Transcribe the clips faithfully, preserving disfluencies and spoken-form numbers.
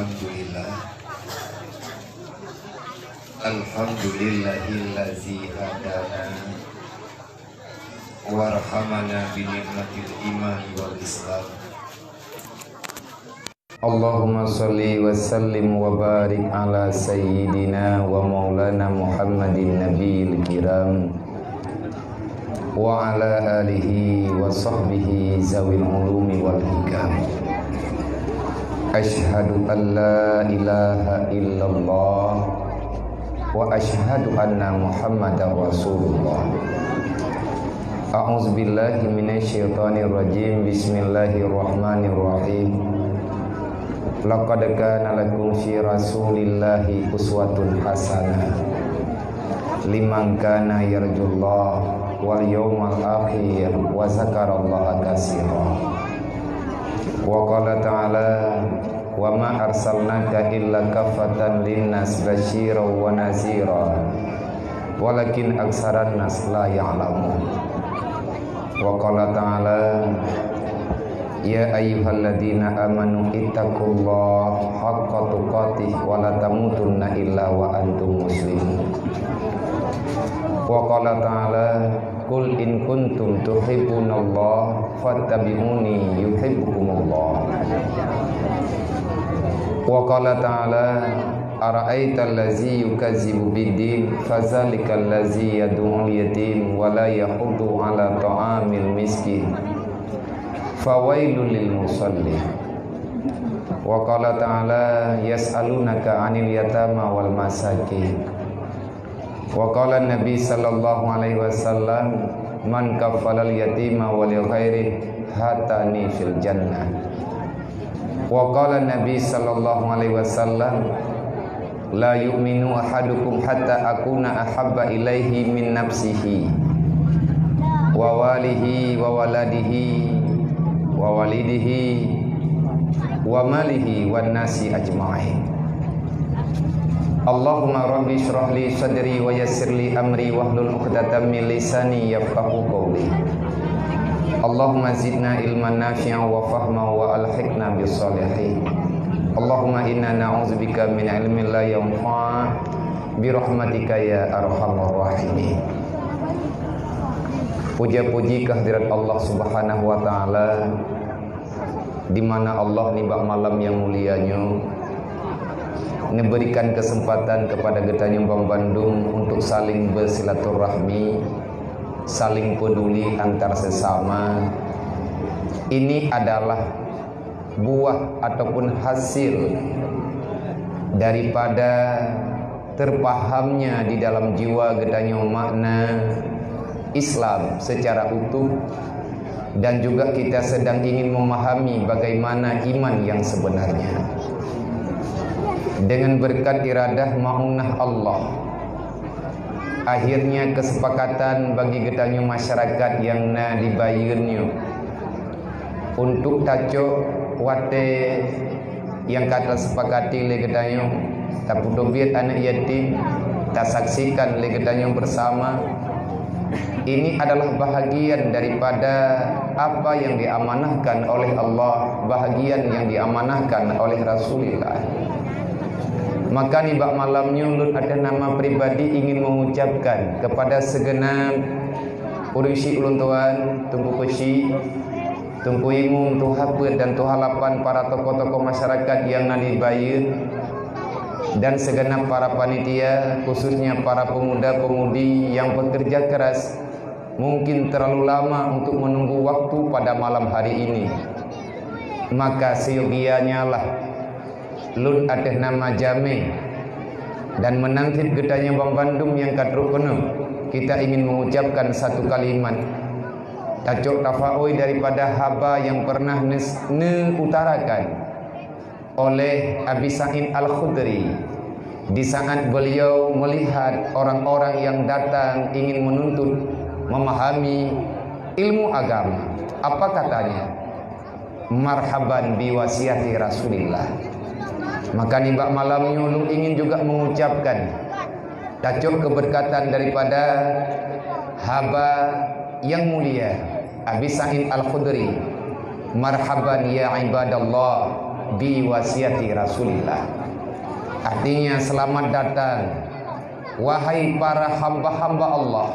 Alhamdulillah. Alhamdulillahillazi hadana warhamana bini'matil imani wal islam. Allahumma shalli wa sallim wa barik ala sayyidina wa maulana Muhammadin nabiyil kiram wa ala alihi wa sahbihi zawil ulumi wal hikam. Asyhadu an la ilaha illallah wa asyhadu anna Muhammadar Rasulullah. A'udzubillahi minasyaitonirrajim. Bismillahirrahmanirrahim. Laqad kana lakum fi Rasulillahi uswatun hasanah liman kana yarjullaha wal yaumal akhir wa zakarallaha katsira. Wa qala ta'ala, "Wa ma arsalnaka illa kaffatan linnas basyiran wa nazira, walakin aksaran nas la ya'lamun." Wa qala ta'ala, "Ya ayyuhalladzina amanu ittaqullaha haqqa tuqatih wa la tamutunna illa wa antum muslimun." Wa qala ta'ala, "Qul in kuntum tuhibbunallaha fattabi'uni yuhibbukumullah." Wa qala ta'ala, "Ara'aital ladzi yukazzibu biddin, fadzalikal ladzi yad'ul yatim wa la yahuddu 'ala ta'amil miskin, fawailul lil musallin." Wa qala ta'ala, "Yas'alunaka 'anil yatama wal masakin." Wa qala Nabi sallallahu alaihi wasallam, "Man kaffalal yatima wa li ghairihi hatani fil jannah." Wa qala Nabi sallallahu alaihi wasallam, "La yu'minu ahadukum hatta akuna ahabba ilaihi min nafsihi wa walihi wa waladihi wa walidihi wa malihi wan nasi ajma'in." Allahumma rabbi shrah li sadri wa yassir li amri wahlul 'uqdatam min lisani yafqahu qawli. Allahumma zidna ilman nafi'an wa fahman wa alhiqna bis shalihin. Allahumma inna na'udzubika min ilmin la yanfa' bi rahmatika ya arhamar rahimin. Puja-puji kehadirat Allah Subhanahu wa Ta'ala, di mana Allah nibak malam nyang mulia nyoe neuberikan keuseumpatan keupada geutanyoe banmandum untuk saling bersilaturahmi, saling peduli antar sesama. Ini adalah buah ataupun hasil daripada terpahamnya di dalam jiwa geutanyoe makna Islam secara utuh dan juga kita sedang ingin memahami bagaimana iman yang sebenarnya. Dengan berkat iradah maunah Allah, akhirnya kesepakatan bagi geutanyoe masyarakat nyang na di Bayeuen nyoe untuk tacok watèe nyang ka tasepakati lé geutanyoe, tapeuteubiet aneuk yatim, tasaksikan lé geutanyoe bersama. Ini adalah bahagian daripada apa yang diamanahkan oleh Allah, bahagian yang diamanahkan oleh Rasulullah. Maka nibak malam nyoe lôn atas nama pribadi ingin mengucapkan kepada segenap ureueng syik ulôn tuan, Teungku Keuchik, Teungku Imum, Tuha Peuet dan Tuha Lapan, para tokoh-tokoh masyarakat nyang na di Bayeuen, dan segenap para panitia, khususnya para pemuda-pemudi yang bekerja keras, mungkin terlalu lama untuk menunggu waktu pada malam hari ini. Maka seyogianya lah lôn atas nama jamé dan meunangkét geutanyoe banmandum nyang ka trok keunoe, kita ingin mengucapkan satu kalimat. Tacok tafaôi daripada haba nyang pernah neus-, neuutarakan oleh Abi Sa'id Al-Khudri di saat beliau melihat orang-orang yang datang ingin menuntut memahami ilmu agama. Apa katanya? "Marhaban bi wasiati Rasulillah." Maka nibak malam nyoe lôn ingin juga mengucapkan tacok keberkatan daripada haba yang mulia Abi Sa'id Al-Khudri. "Marhaban ya ibadallah." Bi wasiati Rasulillah. Artinya, selamat datang, wahai para hamba-hamba Allah.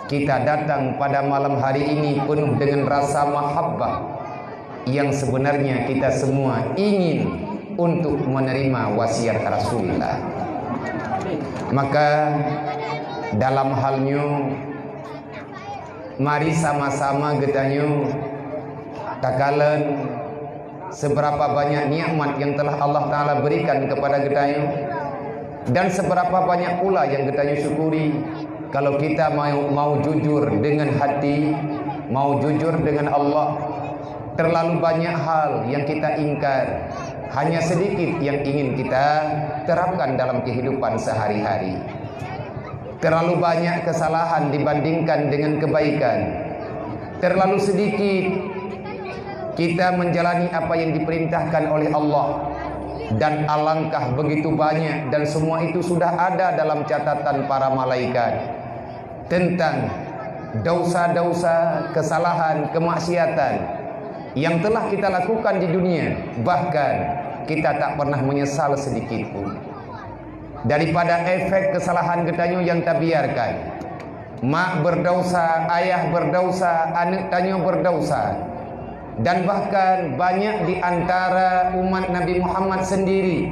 Kita datang pada malam hari ini penuh dengan rasa mahabbah yang sebenarnya kita semua ingin untuk menerima wasiat Rasulillah. Maka, dalam hal nyoe, mari sama-sama geutanyoe takalon seberapa banyak nikmat yang telah Allah Taala berikan kepada geutanyoe, dan seberapa banyak pula yang geutanyoe syukuri. Kalau kita mau, mau jujur dengan hati, mau jujur dengan Allah, terlalu banyak hal yang kita ingkar, hanya sedikit yang ingin kita terapkan dalam kehidupan sehari-hari. Terlalu banyak kesalahan dibandingkan dengan kebaikan. Terlalu sedikit kita menjalani apa yang diperintahkan oleh Allah. Dan alangkah begitu banyak, dan semua itu sudah ada dalam catatan para malaikat, tentang dosa-dosa, kesalahan, kemaksiatan yang telah kita lakukan di dunia. Bahkan kita tak pernah menyesal sedikit pun. Daripada efek kesalahan geutanyoe yang tabiarkan. Mak berdosa, ayah berdosa, aneuk tanyoe berdosa. Dan bahkan banyak di antara umat Nabi Muhammad sendiri,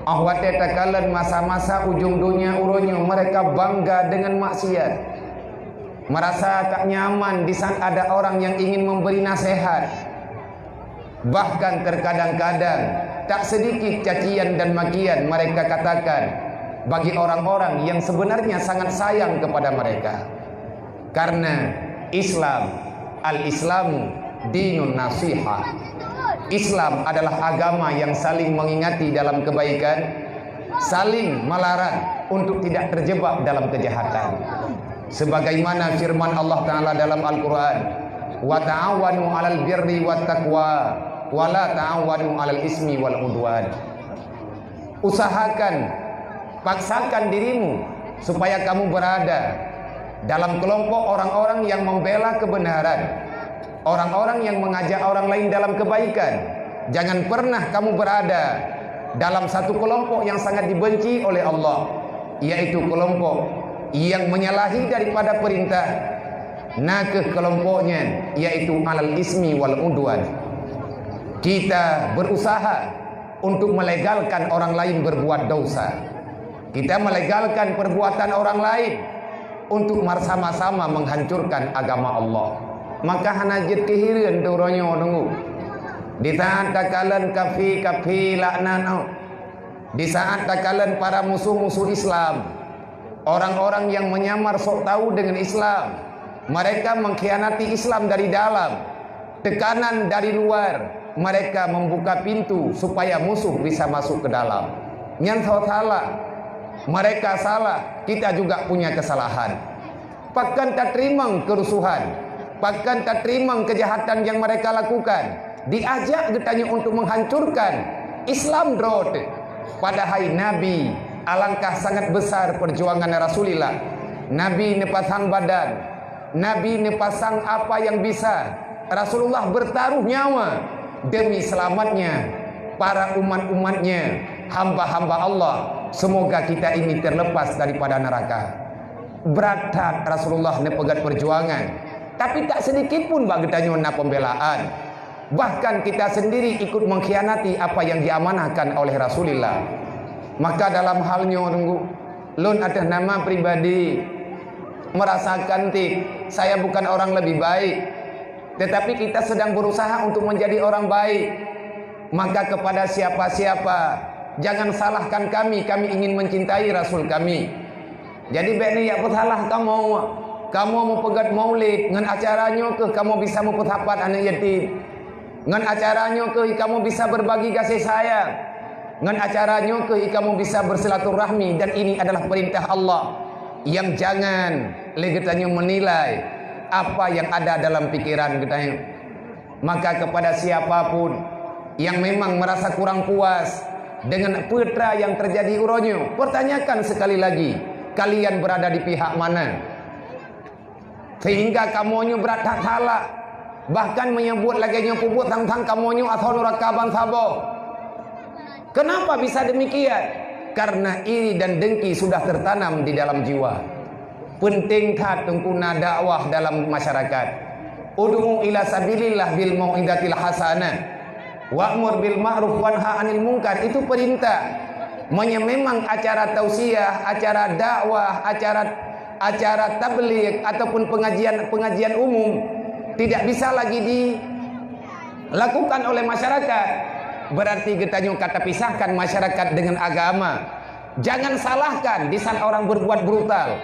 'oh watèe takalon masa-masa ujong donya uroe nyoe, mereka bangga dengan maksiat. Merasa tak nyaman di saat ada orang yang ingin memberi nasihat. Bahkan terkadang-kadang, tak sedikit cacian dan makian mereka katakan bagi orang-orang yang sebenarnya sangat sayang kepada mereka. Karena Islam, al-Islamu dinun nasihah. Islam adalah agama yang saling mengingati dalam kebaikan, saling melarang untuk tidak terjebak dalam kejahatan. Sebagaimana firman Allah Taala dalam Al-Quran, "Wa ta'awanu 'alal birri wat taqwa, wa la ta'awanu 'alal ismi wal udwan." Usahakan, paksakan dirimu supaya kamu berada dalam kelompok orang-orang yang membela kebenaran, orang-orang yang mengajak orang lain dalam kebaikan. Jangan pernah kamu berada dalam satu kelompok yang sangat dibenci oleh Allah, yaitu kelompok yang menyalahi daripada perintah, nakeuh kelompoknya, yaitu alal ismi wal udwan. Kita berusaha untuk melegalkan orang lain berbuat dosa. Kita melegalkan perbuatan orang lain untuk bersama-sama menghancurkan agama Allah. Maka hana jeuet keuhireuen teuh uroe nyoe deungoe. Di saat takalon kafi-kafi laknat, di saat takalon para musuh-musuh Islam, orang-orang yang menyamar sok tahu dengan Islam, mereka mengkhianati Islam dari dalam. Tekanan dari luar, mereka membuka pintu supaya musuh bisa masuk ke dalam. Nyan salah. Mereka salah, kita juga punya kesalahan. Pakon tateurimong keurusuhan, pakon tateurimong keujahatan nyang mereka lakukan, diajak geutanyoe untuk menghancurkan Islam droe teuh. Padahai Nabi, alangkah sangat besar perjuangan Rasulullah. Nabi neupasang badan, Nabi neupasang apa yang bisa. Rasulullah bertaruh nyawa demi selamatnya para umat-umatnya, hamba-hamba Allah. Semoga kita ini terlepas daripada neraka. Brat that Rasulullah neupeugét perjuangan, tapi tak sedikit pun bak geutanyoe na pembelaan. Bahkan kita sendiri ikut mengkhianati apa yang diamanahkan oleh Rasulullah. Maka dalam hal nyoe, lôn ateueh nama pribadi merasa kantik, saya bukan orang lebih baik. Tetapi kita sedang berusaha untuk menjadi orang baik. Maka kepada siapa-siapa, jangan salahkan kami, kami ingin mencintai Rasul kami. Jadi, bék neujak peusalah kamoe. Kamoe meupeugét maulid, ngon acara nyoe keuh kamoe bisa meupeusapat aneuk yatim. Ngon acara nyoe keuh kamoe bisa berbagi kasih sayang. Ngon acara nyoe keuh kamoe bisa bersilaturahmi, dan ini adalah perintah Allah. Yang jangan lé geutanyoe menilai apa yang ada dalam pikiran geutanyoe. Maka kepada siapapun yang memang merasa kurang puas dengan peue teuma yang terjadi uroe nyoe, pertanyakan sekali lagi, kalian berada di pihak mana? Sehingga kamoe nyoe brat that salah. Bahkan meunyoe buet lagée nyoe peubuet, sang-sang kamoe nyoe asoe nuraka bansaboh. Kenapa bisa demikian? Karena iri dan dengki sudah tertanam di dalam jiwa. Penting that Teungku na dakwah dalam masyarakat. Ud'u ila sabilillah bil mau'izatil hasanah. Wa'mur bil ma'ruf wanha 'anil munkar. Itu perintah. Meunyoe memang acara tausiah, acara dakwah, acara, acara tabligh ataupun pengajian-pengajian umum tidak bisa lagi dilakukan oleh masyarakat, berarti geutanyoe ka tapisahkan masyarakat dengan agama. Jangan salahkan di saat orang berbuat brutal.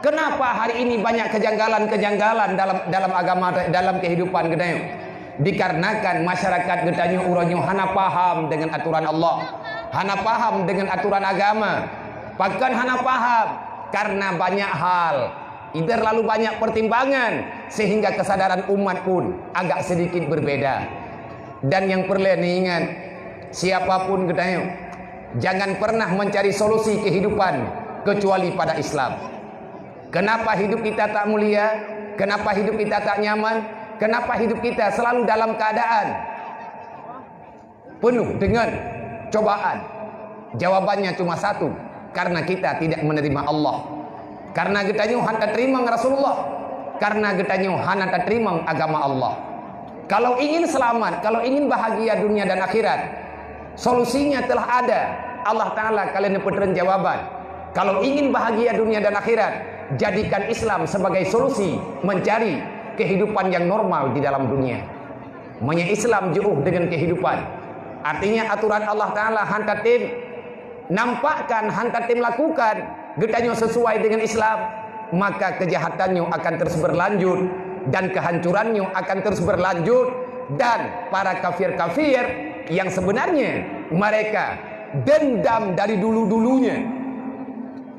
Kenapa hari ini banyak kejanggalan-kejanggalan dalam, dalam agama, dalam kehidupan geutanyoe? Dikarenakan masyarakat geutanyoe uroe nyoe hana paham dengan aturan Allah, hana paham dengan aturan agama. Pakon hana paham? Karena banyak hal, terlalu banyak pertimbangan, sehingga kesadaran umat pun agak sedikit berbeda. Dan yang perlu diingat, siapapun geutanyoe, jangan pernah mencari solusi kehidupan kecuali pada Islam. Kenapa hidup kita tak mulia? Kenapa hidup kita tak nyaman? Kenapa hidup kita selalu dalam keadaan penuh dengan cobaan? Jawabannya cuma satu, karena kita tidak menerima Allah. Karena geutanyoe hana tateurimong Rasulullah. Karena geutanyoe hana tateurimong agama Allah. Kalau ingin selamat, kalau ingin bahagia dunia dan akhirat, solusinya telah ada. Allah Ta'ala ka lheueh neupeutreun jawaban. Kalau ingin bahagia dunia dan akhirat, jadikan Islam sebagai solusi mencari kehidupan yang normal di dalam dunia. Meunyoe Islam jiôh dengan kehidupan, artinya aturan Allah Ta'ala hana tatem nampakkan, hana tatem lakukan geutanyoe sesuai dengan Islam, maka kejahatan nyoe akan terus berlanjut dan kehancuran nyoe akan terus berlanjut, dan para kafir-kafir yang sebenarnya mereka dendam dari dulu-dulunya,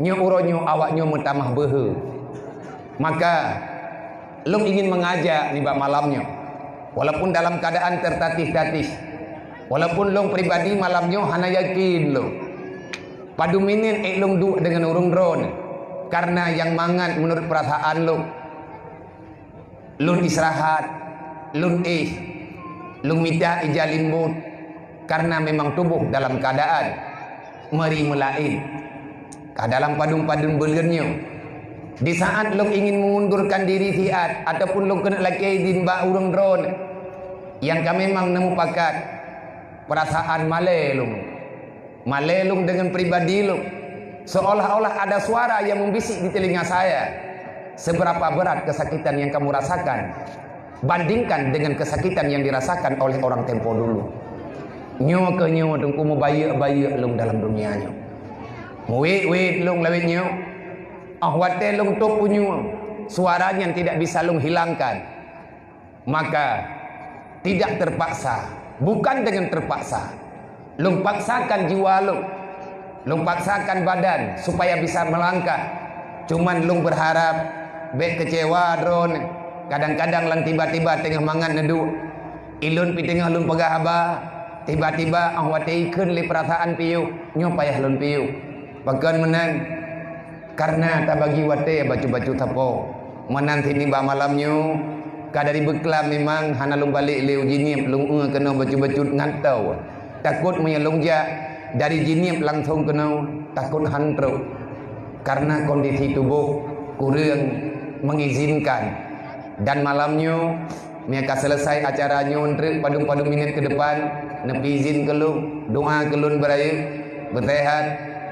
nyoe uroe nyoe awak nyoe meutamah beuhe. Maka lôn ingin mengajak nibak malam nyoe, walaupun dalam keadaan tertatih-tatih, walaupun lôn pribadi malam nyoe hana yakin lôn padum minét ék lôn duek deungon ureuëng droeneuh, karena nyang mangat meunurot peurasaan lôn. Lôn istirahat, lôn éh, lôn mita ija leumbot, karena memang tuboh dalam keadaan meuri meulaén. Ka dalam padum-padum buleuen nyoe, di saat lôn ingin mengundurkan diri siat ataupun lôn keuneuk lakée idin bak ureuëng droeneuh nyang ka memang neumupakat, peurasaan malée lôn. Malée lôn deungon pribadi lôn, seolah-olah ada suara yang membisik di telinga saya, "Seberapa berat kesakitan yang kamu rasakan bandingkan dengan kesakitan yang dirasakan oleh orang tempo dulu?" Nyoe keuh nyoe Teungku mubayeuk-bayeuk lôn dalam dunia nyoe. Muwét-wét lôn lawét nyoe. Óh watée lôn tôp unyueng, suara nyan tidak bisa lôn hilangkan. Maka, tidak terpaksa, bukan dengan terpaksa. Lôn paksakan jiwa lôn, lôn paksakan badan supaya bisa melangkah. Cuman lôn berharap bék kecewa droeneuh. Kadang-kadang lôn tiba-tiba teungoh mangat neuduek, ilôn pih teungoh lôn peugah haba, tiba-tiba óh watée ikheun lé peurasaan piôh, nyoe payah lôn piôh. Pakon meunan? Karena tabagi watée bacut-bacut sapo. Meunan cit nibak malam nyoe, ka dari beuklam memang hana lôn balek lé u Jeunieb, lôn eu keunoe bacut-bacut ngon toh. Takot meunyoe lôn jak dari Jeunieb langsong keunoe, takot han trok. Karena kondisi tuboh kureueng mengizinkan. Dan malam nyoe, meunyoe ka selesai acara nyoe treuk padum-padum minét keu depan, neupi izin keu lôn, doa keu lôn beurayeuk, beuseuhat,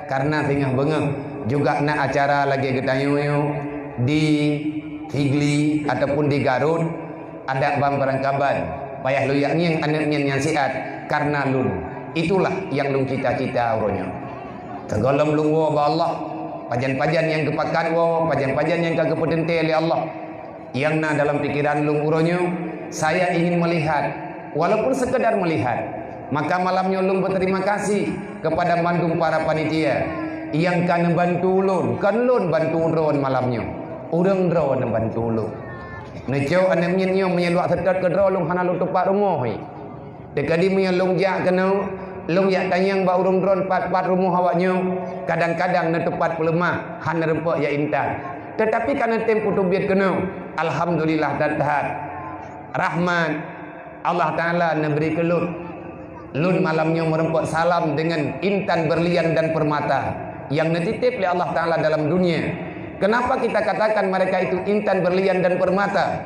karena singoh beungoh juga na acara lagée geutanyoe nyoe di Sigli ataupun di Garut, adak ban peurangkaban. Payah lôn jak ngieng aneuëk miet nyang siat karena lôn. Itulah nyang lôn cita-cita uroe nyoe. Sigohlom lôn woe bak Allah, pajan-pajan nyang geupakat woe, pajan-pajan nyang ka geupeuteuntée lé Allah. Nyang na dalam pikiran lôn uroe nyoe, saya ingin melihat, walaupun sekedar melihat. Maka malam nyoe lôn berterima kasih kepada mandum para panitia nyang ka neubantu lôn, kon lôn bantu droe malam nyoe. Ureuëng droe neubantu lôn. Neucok aneuëk miet nyoe meunyoe luwat seutôt keudroe lôn hana lôn teupat rumoh, hi. Teukeudi meunyoe lôn jak keunoe, lôn jak tanyong bak ureuëng droe pat-pat rumoh awak nyoe, kadang-kadang neuteupat peuleumah, hana reupok jak intat. Teutapi ka neutem peuteubiet keunoe, alhamdulillah that-that. Rahmat Allah Ta'ala neubri keu lôn. Lôn malam nyoe meurumpok salam deungon intan, berlian dan permata nyang neutitép lé Allah Ta'ala dalam dunia. Kenapa kita katakan mereka itu intan, berlian dan permata?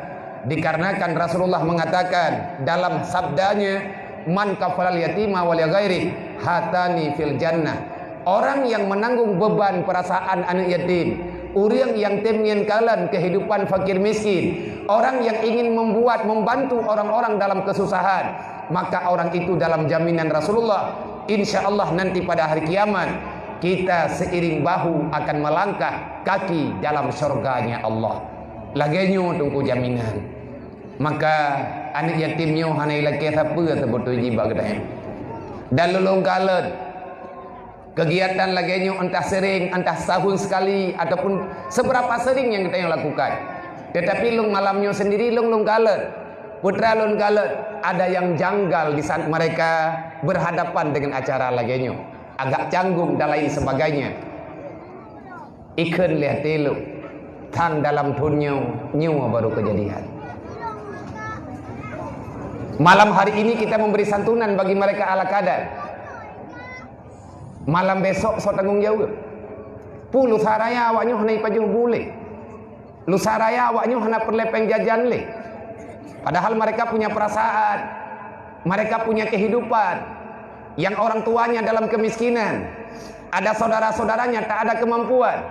Dikarenakan Rasulullah mengatakan dalam sabdanya, "Man kafalal yatima wa li ghairi hatani fil jannah." Orang yang menanggung beban perasaan aneuk yatim, ureuëng nyang tem ngieng kalon kehidupan fakir miskin, orang yang ingin membuat, membantu orang-orang dalam kesusahan, maka orang itu dalam jaminan Rasulullah. Insya Allah nanti pada hari kiamat, kita seiring bahu akan melangkah kaki dalam syurganya Allah. Lagée nyoe teungku jaminan. Maka aneuk yatim nyoe hana ilakée sapeue seubeutôi jih bak geutanyoe. Dan lôn lôn kalon, kegiatan lagée nyoe entah sering, entah setahun sekali, ataupun seberapa sering nyang geutanyoe lakukan. Tetapi lôn malam nyoe sendiri lôn lôn kalon, putra lôn kalon, ada yang janggal di saat mereka berhadapan dengan acara lagée nyoe. Agak canggung dan lain sebagainya. Ikheun lé até lôn, thang dalam thon nyoe, nyoe baru kejadian. Malam hari ini kita memberi santunan bagi mereka ala kadar. Malam besok soe tanggong jaweueb? Peue lusa raya awak nyoe hana ipajoh bu lé? Lusa raya awak nyoe hana peureulée péng jajan lé? Padahal mereka punya perasaan, mereka punya kehidupan, yang orang tuanya dalam kemiskinan, ada saudara-saudaranya tak ada kemampuan.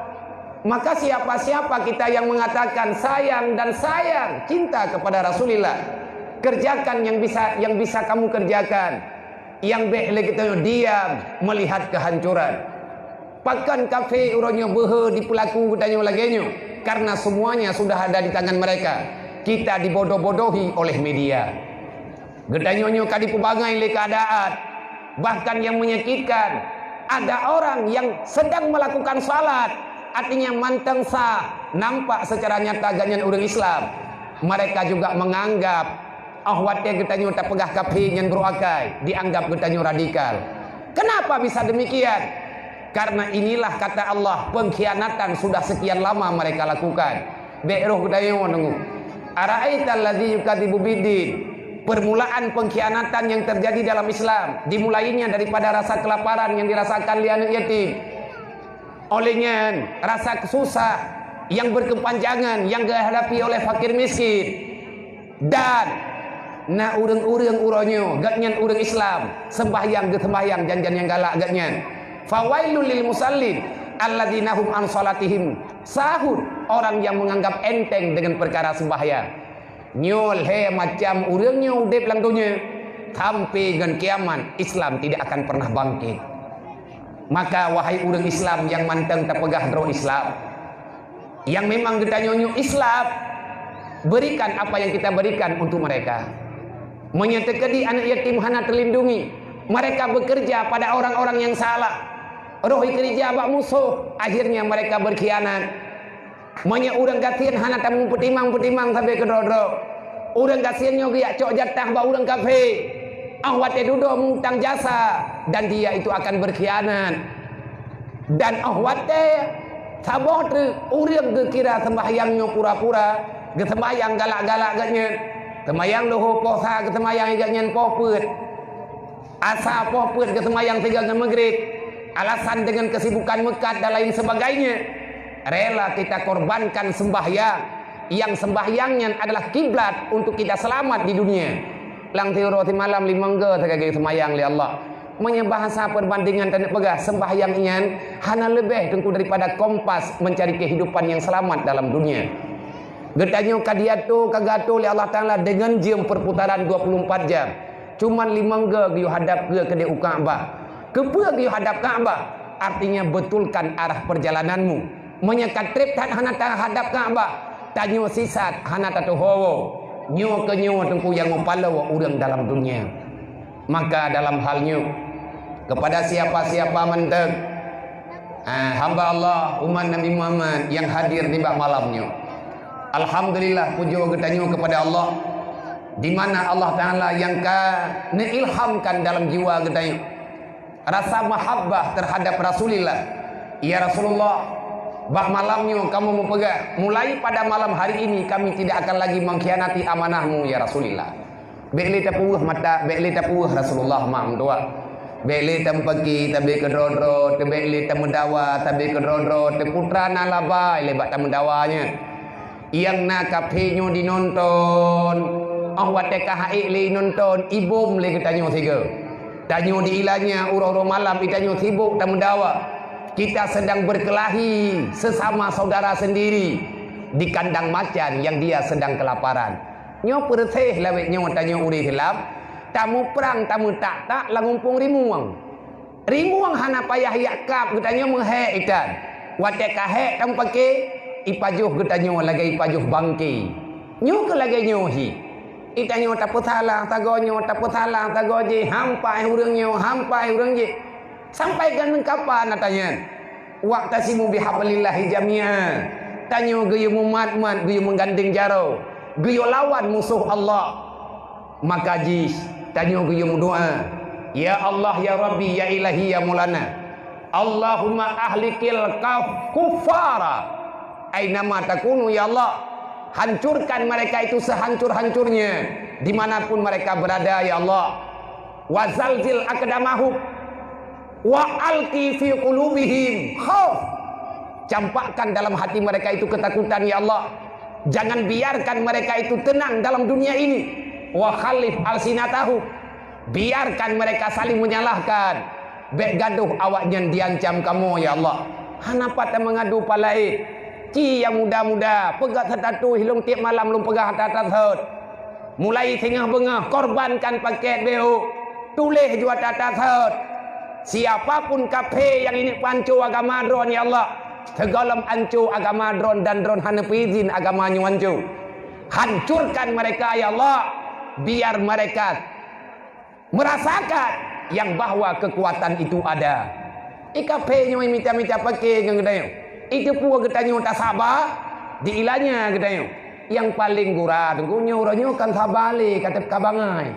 Maka siapa-siapa kita yang mengatakan sayang dan sayang, cinta kepada Rasulullah, kerjakan yang bisa, yang bisa kamu kerjakan. Nyang bék lé geutanyoe diam melihat kehancuran. Pakon kafé uroe nyoe beuhe dipeulaku geutanyoe lagée nyoe? Karena semuanya sudah ada di tangan mereka. Kita dibodoh-bodohi oleh media. Geutanyoe nyoe ka dipeubangai lé keadaan. Bahkan yang menyakitkan, ada orang yang sedang melakukan salat, artinya mantong sah, nampak secara nyata gobnyan ureuëng Islam. Mereka juga menganggap Oh watée geutanyoe tapeugah kafé nyan brok akai, dianggap geutanyoe radikal. Kenapa bisa demikian? Karena inilah kata Allah, pengkhianatan sudah sekian lama mereka lakukan. Bék roh geutanyoe deungoe. Ara'aital ladzi yukadzibu biddin. Permulaan pengkhianatan yang terjadi dalam Islam, dimulainya daripada rasa kelaparan yang dirasakan lé aneuk yatim. Oleh nyan, rasa susah yang berkepanjangan yang dihadapi oleh fakir miskin. Dan na ureuëng-ureuëng uroe nyoe, gobnyan ureuëng Islam, sembahyang geusembahyang jan-jan nyang galak gobnyan. Fawailul lil musallin alladzina hum an shalatihim sahun, orang yang menganggap enteng dengan perkara sembahyang. Nyoe lhée macam ureuëng nyoe udeb lam donya, sampai ngon kiamat Islam tidak akan pernah bangkit. Maka wahai ureuëng Islam nyang mantong tapeugah droe Islam, yang memang geutanyoe nyoe Islam, berikan apa yang kita berikan untuk mereka. Meunyoe teukeudi aneuk yatim hana terlindungi, mereka bekerja pada orang-orang yang salah. Roh ikeurija bak musoh, akhirnya mereka berkhianat. Meunyoe ureuëng gasien hana tameupeutimang-peutimang sabe keudroe-droe, ureuëng gasien nyoe geujak cok jatah bak ureuëng kafé, óh watée dudoe meuutang jasa, dan dia itu akan berkhianat. Dan óh watée saboh treuk ureuëng geukira sembahyang nyoe pura-pura, geusembahyang galak-galak gobnyan, sembahyang luho poh sa geusembahyang gobnyan poh peuet. Asa poh peuet geusembahyang sigoe ngon Maghrib, alasan dengan kesibukan meukat dan lain sebagainya, rela kita korbankan sembahyang, yang sembahyang nyan adalah kiblat untuk kita selamat di dunia. Lam tiuroe simalam limong go sagai geusembahyang lé Allah. Meunyoe bahasa perbandingan taneuk peugah, sembahyang nyan hana leubeh teungku daripada kompas mencari kehidupan yang selamat dalam dunia. Geutanyoe ka diato, ka geuato lé Allah Taala deungon jeuem perputaran dua puluh empat jam. Cuman limong go geuyue hadab keue keudeh u Ka'bah. Keupeue geuyue hadab Ka'bah? Artinya betulkan arah perjalananmu. Meunyoe ka treb that hana tahadab Ka'bah, tanyoe sisat hana tatuho. Nyoe keu nyoe teungku nyang meupaloe ureuëng dalam dunia. Maka dalam hal nyoe, kepada siapa-siapa mantong, ah, hamba Allah, umat Nabi Muhammad nyang hadir nibak malam nyoe. Alhamdulillah, pujoe geutanyoe kepada Allah, di mana Allah Taala nyang ka neuilhamkan dalam jiwa geutanyoe rasa mahabbah terhadap Rasulillah. Ya Rasulullah, Bak malam nyoe kamoe meupeugah, mulai pada malam hari ini kami tidak akan lagi mengkhianati amanah-Mu, ya Rasulillah. Bék lé tapeuweueh mata, bék lé tapeuweueh Rasulullah, mak meutuah. Bék lé tameupaké sabe keudroe-droe, bék lé tameudawa sabe keudroe-droe, putra na labai lé bak tameudawa nyan. Nyang na kafé nyoe jinonton, óh watée ka han ék lé jinonton, ibom lé geutanyoe sigoe. Tanyoe di ilanya uroe-uroe malam geutanyoe sibok tameudawa. Kita sedang berkelahi sesama saudara sendiri di kandang macan yang dia sedang kelaparan. Nyoe peureuséh lawét nyoe tanyoe ureuëng Islam, tamuprang tameutak-tak lam umpung rimueng. Rimueng hana payah jak kab geutanyoe meuhék itan. Watée ka hék tameupaké, ipajoh geutanyoe lagée ipajoh bangké. Nyoe keuh lagée nyoe hi. Itanyoe tapeusalah sagoe nyoe, tapeusalah sagoe jih, hampai ureuëng nyoe, hampai ureuëng jih. Sampai keuneuk kapan ata nyan? Wa'tasimu bihablillahi jami'a. Tanyoe geuyue mumat-mat, geuyue meugandeng jaroe, geuyue lawan musoh Allah. Maka jih tanyoe geuyue meudoá, "Ya Allah, ya Rabbi, ya Ilahi, ya Maulana, Allahumma ahlikil kaf-, kuffara ainama takunu, ya Allah, hancurkan mereka itu sehancur-hancurnya dimanapun mereka berada, ya Allah. Wa zalzil aqdamahum, wa alqi fi qulubihim khauf." Campakkan dalam hati mereka itu ketakutan, ya Allah. Jangan biarkan mereka itu tenang dalam dunia ini. Wa khalif alsinatahum. Biarkan mereka saling menyalahkan. Bék gadôh awaknyan diancam kamoe, ya Allah. Hana pat tameungadu pat laén. Ci nyang muda-muda, peugah status lôn tieb malam lôn peugah ata-ata sot. Mulai singoh beungoh, korbankan paket B O. Tuléh ju ata-ata sot. Siapa pun kafé nyang inong peuhanco agama droe, ya Allah, sigohlom hanco agama droe dan droe hana peuizin agama nyoe hanco. Hancurkan mereka, ya Allah, biar mereka merasakan yang bahwa kekuatan itu ada. Di kafé nyoe mita-mita paké ngon geutanyoe. Di teupeu geutanyoe tasaba, di ilanya geutanyoe. Nyang paleng gura teungku nyoe uroe nyoe kan saba lé ka teuka bangai.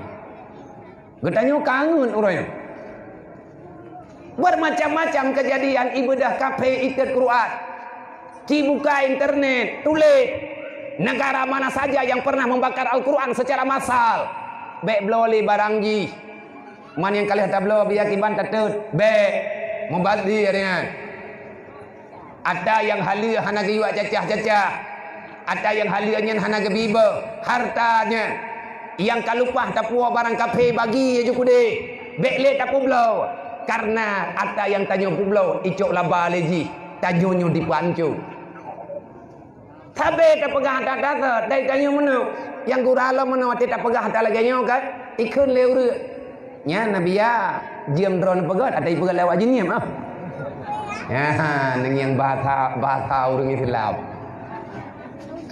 Geutanyoe kangen uroe nyoe. Bermacam-macam kejadian ibadah kafé itet Quran. Ci buka internet, tuléh negara mana saja yang pernah membakar Al-Quran secara massal. Bék bloe lé barang jih. Man nyang ka lheueh tabloe biya kiban tateut. Bék. Mubazir nyan. Ata nyang haleue hana geuyue cacah-cacah. Ata nyang haleue nyan hana geubibeuh hareuta nyan. Nyang ka lumpah tapuwoe barang kafé bagi ju keudeh. Bék lé tapeubloe. Karena ata nyang tanyoe peubloe icok laba lé jih. Tanyoe nyoe dipeuhanco. Sabe tapeugah ata-ata sot, dari tanyoe meunoe. Nyang gura lom meunoe watée tapeugah ata lagée nyoe kan, ikheun lé ureuëng. Nyan Nabi ya, jeuem droe neupeugah, ata ipeugah lewat jihnyan ah. Ya, nyan bahasa, bahasa ureuëng Islam.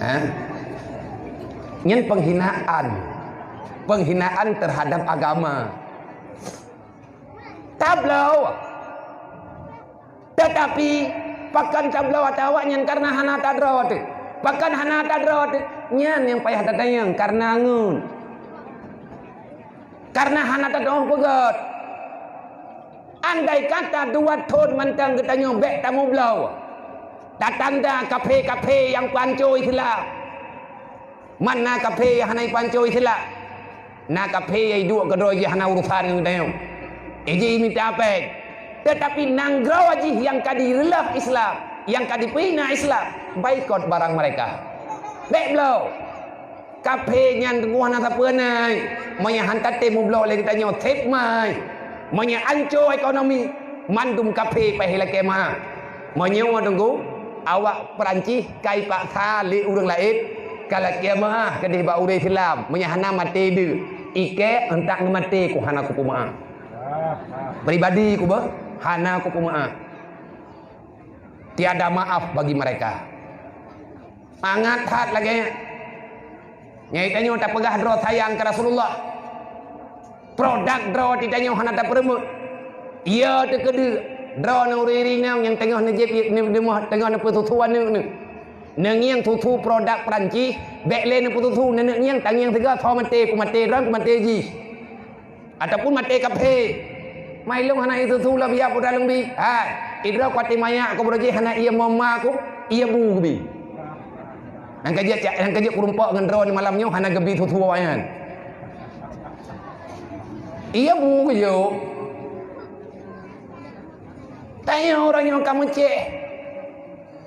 Ha? Nyan penghinaan. Penghinaan terhadap agama. Tabloe. Tetapi pakon tabloe ata awaknyan karena hana tadroe teuh. Pakon hana tadroe teuh? Nyan nyang payah tatanyong karena ngon. Karena hana tadroe peugét. Andai kata dua thon mantong geutanyoe bék tamubloe, tatanda kafé-kafé nyang peuhanco Islam. Man na kafé nyang hana ipanco Islam. Na kafé nyang iduek keudroe jih hana urusan ngon geutanyoe. Iji mita péng. Tetapi nanggroe jih nyang ka direuloh Islam, nyang ka dipeuhina Islam, baikot barang mereka. Bék bloe. Kafé nyan teungoh hana sapeue nai. Meunyo han tatem mubloe lé geutanyoe, sép mai. Meunyo anco ekonomi, mandum kafé payah lakée meu'ah. Meunyoe teungku, awak Peurancih ka ipaksa lé ureuëng laén, ka lakée meu'ah keudeh bak ureuëng Islam, meunyo hana maté deuek, ikée euntak ngeumaté ku hana kupeumeu'ah. Pribadi kubeuh, hana kupeumeu'ah. Tiada maaf bagi mereka. Mangat that lagée nyan. Nyang tanyoe tapeugah droe sayang keu Rasulullah. Produk droe tanyoe hana tapeureumeuk. Iya teukeudeuek droeneuh ureuëng inong nyang teungoh neujép, teungoh neupeususu aneuëk neuh. Neungieng susu produk Peurancih, bék lé neupeususu neuneuk ngieng tangieng sigoe soe maté, kumaté droe kumaté jih. Ataupun maté kafé. Mai lôn hana isusu lom ya putra lôn bi. Hai. Idroe kuaté manyak ku beurojéh hana ié moma ku, ié bu geubi. Nyang ka jeuet, nyang ka jeuet kurumpok ngon droe malam nyoe hana geubi su-su awaknyan. Ié bu geujok. Tanyoe uroe nyoe ka meucéh,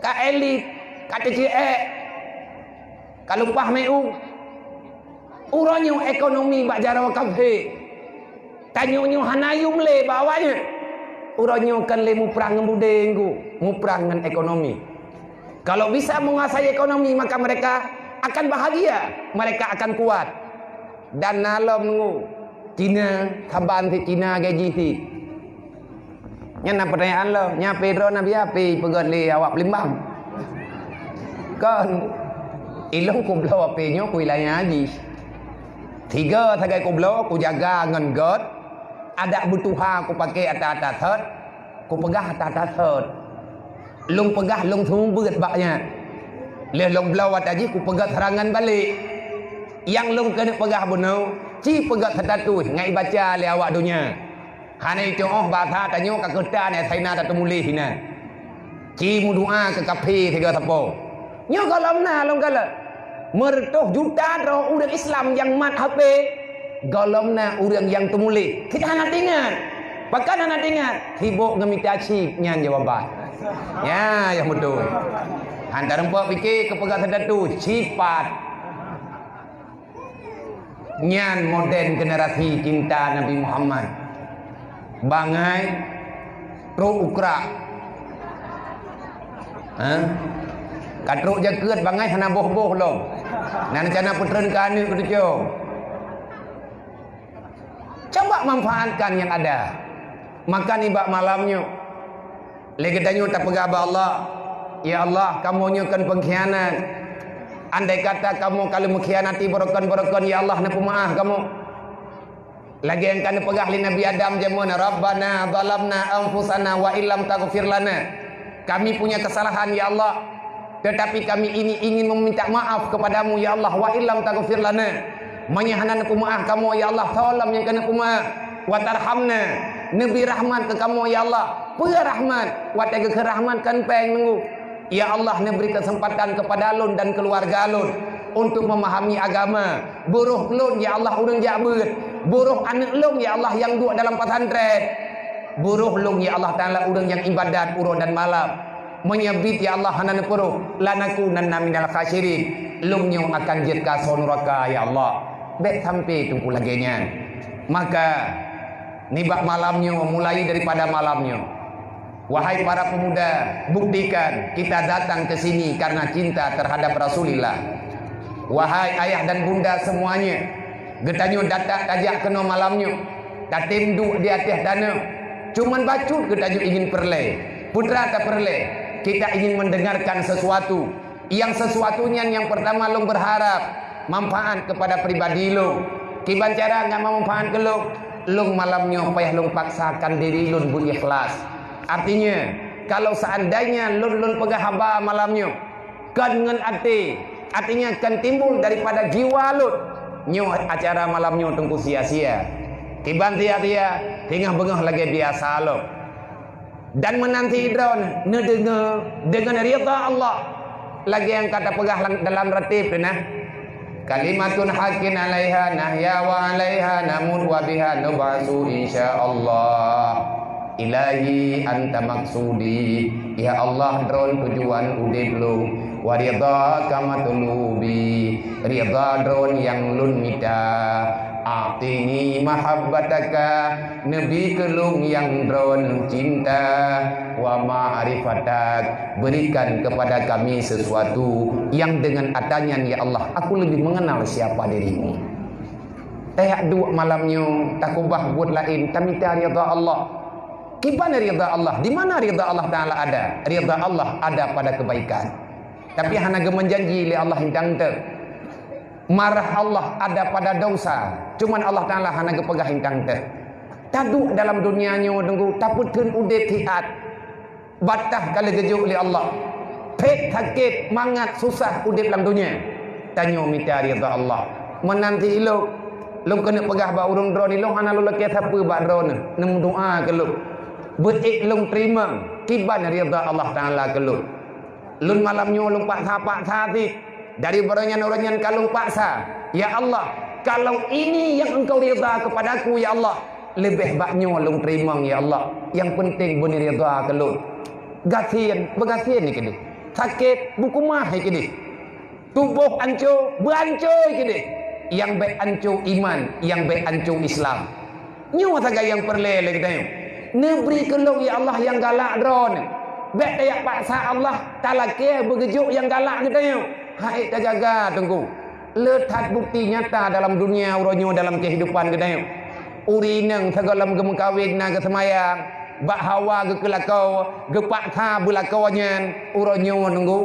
ka elit, ka teuceuék, ka lumpah meu. Uroe nyoe ekonomi bak jaroe ka bhé. Tanyoe nyoe hana yum lé bak awaknyan. Uroe nyoe kan lé muprang ngon budé ngu, muprang ngon ekonomi. Kalau bisa menguasai ekonomi, maka mereka akan bahagia, mereka akan kuat. Dan na lom ngu, Cina, saban si Cina gaji si. Nyan na peutanyaan lom, nyan Pedro Nabi api peugöt lé awak Palembang. Kon, ilong kubloe api nyoe ku ilanya haji. Tiga sagai kubloe, kujaga ngon göt, adak beutuha kupake ata-ata thot, kupeugah ata-ata thot. Lôn peugah lôn seumeubeuet bak nyan. Lheueh lôn bloe ata jih kupeugöt seurangan balek. Nyang lôn keuneuk peugah bunoe, ci peugöt status ngai baca lé awak donya. Hana itu'oh basa tanyoe ka keutan nyang saina tatumuléh inan. Ci meudoa keu kaphé sigoe sapo. Nyoe gohlom na lôn kalon. Meureutoh juta droe ureuëng Islam nyang mat H P, gohlom na ureuëng nyang teumuléh. Kita hana tingat. Pakon hana tingat? Sibok ngeumita chip nyan jawaban. Ya, nyang beutôi. Hantar rumpok pike keu peugah seudatu, cipat. Nyan modern generasi cinta Nabi Muhammad. Bangai trok ukrak. Ha? Ka trok jakeuet bangai hana boh-boh lom. Nan cana peutreun ka aneuk keutucok. Coba manfaatkan yang ada. Maka nibak malam nyoe, lé geutanyoe tapeugah bak Allah, "Ya Allah, kamoe nyoe kon peungkhianat. Andai kata kamoe ka lheueh meukhianati beurokon-beurokon, ya Allah, neupeumaáh kamoe." Lagée nyang ka neupeugah lé Nabi Adam jameun, "Rabbana zalamna anfusana wa illam taghfir lana." Kami punya kesalahan, ya Allah, tetapi kami ini ingin meminta maaf kepadamu, ya Allah, wa illam taghfir lana. Meunyoe hana neupeumaáh kamoe, ya Allah, soe lom nyang keuneuk peumaáh. Wa tarhamna, neubri rahmat keu kamoe, ya Allah. Peue rahmat? Watée geukheun rahmat kan péng nunggu. Ya Allah, neubri keuseumpatan keupada lôn dan keuluwarga lôn untuk meumahami agama. Buroh lôn, ya Allah, ureuëng jak beuet. Buroh aneuk lôn, ya Allah, nyang duek dalam pesantren. Buroh lôn, ya Allah Taala, ureuëng nyang ibadat uroe dan malam. Meunyoe biet, ya Allah, hana neupuroh, lanakunanna minal khasirin. Lôn nyoe akan jeuet keu asoe nuraka, ya Allah. Bék sampai teungku lagée nyan. Maka, nibak malam nyoe, mulai daripada malam nyoe, wahai para pemuda, buktikan kita datang ke sini karena cinta terhadap Rasulullah. Wahai ayah dan bunda semuanya, geutanyoe datang tajak keunoe malam nyoe, tatem duek di ateueh danau. Cuman bacut geutanyoe ingin peureulée, putra tapeureulée, kita ingin mendengarkan sesuatu. Yang sesuatu nyan yang pertama lôn berharap manfaat kepada pribadi lôn. Kiban cara ngon manfaat keu lôn? Lôn malam nyoe payah lôn paksakan diri lôn beuikhlas. Artinya, kalau seandainya lôn, lôn peugah haba malam nyoe, kon ngon até, artinya kon timbul daripada jiwa lôn, nyoe acara malam nyoe teungku sia-sia. Kiban sia-sia, singoh beungoh lagée biasa lom. Dan meunanti droeneuh neudeungoe deungon ridha Allah, lagée nyang ka tapeugah lam, dalam ratib teuh na, "Kalimatun haqqin alaiha nahya wa alaiha namut wa biha nub'atsu insya Allah. Ilahi anta maksudi." Ya Allah, droen tujuan udeb lôn. Wa ridhaka matlubi. Ridha droen nyang lôn mita. A'tini mahabbataka, neubi keu lôn nyang droen cinta, wa ma'rifatak, berikan kepada kami sesuatu yang dengan atanyan, ya Allah, aku lebih mengenal siapa dirimu. Tajak duek malam nyoe, takubah buet laén, tamita ridha Allah. Kiban ridha Allah? Di mana ridha Allah Taala ada? Ridha Allah ada pada kebaikan. Tapi hana geumeunjanji lé Allah hintang teuk. Marah Allah ada pada dosa, cuman Allah Taala hana geupeugah hintang teuk. Taduek dalam dunia nyoe nunggu tapeutheun udeb siat. Batah ka lheueh geujok lé Allah. Phet sakét, mangat, susah udeb lam dunia. Tanyoe mita ridha Allah. Meunanti ilok, lôn keuneuk peugah bak ureuëng droeneuh, lôn hana lôn lakée sapeue bak droeneuh, neumeudoa keu lôn. Beuék lôn teurimong kiban ridha Allah Taala keu lôn. Lôn malam nyoe lôn paksa-paksa cit. Dari baroe nyan uroe nyan ka lôn paksa. Ya Allah, kalau ini yang Engkau ridha kepadaku, ya Allah, leubeh bak nyoe lôn teurimong, ya Allah. Yang penting beuneuh ridha keu lôn. Gasien, beugasien ni keudeh. Sakét, beukumaih keudeh. Tuboh anco, beuanco keudeh. Nyang bék anco iman, nyang bék anco Islam. Nyoe sagai nyang peureulée lé geutanyoe. Neubri keu lôn, ya Allah, nyang galak droeneuh. Bék tajak paksa Allah talakée beugeujok nyang galak geutanyoe. Hai tagaga Teungku. Le that bukti nyata dalam dunia uroe nyoe dalam keuhidupan geutanyoe. Ureueng inong sigohlom geumeukawen na geuseumayang, bak hawa geukeulakoe, geupaksa beulakoe nyan uroe nyoe Teungku.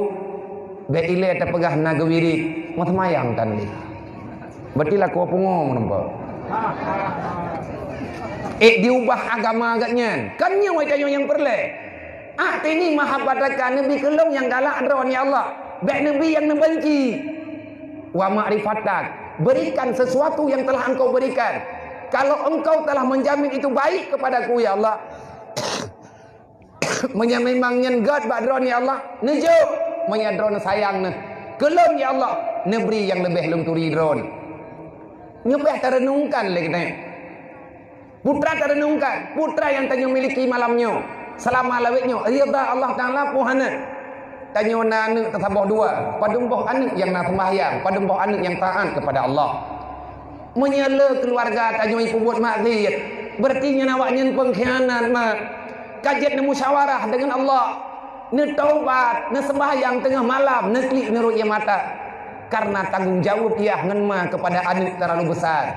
Bék ilée tapeugah na geuwirit, meuseumayang tan lé. Berarti lakoe pungo meureumpok. Ék diubah agama geuhnyan. Kan nyoe tanyoe nyang peureulée. Até ni mahabbata ka neubi keu lôn nyang galak droeneuh, ya Allah. Bék neubi nyang neubenci. Wa ma'rifatak. Berikan sesuatu yang telah Engkau berikan. Kalau Engkau telah menjamin itu baik kepadaku, ya Allah, meunyoe memang nyan gét bak droeneuh, ya Allah, neujok. Meunyoe droeneuh sayang neuh keu lôn, ya Allah, neubri nyang leubeh lôn turi droeneuh. Nyoe payah tarenungkan lé geutanyoe. Putra tarenungkan, putra nyang tanyoe miliki malam nyoe, seulama lawét nyoe, ridha Allah Taala peue hana? Tanyoe na aneuëk teusaboh dua, padum boh aneuëk nyang na seumbahyang, padum boh aneuëk nyang taát kepada Allah. Meunyoe le keuluwarga tanyoe peubuet maksiet, berarti nyan awaknyan peungkhianat, mak. Ka jeuet neumusyawarah deungon Allah, neutaubat, neuseumbahyang teungoh malam, neuklik neurot ie mata. Karena tanggong jaweueb yah ngon ma keupada aneuëk terlalu besar.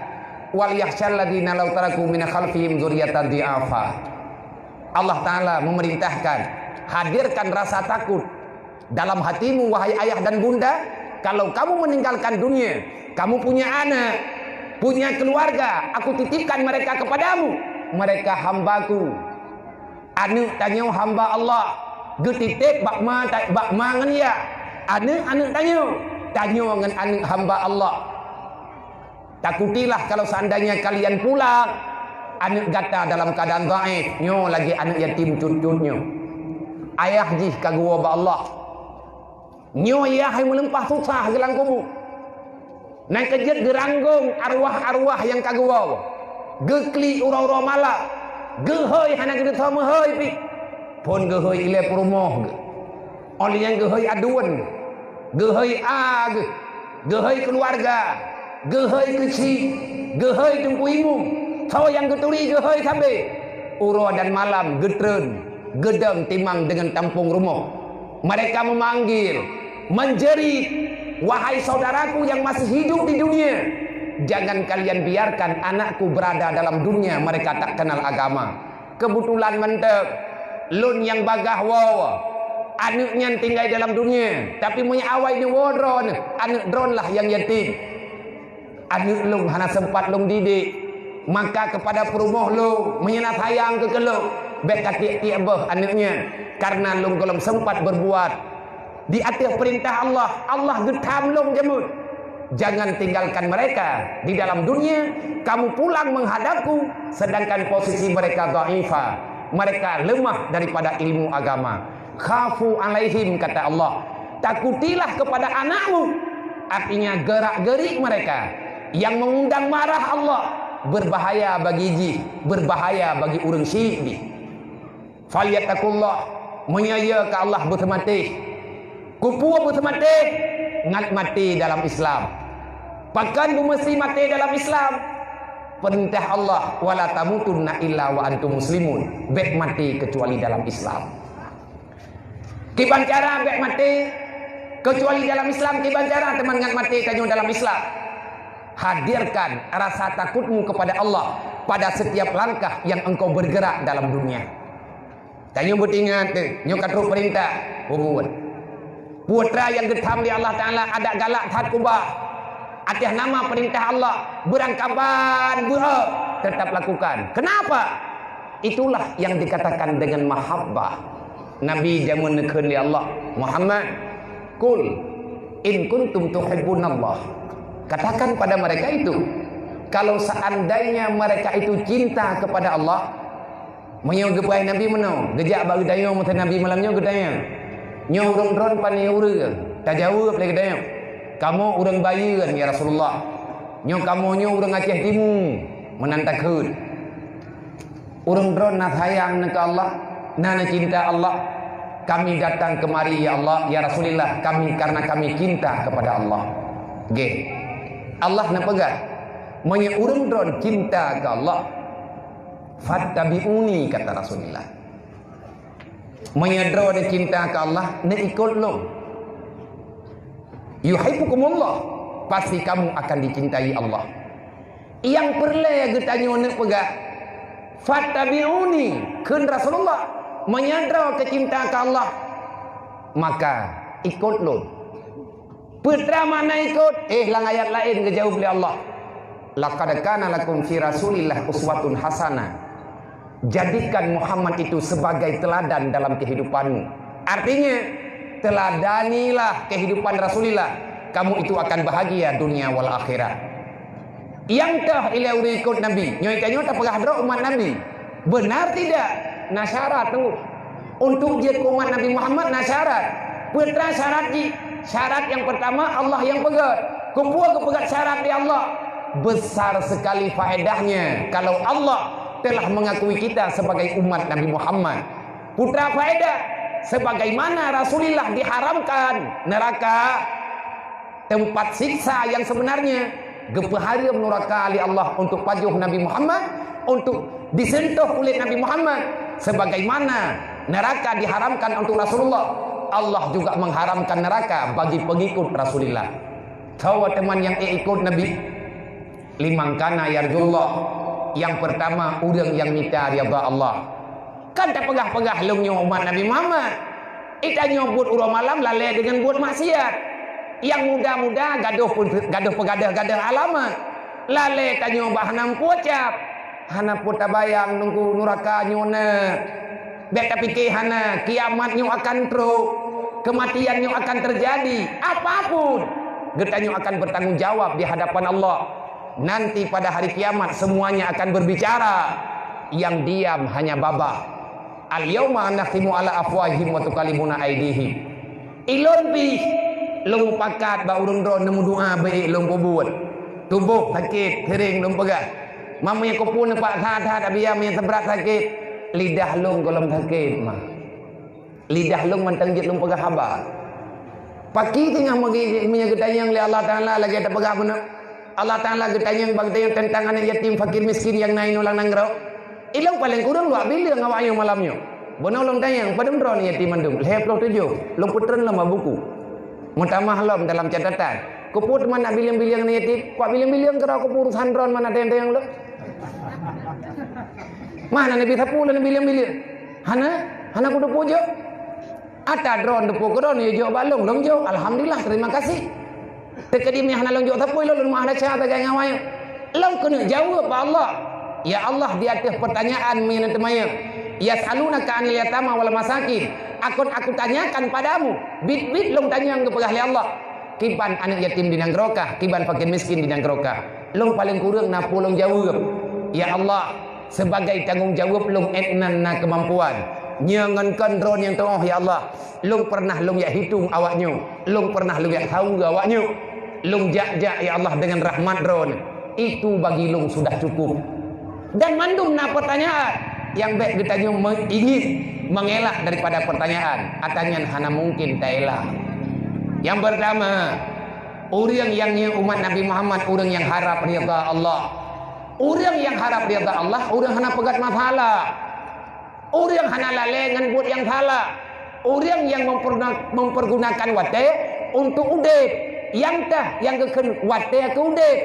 "Wal yakhsyal ladzina law taraku min khalfihim dzurriyyatan dhi'afa." Allah Taala memerintahkan, hadirkan rasa takut dalam hatimu, wahai ayah dan bunda, kalau kamu meninggalkan dunia, kamu punya anak, punya keluarga, aku titipkan mereka kepadamu. Mereka hamba-Ku. Aneuëk tanyoe hamba Allah, geutitép bak ma, bak ma ngon yah. Aneuëk-aneuëk tanyoe, tanyoe ngon aneuëk hamba Allah. Takutilah kalau seandainya kalian pulang, aneuëk gata dalam keadaan dhaif, nyoe lagée aneuëk yatim cut-cut nyoe. Ayah jih ka geuwoe bak Allah. Nyoe yah hai meuleumpah susah geuh lam kubu. Nyang keujeuet geuranggong arwah-arwah nyang ka geuwoe. Geuklik uroe-uroe malam. Geuhôi hana geuteupeue meuhôi pih. Phon geuhôi ilée peurumoh geuh. Óh lheueh nyan geuhôi aduen geuh. Geuhôi a geuh. Geuhôi keuluwarga. Geuhôi keuchik. Geuhôi teungku imum. Soe nyang geuturi geuhôi sabe. Uroe dan malam geutreun. Geudong timang deungon tampông rumoh. Mereka memanggil, menjerit, "Wahai saudaraku yang masih hidup di dunia, jangan kalian biarkan anakku berada dalam dunia mereka tak kenal agama." Kebetulan mantap, lôn nyang bagaih woe, aneuëk nyan tinggai dalam dunia, tapi meunyoe awai neuwoe droeneuh, aneuëk droeneuh lah nyang yatim. Aneuëk lôn hana sempat lôn didik, maka keupada peurumoh lôn, meunyoe na sayang keu lôn, bék katiek-tiek boh aneuëk nyan, karena lôn gohlom sempat berbuat di ateueh peurintah Allah. Allah geutham lôn jameun, "Jangan tinggalkan mereka di dalam dunia, kamu pulang menghadap-Ku, sedangkan posisi mereka dhaifah, mereka lemah daripada ilmu agama." "Khafu alaihim," kata Allah, "takutilah kepada anakmu." Artinya, gerak-gerik mereka yang mengundang marah Allah berbahaya bagi jih, berbahaya bagi ureuëng syiek jih. "Falyattaqullah," meunyoe ka Allah beuseumatéh. Kupeue beuseumatéh? Ngat maté dalam Islam. Pakon beumeusti maté dalam Islam? Peurintah Allah, "Wala tamutunna illa wa antum muslimun." Bék maté keucuali dalam Islam. Kiban cara bék maté keucuali dalam Islam? Kiban cara teuma ngat maté tanyoe dalam Islam? Hadirkan rasa takutmu kepada Allah pada setiap langkah yang engkau bergerak dalam dunia. Tanyoe beutingat teuh, nyoe ka trok peurintah, peubuet. Putra nyang geutham lé Allah Taala adak galak that keubah. Ateueh nama peurintah Allah, beurangkaban beuhe, tetap lakukan. Kenapa? Itulah yang dikatakan dengan mahabbah. Nabi jameun neukheun lé Allah, "Muhammad, qul in kuntum tuhibbunallah." Katakan pada mereka itu, kalau seandainya mereka itu cinta kepada Allah, Meunyoe geupaih Nabi meunoe, geujak bak geutanyoe masa Nabi malam nyoe geutanyong, "Nyoe ureuëng droen pane ureuëng?" Tajaweueb lé geutanyoe, "Kamoe ureuëng Bayeuen, ya Rasulullah." "Nyoe kamoe nyoe ureuëng Aceh Timu." Meunan takheun. "Ureuëng droen na sayang neuh keu Allah, na neucinta Allah. Kami datang kemari, ya Allah, ya Rasulillah, kami karena kami cinta kepada Allah." Geh. Allah neupeugah, "Meunyoe ureuëng droen cinta keu Allah, fattabi'uni," kata Rasulullah. "Meunyoe droe neucinta keu Allah, neuikot lôn. Yuhibbukumullah, pasti kamu akan dicintai Allah." Nyang peureulée geutanyoe neupeugah, "Fattabi'uni," kheun Rasulullah, "Meunyoe droe keucinta keu Allah, maka ikot lôn." Peue teuma makna ikot? Eh, lam ayat laén geujaweueb lé Allah, "Laqad kana lakum fi Rasulillah uswatun hasanah." Jadikan Muhammad itu sebagai teladan dalam kehidupanmu. Artinya, teladanilah kehidupan Rasulullah, kamu itu akan bahagia dunia wal akhirat. Nyang toh ilée ureuëng ikot Nabi, nyoe tanyoe tapeugah droe umat Nabi. Benar tidak? Na syarat tu. Untuk jeuet keu umat Nabi Muhammad na syarat. Peue teuma syarat jih? Syarat nyang pertama, Allah nyang peugét. Keupeue geupeugét syarat di Allah? Besar sekali faedahnya kalau Allah telah mengakui kita sebagai umat Nabi Muhammad. Peue teuma faedah, sebagaimana Rasulullah diharamkan neraka, tempat siksa yang sebenarnya, geupeuhareuem nuraka lé Allah untuk pajoh Nabi Muhammad, untuk disentuh ulée Nabi Muhammad, sebagaimana neraka diharamkan untuk Rasulullah, Allah juga mengharamkan neraka bagi pengikut Rasulullah. Soe teuma nyang ikot Nabi? Liman kana yarjullah, nyang pertama ureuëng nyang mita ridha Allah. Kan tapeugah-peugah lom nyoe umat Nabi Muhammad. Itanyoe buet uroe malam lalée deungon buet maksiat. Nyang muda-muda gadoh pun, gadoh peugadoh-gadoh alamat. Lalée tanyoe bah hana meupucap. Hana peue tabayang nunggu nuraka nyoe na. Bék tapike hana, kiamat nyoe akan trok. Kematian nyoe akan terjadi. Apapun, geutanyoe akan bertanggung jawab di hadapan Allah. Nanti pada hari kiamat semuanya akan berbicara. Yang diam hanya babah. "Al-yauma nakhtimu ala afwahihim wa tukallimuna aidihim." Ilôn pih lôn mupakat bak ureuëng droe neumeudoa bék lôn peubuet. Tuboh sakét, seuring lôn peugah. Meunyoe keupeue neupak that-that, abia meunyoe seubrat sakét, lidah lôn gohlom sakét mah. Lidah lôn mantong jeuet lôn peugah haba. Paki teungoh meunyoe geutanyong lé Allah Taala lagée tapeugah bunoe. Allah Taala geutanyong bak geutanyoe teuntang aneuëk yatim fakir miskin nyang na inoe lam nanggroe. Ilôn paleng kureueng luwak bileueng awak nyoe malam nyoe. Bunoe lôn tanyong, padum droe aneuëk yatim mandum? Lhée ploh tujoh. Lôn peutreun lom bak buku. Meutamah lom dalam catatan. Keupeue teuma na bileueng-bileueng aneuëk yatim? Kuak bileueng-bileueng keudroe keupeue urusan droe mana tanyong-tanyong lôn? Mana Nabi sapeue lôn bileueng-bileueng? Hana, hana kuteupeu jok. Ata droe teupeu keudroe nyoe jok bak lôn, lôn jok. Alhamdulillah, terima kasih. Teukeudi meuhana lôn jok sapeue lôn, lôn meuah desya sagai ngon awai. Lôn keuneuk jaweueb bak Allah. Ya Allah, di ateueh peurtanyaan meunyoe teumanyong, "Yas'alunaka 'anil yatama wal masakin." Akan Aku tanyakan padamu, bit-bit lôn tanyong geupeugah lé Allah. Kiban aneuëk yatim di nanggroe kah, kiban fakir miskin di nanggroe kah. Lôn paleng kureueng na peue lôn jaweueb. Ya Allah, sebagai tanggong jaweueb lôn 'et nan na keumampuan. Nyoe ngon kon droe nyang tuoh, ya Allah. Lôn pernah lôn jak hitong awak nyoe. Lôn pernah lôn jak saweue awak nyoe. Lôn jak-jak, ya Allah, deungon rahmat Droeneuh. Itu bagi lôn sudah cukup. Dan mandum na peurtanyaan nyang bék geutanyoe meungieng mengelak daripada peurtanyaan. Ata nyan hana mungken taelak. Nyang peurtama, ureuëng nyang nyoe umat Nabi Muhammad, ureuëng nyang harab ridha Allah. Ureuëng nyang harab ridha Allah, ureuëng hana peugét masalah. Ureuëng hana lalée ngon buet nyang salah. Ureuëng nyang memperna-, mempergunakan watée untuk udeb. Nyang teuh nyang geukheun watée keu udeb.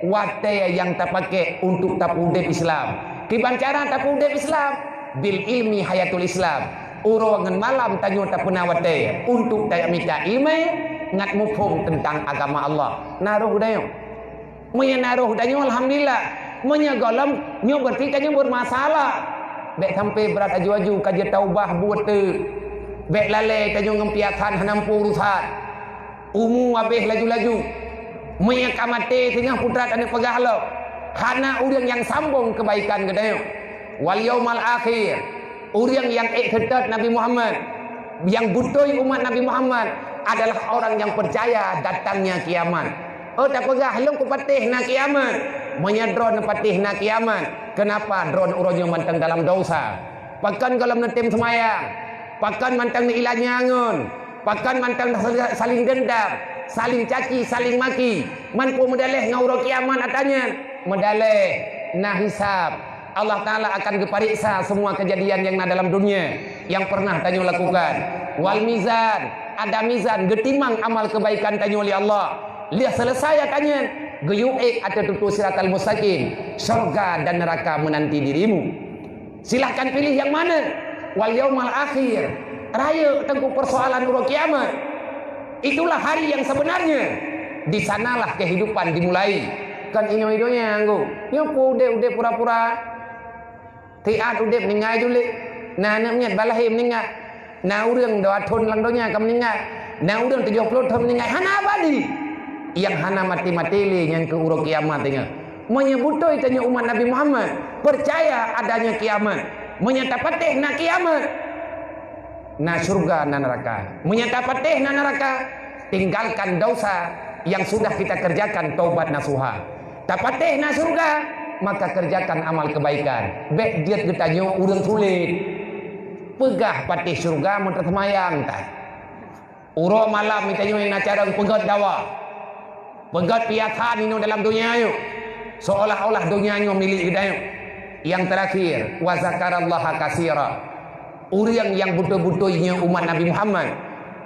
Watée nyang tapaké untuk tapeuudeb Islam. Kiban cara tapeuudeb Islam? Bil ilmi hayatul Islam. Uroe ngon malam tanyoe tapeuna watée untuk tamita iéleumé ngat muphom teuntang agama Allah. Na roh dayong. Meunyoe na roh tanyoe, alhamdulillah. Meunyoe gohlom, nyoe berarti tanyoe bermasalah. Bék sampai brat aju-aju ka jeuet taubah buet teuk. Bék lalée tanyoe ngon piasan hana muphom urusan. Umu habéh laju-laju. Meunyoe ka maté singoh putrat aneuëk peugah lom, hana ureuëng nyang sambong keubaikan geutanyoe. Wal yaumal akhir, ureuëng nyang ék seutôt Nabi Muhammad, nyang beutôi umat Nabi Muhammad adalah orang yang percaya datangnya kiamat. Oh, tapeugah lôn kupatéh na kiamat. Meunyoe droeneuh patéh na kiamat, keunapa droeneuh uroe nyoe mantong dalam dosa? Pakon gohlom neutem seumayang? Pakon mantong neuilat nyangon? Pakon mantong saling dendam, saling caci, saling maki? Man peue meudaleh ngon uroe kiamat ata nyan? Meudaleh na hisab. Allah Taala akan geupareksa semua kejadian yang na dalam dunia yang pernah tanyoe lakukan. Wal mizan, ada mizan, geutimang amal kebaikan tanyoe lé Allah. Lheueh selesai ata nyan, geuyue ék ateueh tutoe siratal mustaqim, syurga dan neraka menanti dirimu. Silahkan pilih yang mana. Wal yaumal akhir, rayeuk teungku persoalan uroe kiamat. Itulah hari yang sebenarnya. Di sanalah kehidupan dimulai. Kon inyoe donya nggu. Nyoe pue udeb-udeb pura-pura. Tiat udeb meuninggai julék. Na aneuk miet balahé meuninggai. Na ureuëng dua thon lam donya ka meuninggai. Na ureuëng tujoh ploh thon meuninggai. Hana abadi. Nyang hana maté-maté lé nyan keu uroe kiamat teungoh. Meunyoe beutôi tanyoe umat Nabi Muhammad, percaya adanya kiamat. Meunyoe tapatéh na kiamat, na syurga, na neraka. Meunyoe tapatéh na neraka, tinggalkan dosa yang sudah kita kerjakan, taubat nasuha. Tapatéh na syurga, maka kerjakan amal kebaikan. Bék jeuet geutanyoe ureuëng sulet. Peugah patéh syurga meuteusemayang that. Uroe malam geutanyoe na carông peugét dawa, peugét piasan inoe dalam donya nyoe, seolah-olah donya nyoe milék geutanyoe. Yang terakhir, wa zakarallaha katsira. Ureuëng nyang beutôi-beutôi nyoe umat Nabi Muhammad,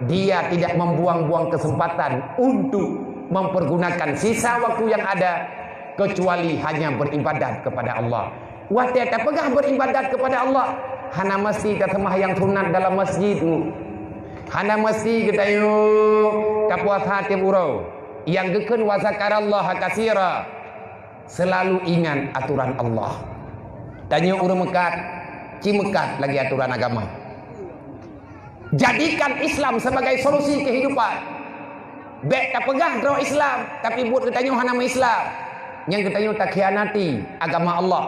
dia tidak membuang-buang kesempatan untuk mempergunakan sisa waktu yang ada kecuali hanya beribadat kepada Allah. Watée tapeugah beribadat kepada Allah, hana meusti taseumayang sunat dalam masjid. Hana meusti geutanyoe tapuasa tieb uroe. Nyang geukheun wa zakarallaha katsira, selalu ingat aturan Allah. Tanyoe ureuëng meukat, ci meukat lagi aturan agama. Jadikan Islam sebagai solusi kehidupan. Bék tapeugah droe Islam, tapi buet geutanyoe hana meu-Islam. Nyang geutanyoe takhianati agama Allah,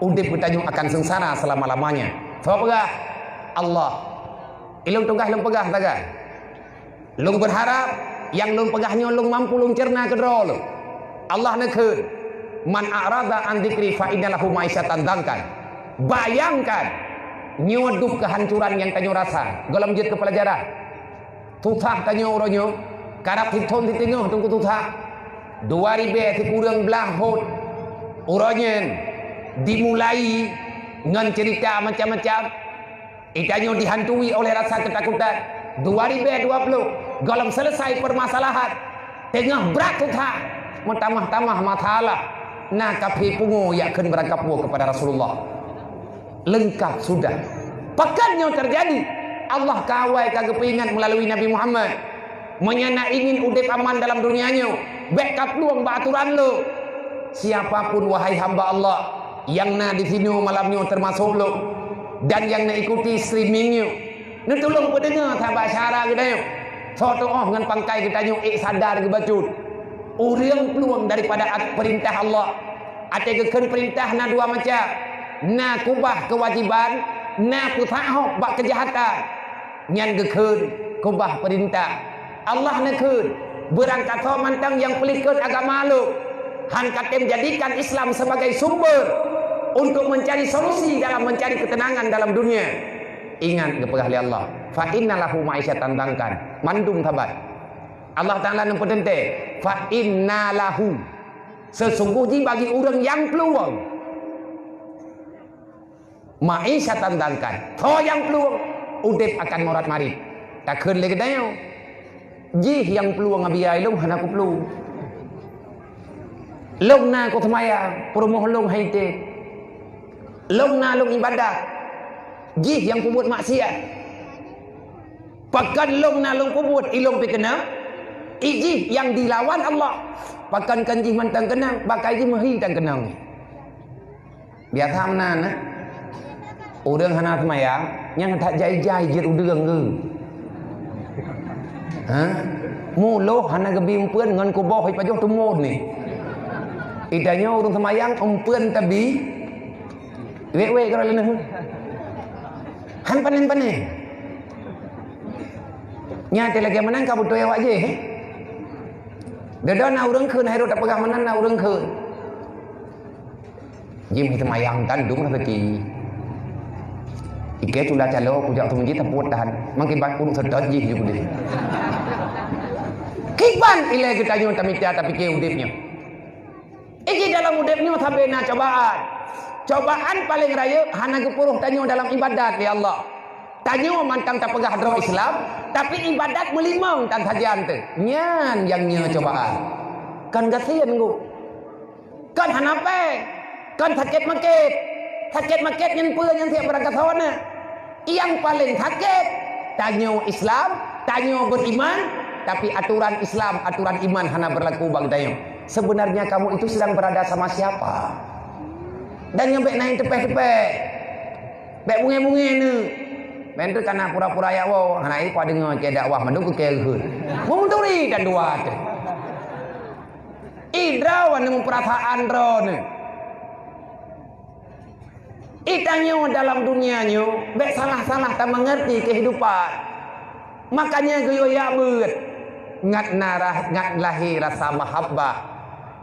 udeb geutanyoe akan sengsara selama-lamanya. Soe peugah? Allah. Ilôn tugaih lôn peugah sagai. Lôn berharap nyang lôn peugah nyoe lôn mampu lôn cerna keudroe lôn. Allah neukheun, "Man a'rada an dzikri fa inna lahu ma'isyatan dzankan." Bayangkan, nyoe dub kehancuran nyang tanyoe rasa. Gohlom jeuet keu pelajaran. Susah tanyoe uroe nyoe, karab sithon siteungoh teungku susah. Dua ribée sikureueng blaih thon. Uroe nyan dimulai ngon cerita macam-macam. Geutanyoe dihantui oleh rasa ketakutan. Dua ribée dua ploh, gohlom selesai permasalahan. Teungoh brat susah, meutamah-tamah masalah. Na kafé pungo jak kheun beurangkapeue keupada Rasulullah. Leungkap sudah. Pakon nyoe teujadi? Allah ka awai ka geupeuingat meulalui Nabi Muhammad. Meunyoe na ingin udeb aman dalam donya nyoe, bék kaplueng bak atoran lôn. Siapa pun, wahai hamba Allah, nyang na disinoe malam nyoe teumasok lôn, dan nyang na ikuti streaming nyoe, neutulông peudeungoe saban syedara geutanyoe. Soe tuoh ngon pangkai geutanyoe ék sadar geubacut. Ureuëng plueng daripada at-, peurintah Allah. Watée geukheun peurintah na dua macam. Na keubah keuwajéban, na peusahob bak keujahatan. Nyan geukheun keubah peurintah. Allah neukheun, beurangkasoe mantong nyang peulikot agama lôn, han katem jadikan Islam sebagai sumber untuk mencari solusi dalam mencari ketenangan dalam dunia. Ingat geupeugah lé Allah, "Fa inna lahu ma'isyatan dzankan." Mandum saban. Allah Taala neupeuteuntée, "Fa inna lahu." Sesungguh jih bagi ureuëng nyang plueng. Ma'isyatan dzankan. Soe nyang plueng, udeb akan morat-marit. Takheun lé geutanyoe, jih nyang plueng, abiya lôn hana kuplueng. Lôn na kuseumayang, peurumoh lôn hai teuh. Lôn na lôn ibadat, jih nyang peubuet maksiat. Pakon lôn na lôn peubuet, ilôn pih keunong? Ijih nyang dilawan Allah. Pakon kon jih mantong keunong, bak kajih meuhi tan keunong. Biasa meunan, eh? Ureuëng hana seumayang, nyang that jai-jai jeuet udeueng geuh. Hah? Muloh hana geubi eumpeuen ngon kuboh ipajoh tumon ni. Geutanyoe ureuëng seumayang eumpeuen tabi. Wék-wék keudroe leuneuk. Han panen-panen. Nyan teuh lagèe meunan ka beutôi awak jih, eh? Deudon na ureueng kheun, hai rot tapeugah meunan na ureueng kheun. Jih meuteumanyong tan dum raseuki. Ikei cula calo kujak seumeujih tapuet tahan. Mangkiban ureueng seutôt jih jukudeh. Kiban ilèe geutanyoe tamita tapike udép nyoe. Iji dalam udép nyoe sabe na cobaan. Cobaan paleng rayeuk hana geupuroh tanyoe dalam ibadat lé Allah. Tanyoe mantong tapeugah droe Islam, tapi ibadat meulimong tan sajan teuh. Nyan nyang nyoe cobaan. Kon gasien ngu. Kon hana péng. Kon sakét makét. Sakét makét nyan peue nyang siap beurangkat sawana. Nyang paleng sakét, tanyoe Islam, tanyoe beriman, tapi aturan Islam, aturan iman hana berlaku bak geutanyoe. Sebenarnya kamu itu sedang berada sama siapa? Dan nyoe bèk na nyang teupeh-teupeh. Bèk bungé-bungé neuh. Meuntreuk kana pura-pura jak woe, hana ié kudeungoe keu dakwah mandum keu keu geuheuet. Meuturi dan dua teuh. Ih, droeneuh meupeurasaan droeneuh. Ih, tanyoe dalam dunia nyoe bèk salah-salah tameungerti kehidupan. Makanya geuyue jak beuet ngat na rah-, ngat lahé rasa mahabbah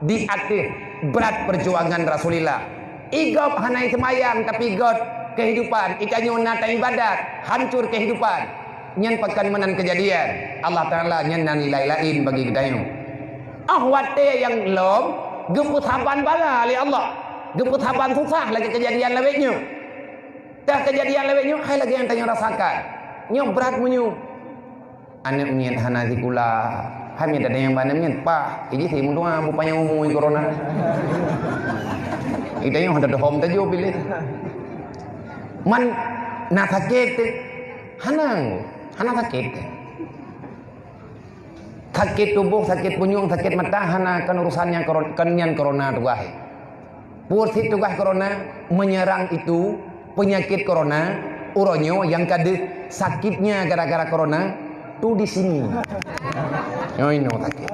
di ateueh brat peujuangan Rasulillah. Ih, gob hana seumayang, tapi göt kehidupan. Ih, tanyoe na taibadat, hancor kehidupan. Nyan pakon meunan keujadian. Allah Taala nyan na nilai laén bagi geutanyoe. Óh watèe nyang lom geupeusaban bala lé Allah, geupeusaban susah lagèe keujadian lawét nyoe. Teuh keujadian lawét nyoe hai lagèe nyang tanyoe rasakan. Nyoe brat meunyoe. Aneuk miet hana sikula, hai miet ada nyang ba aneuk miet, pah, iji si meutuha bupanyang umui corona. Ita nyoe hana dohom tajôh piléh. Man na sakét teuh, hana, hana sakét teuh. Sakét tuboh, sakét punyueng, sakét mata hana, kon urusan nyang koro-, kon nyan corona tugaih. Peue cit tugaih corona? Menyerang itu penyakit corona, uroe nyoe nyang ka deuh sakitnya gara-gara corona, tu di sini. Nyoe inoe sakét.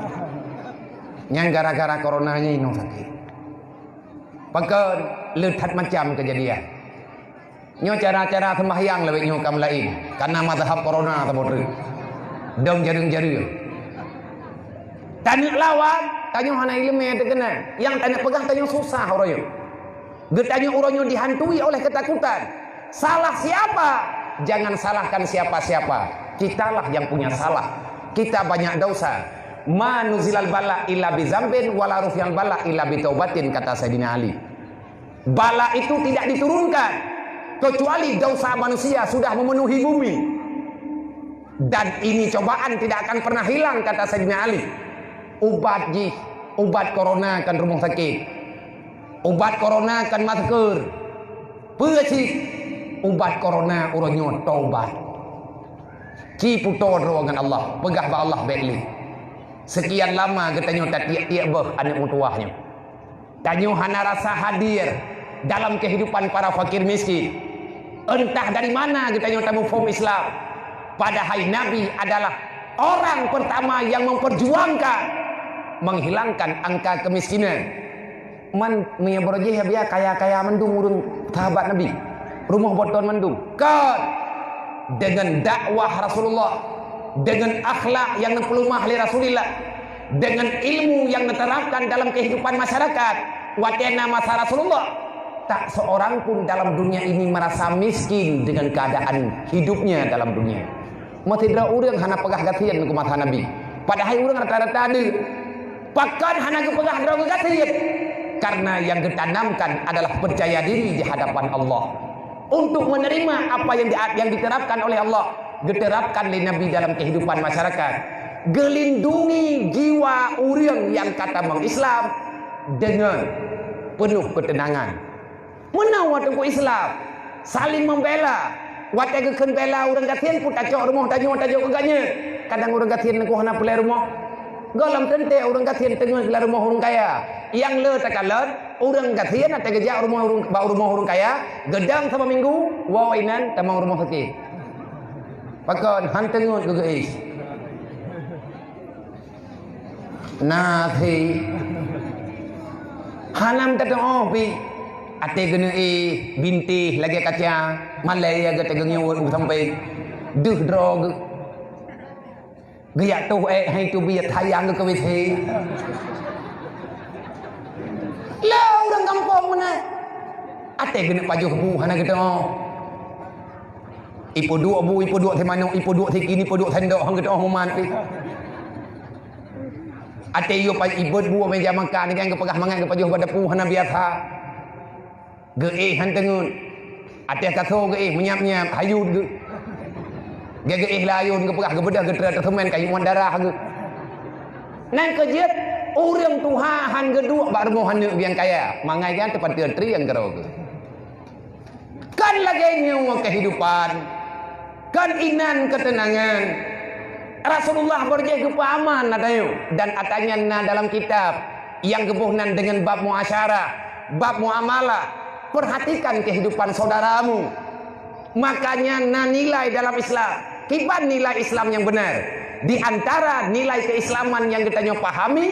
Nyang gara-gara corona nyoe inoe sakét. Pakon le that macam keujadian. Nyoe cara-cara seumbahyang lawét nyoe ka meulaén, kareuna mazhab corona saboh treuk. Dong jareueng-jareueng. Taneuk lawan, tanyoe hana ileumèe teukeunang. Nyang taneuk peugah tanyoe susah uroe nyoe. Geutanyoe uroe nyoe dihantui oleh ketakutan. Salah siapa? Jangan salahkan siapa-siapa. Kitalah yang punya salah. Kita banyak dosa. "Ma nuzilal bala illa bizambin, wala rufi'al bala illa bitaubatin," kata Saidina Ali. Bala itu tidak diturunkan kecuali dosa manusia sudah memenuhi bumi. Dan ini cobaan tidak akan pernah hilang, kata Saidina Ali. Ubat jih, ubat corona kon rumoh sakét. Ubat corona kon masker. Peue cit? Ubat corona uroe nyoe taubat. Ci putôh droe ngon Allah, peugah bak Allah bèk lé. Sekian lama geutanyoe tatiek-tiek beuh aneuk meutuwah nyoe. Tanyoe hana rasa hadir dalam kehidupan para fakir miskin. Entah dari mana geutanyoe tamuphom Islam. Padahai Nabi adalah orang pertama yang memperjuangkan menghilangkan angka kemiskinan. Man, meunyoe baroe jih ya biya kaya-kaya mandum ureueng sahabat Nabi. Rumoh boton mandum. Kon! Dengan dakwah Rasulullah, dengan akhlak yang neupeuleumah lé Rasulillah, dengan ilmu yang neuterapkan dalam kehidupan masyarakat, watèe na masa Rasulullah, tak seorang pun dalam dunia ini merasa miskin dengan keadaan hidupnya dalam dunia. Meusidroe ureueng hana peugah gasien keu masa Nabi. Padahai ureueng rata-rata deuh. Pakon hana geupeugah droe geugasien? Karena yang geutanamkan adalah percaya diri di hadapan Allah. Untuk menerima apa yang di-, yang diterapkan oleh Allah, geuterapkan lé Nabi dalam kehidupan masyarakat. Geulindungi jiwa ureueng nyang ka tamong Islam dengan penuh ketenangan. Meunoe teungku Islam, saling membela. Watèe geukheun bela ureueng gasien pun tacok rumoh tanyoe tajok keu gobnyan. Kadang ureueng gasien teungku hana peureulèe rumoh. Gohlom teuntèe ureueng gasien teungeut lam rumoh ureueng kaya. Nyang le takalon, ureueng gasien watèe geujak rumoh ureueng, bak rumoh ureueng kaya, geudong saboh minggu, woe inan tamong rumoh sakét. Pakon, han teungeut geugeuéh. Na thé. Hana meutateu'oh pih. Até geuneuk éh bintéh lagée kaca, malée gata geungiewet u sampéng. Deuh droe geu-, geujak toh ék hai teubiet hayang geu keu W C. Lé ureuëng gampông meunan. Até geuneuk pajoh bu hana geutanyoe. Ipeuduek bu, ipeuduek teuh manok, ipeuduek teuh kin, ipeuduek sendok, han geutanyoe mumat pih. Até yue pa-, ibeuet bu meja makan, kan geupeugah mangat geupajoh bak dapu hana biasa. Geuéh han teungeut. Até kaso geuéh meunyap-nyap, hayut geu. Geu-, geuéh layôn geupeugah geubeudôh geutré teuseumén kayue muat darah geu. Nan keu jeuet ureuëng tuha han geuduek bak rumoh aneuëk nyang kaya, mangat nyan teupanteue trieng keudroe geu. Kan lagée nyoe kehidupan, kan inan keuteunangan. Rasulullah beurjéh geupeuaman ata nyoe, dan ata nyan na dalam kitab nyang geuboh nan deungon bab muasyarah, bab muamalah. Perhatikan kehidupan saudaramu. Makanya na nilai dalam Islam. Kiban nilai Islam nyang benar? Di antara nilai keislaman nyang geutanyoe pahami,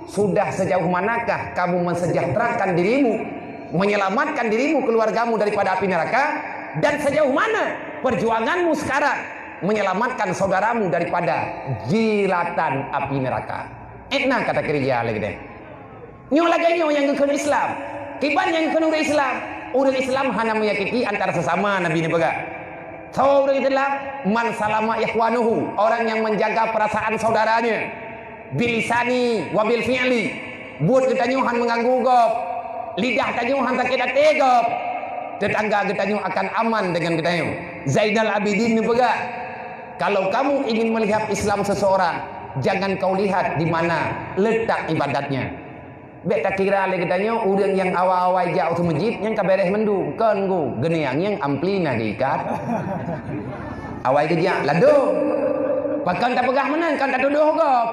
sudah sejauh manakah kamu mensejahterakan dirimu, menyelamatkan dirimu, keluargamu daripada api neraka, dan sejauh mana perjuanganmu sekarang menyelamatkan saudaramu daripada jilatan api neraka? Ék na kata keureuja lé geude. Nyoe lagée nyoe nyang geukheun Islam. Kiban nyang geukheun ureuëng Islam? Ureuëng Islam hana menyakiti antara sesama, Nabi neupeugah. Soe ureuëng Islam? Man salama ikhwanuhu, orang yang menjaga perasaan saudaranya. Bilisani wa bil fi'li. Buet geutanyoe han meuganggu gob. Lidah tanyoe han sakét até gob. Tetangga geutanyoe akan aman deungon geutanyoe. Zainal Abidin neupeugah, kalau kamu ingin melihat Islam seseorang, jangan kau lihat di mana letak ibadatnya. Bék takira lé geutanyoe ureuëng nyang awai-awai jak u meuseujid nyan ka beres mandum, kon geu geuneuk nyang ampli na geuikat. Awai geujak ladôm. Pakon tapeugah meunan, kon tatudôh gob.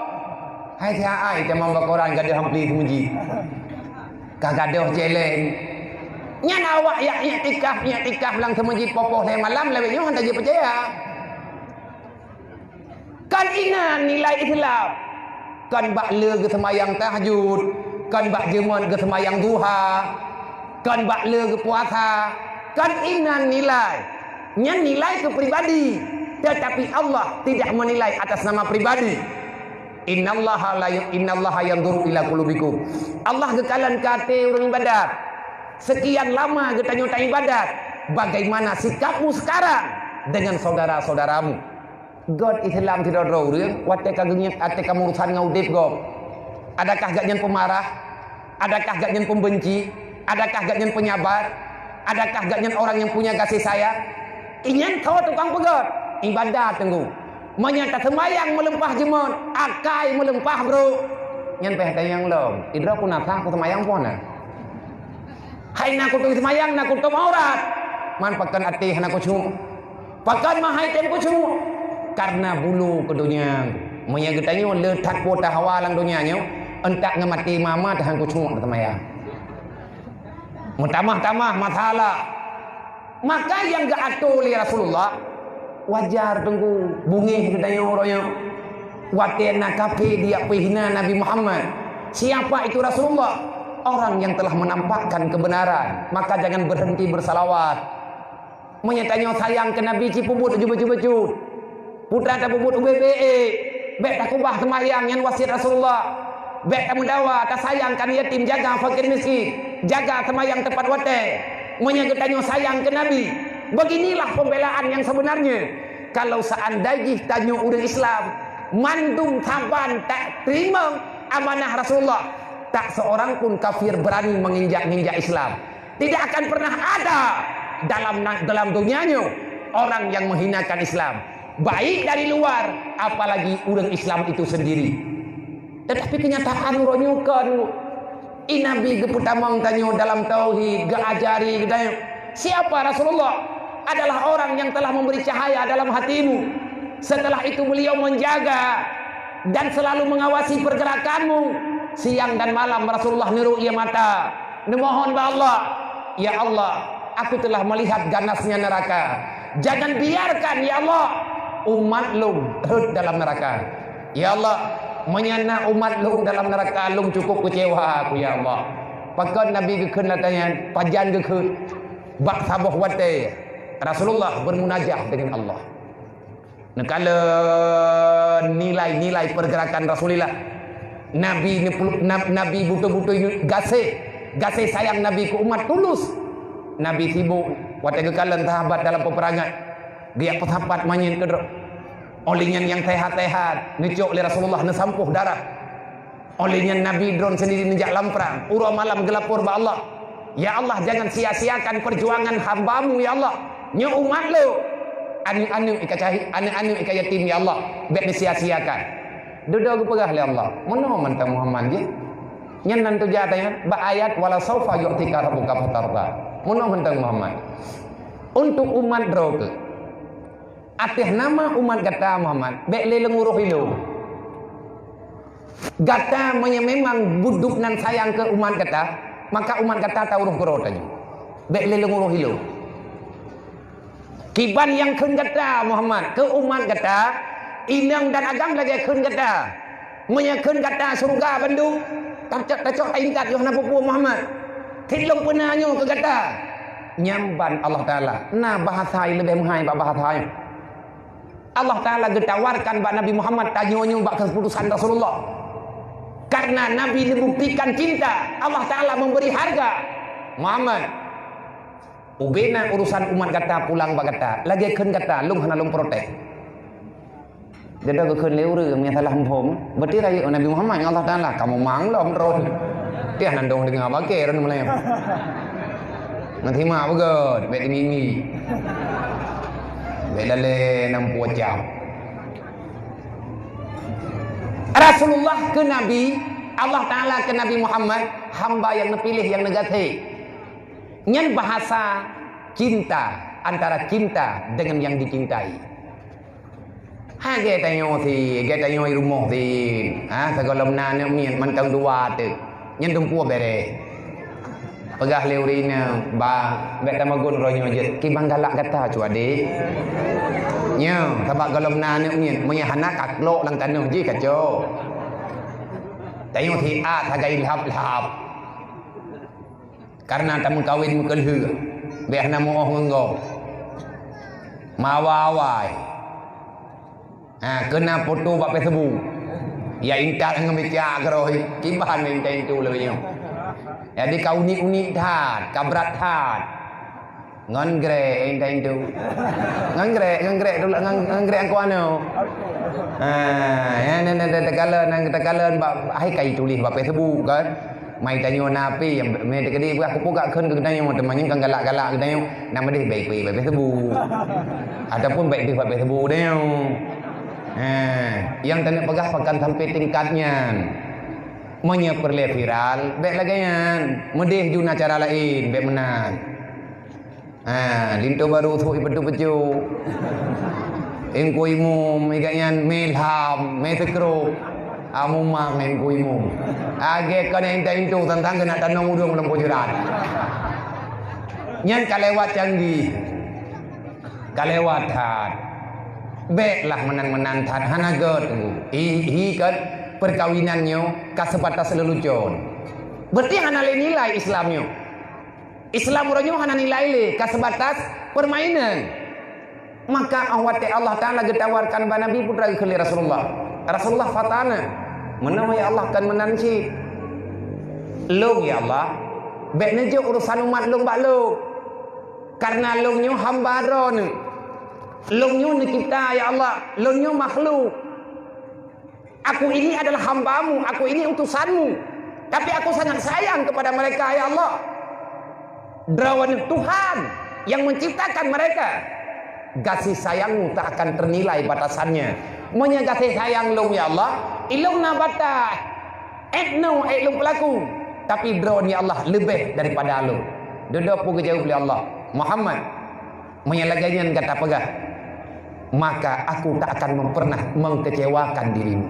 Hai si ai tamong bak koran gadôh ampli u meuseujid. Ka gadôh celeng. Nyan awak jak iktikaf, iktikaf lam meuseujid poh-poh lhée malam lawét nyoe hana jipeucaya. Kan inan nilai Islam. Kan bak le geuseumayang tahajud, kan bak jeumat geuseumayang duha, kan bak le geupuasa, kan inan nilai. Nyan nilai keu pribadi, tetapi Allah tidak menilai atas nama pribadi. Innallaha la, innallaha yanzuru ila qulubikum. Allah geukalon keu até ureuëng ibadat. Sekian lama geutanyoe taibadat, bagaimana sikapmu sekarang dengan saudara-saudaramu? Göt Islam sidroe-droe ureuëng watée ka geungieng até ka meurusan ngon udeb gob. Adakah gobnyan peumarah? Adakah gobnyan pembenci? Adakah gobnyan penyabar? Adakah gobnyan orang yang punya kasih sayang? Inyan tho tukang peugöt, ibadat teunggu. Meunyoe taseumayang meuleumpah jeumeut, akai meuleumpah brôk, nyan pih tanyong lom. Idroe ku na sah kuseumayang po na? Hai na kutem seumayang, na kutem aurat. Man pakon até hana khusyuk? Pakon meuhai tem khusyuk? Karena bulu keu donya. Meunyoe geutanyoe le that po tahawa lam donya nyoe, entak ngon maté mama tahan khusyuk seumayang. Meutamah-tamah masalah. Maka nyang geuato lé Rasulullah, wajar teunggu bungéh geutanyoe uroe nyoe. Watée na kafé dijak peuhina Nabi Muhammad. Siapa itu Rasulullah? Orang yang telah menampakkan kebenaran, maka jangan berhenti bersalawat. Meunyoe tanyoe sayang keu Nabi, ci peubuet ju bacut-bacut. Peue tapeubuet ubé-bé, bék takubah seumayang nyan wasiet Rasulullah. Bék tameudawa, tasayang kan yatim, jaga fakir miskin, jaga seumayang tepat watée. Meunyoe geutanyoe sayang keu Nabi, beginilah pembelaan yang sebenarnya. Kalau seandai jih tanyoe ureuëng Islam, mandum saban tak terima amanah Rasulullah, tak seorang pun kafir berani menginjak-injak Islam. Tidak akan pernah ada dalam na-, dalam dunia nyoe orang yang menghinakan Islam, baik dari luar, apalagi ureuëng Islam itu sendiri. Tetapi kenyataan uroe nyoe kon, i Nabi geupeutamong tanyoe dalam tauhid, geuajari geutanyoe. Siapa Rasulullah? Adalah orang yang telah memberi cahaya dalam hatimu. Setelah itu beliau menjaga dan selalu mengawasi pergerakanmu. Siang dan malam Rasulullah neurok ie mata. Neumohon bak Allah, "Ya Allah, aku telah melihat ganasnya neraka. Jangan biarkan, ya Allah, umat lôn rhot dalam neraka. Ya Allah, meunyoe na umat lôn dalam neraka, lôn cukup kecewa aku, ya Allah." Pakon Nabi geukheun lagèe nyan, pajan geukheun? Bak saboh watèe Rasulullah bermunajah dengan Allah. Neukalon nilai-nilai pergerakan Rasulullah. Nabi neupeu-, na-, Nabi beutôi-beutôi gaséh, gaséh sayang Nabi keu umat tulus. Nabi sibuk watèe geukalon sahabat dalam peperangan. Geujak peusapat manyét keudroe. Óh lheueh nyan nyang seuhat-seuhat neucok lé Rasulullah, neusampôh darah. Óh lheueh nyan Nabi droen sendiri neujak lam prang, uroe malam geulapor bak Allah, "Ya Allah, jangan sia-siakan perjuangan hamba-Mu, ya Allah. Nyoe umat Lôn. Aneuk-aneuk ka syahid, aneuk-aneuk ka yatim, ya Allah. Bèk neusia-siakan." Dudoe geupeugah lé Allah, "Meunoe mantong Muhammad jih." Nyan nan tuju tanyoe bak ayat, "Wala saufa yu'tika rabbuka fatarda." Meunoe mantong Muhammad. Untuk umat droe keuh. Ateueh nama umat gata Muhammad, bèk lé lôn uroh ilôn. Gata meunyoe memang beudôh nan sayang keu umat gata, maka umat gata tauroh keudroe tanyoe. Bèk lé lôn uroh ilôn. Kiban nyang kheun gata Muhammad keu umat gata, inong dan agam lagèe kheun gata. Meunyoe kheun gata syeuruga bandum, tacok, tacok taingkat yoh hana peue-peue Muhammad. Kheun lôn peuna nyoe keu gata. Nyan ban Allah Taala na bahasa nyang leubeh meuhai bak bahasa nyoe. Allah Taala geutawarkan bak Nabi Muhammad tanyoe nyoe bak keuputusan Rasulullah. Karena Nabi neubuktikan cinta, Allah Taala memberi harga. Muhammad, ubena urusan umat gata pulang bak gata. Lagèe kheun gata, lôn hana lôn protes. Gata geukheun lé ureueng nyang salah muphom, berarti rayeuk Nabi Muhammad ngon Allah Taala, kamoe mang lom droe. Tiah nan dong deungoe bak kèe droe meulayeue. Ngon simak beugöt, bèk timimi. Bèk lalé nam pucam. Rasulullah keu Nabi, Allah Taala keu Nabi Muhammad, hamba nyang neupiléh, nyang neugaséh. Nyan bahasa cinta, antara cinta dengan yang dicintai. Ha, gèt tanyoe sit, gèt tanyoe i rumoh sit. Ha, sigohlom na aneuk miet mantong dua teuk. Nyan teumpuwoe bèrèh. Peugah lé ureueng inong, "Bah, bèk tameugon uroe nyoe jeuet, kiban galak gata cu adék." Nyoe, sabab gohlom na aneuk miet, meunyoe hana ka klok lam tanoh jih kacok. Tanyoe siat sagai lhab-lhab. Karena tameukawen meukeulheueh, bèk hana meu'oh ngon gob. Meuawai-awai. Ha, keu na foto bak Facebook. Ya intat ngon mita keurôi, kiban intat itu lagèe nyoe. Jadi ka unik-unik that, ka brat that. Ngon grek intat itu. Ngon grek, ngon grek tu, ngon, ngon grek angkau anu. Ha, ya, na, na, na, takalon, na, takalon bak, hai ka ituléh bak Facebook kan. Mai tanyoe na pih nyang meukeudi peugah, "Kupeugah kheun keu geutanyoe, teuma nyan kan galak-galak geutanyoe, na meudeh bèk ikueh bak Facebook. Ataupun bèk deuh bak Facebook geutanyoe." Ha, nyang taneuk peugah pakon sampai tingkat nyan. Meunyoe peureulèe viral, bèk lagèe nyan. Meudeh ju na cara laén, bèk meunan. Ha, linto barô sôk ipeutôh-peutôh. Teungku Imum, i gobnyan mé lham, mé seukrôp. Amumat ngon Teungku Imum. Lagèe kon intat-intat tantang keuneuk tanong ureueng lam kujuran. Nyan ka lewat canggih. Ka lewat that. Bèk lah meunan-meunan that, hana gèt. Hi, hi kan perkawinan nyoe ka sebatas leulucon. Berarti hana lé nilai Islam nyoe. Islam uroe nyoe hana nilai lé, ka sebatas permainan. Maka 'oh watèe Allah Taala geutawarkan bak Nabi, peue geukheun lé Rasulullah. Rasulullah fatana. Meunoe ya Allah, kon meunan cit. Lôn ya Allah, bèk neujok urusan umat lôn bak lôn. Karena lôn nyoe hamba Droeneuh. Lôn nyoe neucipta ya Allah, lôn nyoe makhluk. Aku ini adalah hamba-Mu, aku ini utusan-Mu. Tapi aku sangat sayang kepada mereka, ya Allah. Droeneuh Tuhan yang menciptakan mereka. Gaséh sayang-Mu tak akan ternilai batasannya. Meunyoe gaséh sayang lôn, ya Allah, ilôn na batas. Ék nyoe ék lôn peulaku. Tapi Droeneuh, ya Allah, leubeh daripada lôn. Dudoe peue geujaweueb lé Allah, Muhammad, meunyoe lagèe nyan gata peugah, maka aku tak akan mem-, pernah mengkecewakan dirimu.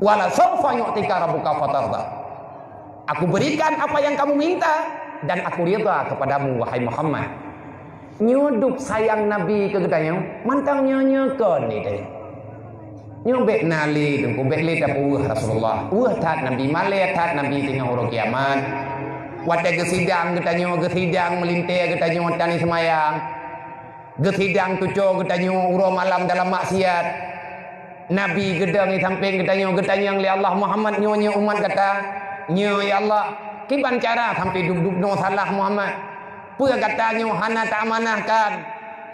"Wala saufa yu'tika rabbuka fatarda." Aku berikan apa yang kamu minta dan aku ridha kepadamu, wahai Muhammad. Nyoe dub sayang Nabi keu geutanyoe, mantong nyoe-nyoe kon ni tadi. Nyoe bèk na lé teungku, bèk lé tapeuweueh Rasulullah. Weueh that Nabi, malèe that Nabi teungoh uroe kiamat. Watée geusidang geutanyoe, geusidang meulintée geutanyoe tan seumayang, geusidang tuco geutanyoe uroe malam dalam maksiat. Nabi geudong di sampéng geutanyoe, geutanyong lé Allah, "Muhammad, nyoe, nyoe umat gata?" "Nyoe, ya Allah." "Kiban cara sampai dub-dub noe salah, Muhammad? Peue gata nyoe hana taamanahkan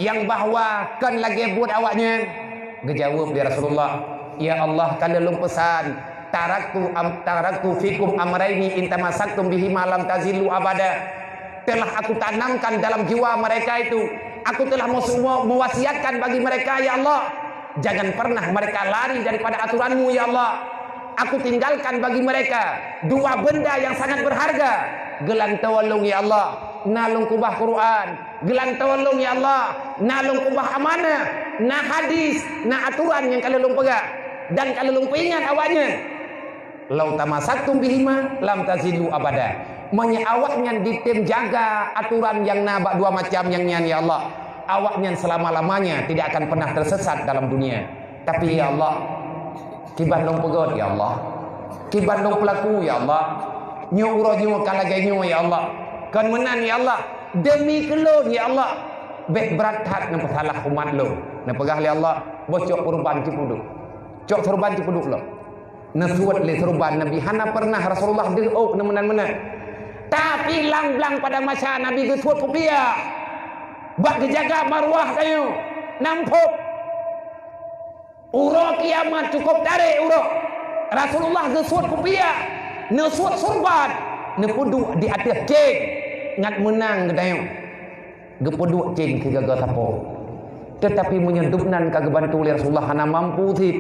nyang bahwa kon lagée buet awaknyan?" Geujaweueb lé Rasulullah, "Ya Allah, ka lôn peusan, taraktu am-, taraktu fikum amraini in tamassaktum bihima lam tazillu abada. Telah Aku tanamkan dalam jiwa mereka itu. Aku telah mesu-, mewasiatkan bagi mereka, ya Allah, jangan pernah mereka lari daripada aturan-Mu, ya Allah. Aku tinggalkan bagi mereka dua benda yang sangat berharga. Geulantoe lôn, ya Allah, na lôn keubah Quran. Geulantoe lôn, ya Allah, na lôn keubah amanah, na hadis, na aturan nyang ka lôn peugah dan ka lôn peuingat awaknyan. Lau tamassaktum bihima lam tazillu abada. Meunyoe awaknyan ditem jaga aturan nyang na bak dua macam nyang nyan, ya Allah, awaknyan selama-lamanya tidak akan pernah tersesat dalam dunia. Tapi, ya Allah, kiban lôn peugét, ya Allah. Kiban lôn peulaku, ya Allah. Nyoe uroe nyoe ka lagée nyoe, ya Allah. Kon meunan, ya Allah. Demi keu lôn, ya Allah. Bék brat that neupeusalah umat lôn." Neupeugah lé Allah, "Boh cok peuruban cipuduk. Cok seuruban cipuduk lom." Neusuet lé seuruban Nabi, hana pernah Rasulullah deuh ôk neumeunan-meunan. Tapi lam blang padang mahsyar Nabi geusuet kupiah. Bak geujaga marwah tanyoe, na muphom. Uroe kiamat cukôp tarek uroe. Rasulullah geusuet kupiah, neusuet seuruban, neupeuduek di ateueh cén, ngat meunang geutanyoe. Geupeuduek cén sigaga sapo. Teutapi meunyoe dubnan ka geubantu lé Rasulullah hana mampu cit,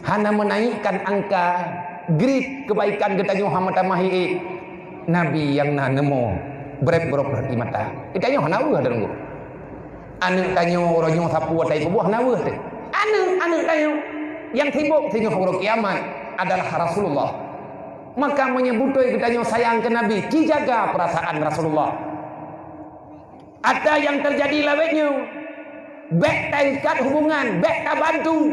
hana meunaikan angka grade keubaikan geutanyoe hana tamah ié, Nabi nyang na neumo breb-brok rhot di mata. Geutanyoe hana weueh deungon. Aneuëk tanyoe uroe nyoe sapeue tai peubuet hana weueh teuh. Aneuëk, aneuëk tanyoe nyang sibok singoh uroe kiamat adalah Rasulullah. Maka meunyoe beutôi geutanyoe sayang keu Nabi, ci jaga peurasaan Rasulullah. Ata nyang teujadi lawét nyoe, bék taikat hubungan, bék tabantu.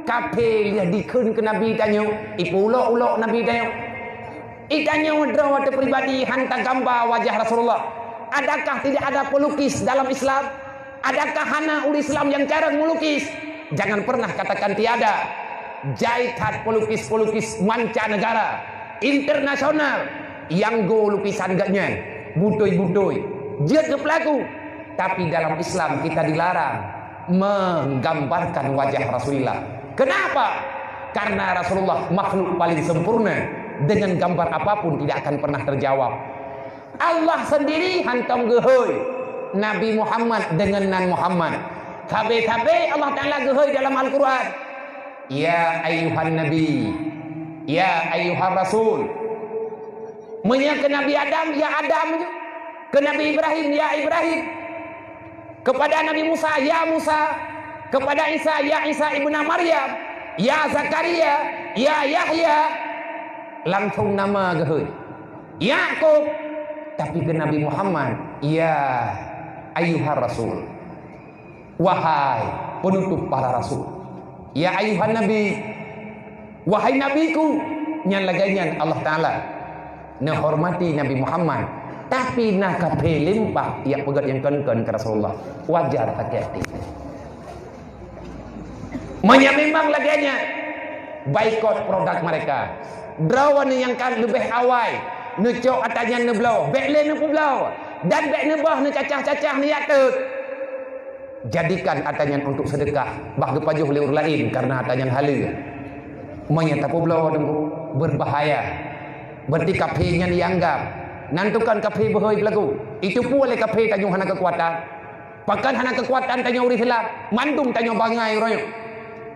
Kafé lheueh dikheun keu Nabi tanyoe, ipeulok-ulok Nabi tanyoe. Itanyoe droe teupribadi han tagambang wajah Rasulullah. Adakah tidak ada pelukis dalam Islam? Adakah hana ureuëng Islam nyang carông meulukis? Jangan pernah katakan tiada. Jai that pelukis-pelukis mancanegara, internasional, nyang go lukisan geuh nyan, beutôi-beutôi jeuet geupeulaku. Tapi dalam Islam kita dilarang menggambarkan wajah Rasulullah. Kenapa? Karena Rasulullah makhluk paling sempurna, dengan gambar apapun tidak akan pernah terjawab. Allah sendiri hantom geuhôi Nabi Muhammad dengan nan Muhammad. Sabe-sabe Allah Taala geuhôi dalam Al-Quran, "Ya ayyuhan nabi, ya ayyuhar rasul." Meunyoe keu Nabi Adam, "Ya Adam," keu Nabi Ibrahim, "Ya Ibrahim." Kepada Nabi Musa, "Ya Musa." Kepada Isa, "Ya Isa ibna Maryam." "Ya Zakaria, ya Yahya." Langsung nama geuhôi. Yakub. Tapi keu Nabi Muhammad, "Ya ayyuhar rasul." Wahai penutup para rasul. "Ya ayyuhan nabi." Wahai nabiku, nyan lagée nyan Allah Taala neuhormati Nabi Muhammad, tapi na kafé limpah jak peugét nyang kon-kon keu Rasulullah. Wajar sakét até. Meunyoe memang lagée nyan, boikot produk mereka. Droeneuh nyang ka leubeh awai neucok ata nyan neubloe, bék lé neupeubloe, dan bék neuboh neucacah-cacah neujak teut. Jadikan ata nyan untuk seudeukah, bah geupajoh lé ureuëng laén kareuna ata nyan haleue. Meunyoe tapeubloe teungku, berbahaya. Berarti kafé nyan dianggap, nan tukang kafé beuhôi peulaku. Itu pue lé kafé tanyoe hana keukuatan. Pakon hana keukuatan tanyoe ureuëng Islam? Mandum tanyoe bangai uroe nyoe.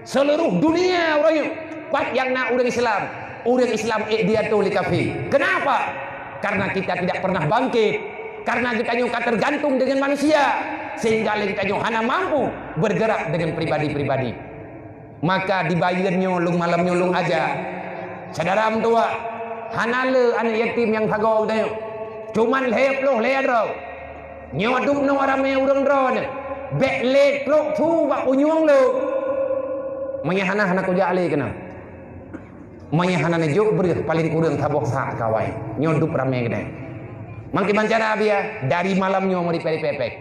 Seluruh dunia uroe nyoe, pat nyang na ureuëng Islam, ureuëng Islam ék diatoe lé kafé. Kenapa? Karena kita tidak pernah bangkit. Karena geutanyoe ka tergantung dengan manusia, sehingga lé geutanyoe hana mampu bergerak dengan pribadi-pribadi. Maka di bayeuen nyoe lôn malam nyoe lôn aja, syedara meutuwah, hana le aneuëk yatim nyang sagoe geutanyoe. Cuman lhée ploh lhée droe. Nyoe dum noe ramé ureuëng droeneuh, bék lé trok su bak unyueng lôn. Meunyoe hana, hana kujak lé keunoe. Meunyoe hana neujok breueh, paleng kureueng saboh sak kawai. Nyoe dum ramé keudeh. Mangkiban cara biya, dari malam nyoe meuripée-ripée péng.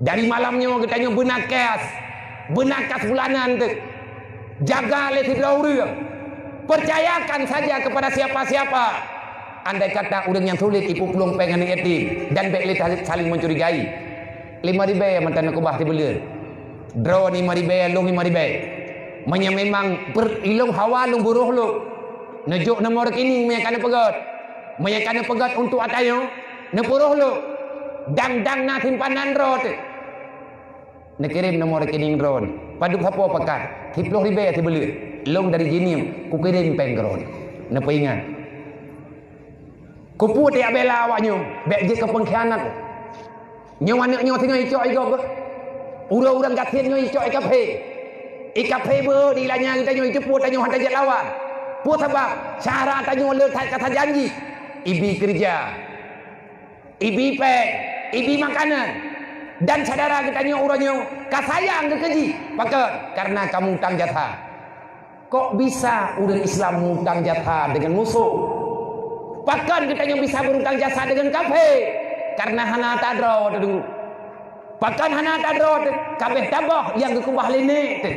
Dari malam nyoe geutanyoe beuna cash, beuna cash bulanan teuk. Jaga lé sidroe ureuëng. Percayakan saja kepada siapa-siapa. Andai kata ureuëng nyang sulet ipuplueng péng aneuk yatim dan bék lé saling mencurigai. Lima ribée mantong neukubah sibuleuen. Droe lima ribée, lôn lima ribée. Meunyoe memang ilôn hawa lôn buroh lôn. Neujok nomor rekening meunyoe ka neupeugét. Meunyoe ka neupeugét untuk ata nyoe, neupuroh lôn. Dang-dang na simpanan droe teuh. Neukirém nomor rekening droe. Padub sapo pakat, siploh ribée sibuleuen. Lôn dari jihnyan kukirém péng keu droe. Neupeuingat. Keupeue tajak bela awak nyoe? Bék jeuet keu peungkhianat. Nyoe aneuk nyoe singoh icok igob beuh. Ureuëng-ureuëng gasien nyoe icok ikafé. Ikafé beuh di lanya geutanyoe iteupue tanyoe hana jeuet lawan. Peue sabab? Syara tanyoe le that ka sajanji. Ibi keureuja. Ibi péng. Ibi makanan. Dan syedara geutanyoe uroe nyoe ka sayang geukeujih. Pakon? Karena kamu utang jasa. Kok bisa ureuëng Islam mutang jasa deungon musoh? Pakon geutanyoe bisa beurutang jasa deungon kafé? Karena hana tadroe teuh. Pakon hana tadroe teuh? Kabéh tabah nyang geukubah lé nek teuh,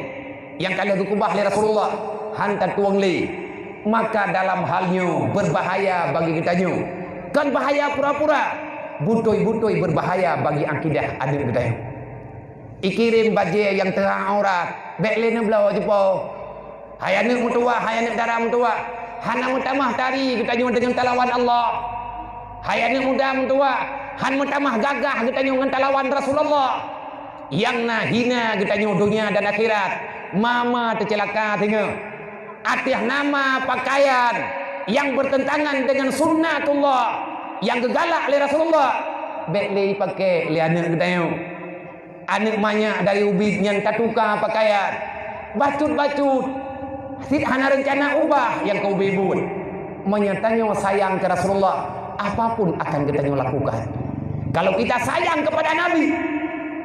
nyang ka lheueh geukubah lé Rasulullah, han tatueng lé. Maka dalam hal nyoe berbahaya bagi geutanyoe. Kon bahaya pura-pura, beutôi-beutôi berbahaya bagi akidah aneuk geutanyoe. Ikirém bajée nyang teuhah aurat, bék lé neubloe jipo. Hai aneuk meutuwah, hai aneuk dara meutuwah, hana meutamah tari geutanyoe deungon talawan Allah. Hai aneuk muda meutuwah, han meutamah gagah geutanyoe ngon talawan Rasulullah. Nyang na hina geutanyoe donya dan akhirat, mama teuceulaka singoh. Ateueh nama pakaian nyang beurteuntangan deungon sunnatullah nyang geugalak lé Rasulullah, bék lé ipaké lé aneuk geutanyoe. Aneuk manyak dari ubit nyan tatuka pakaian. Bacut-bacut. Cit hana reuncana ubah nyang ka ubit buet. Meunyoe tanyoe sayang keu Rasulullah, apapun akan geutanyoe lakukan. Kalau kita sayang kepada Nabi,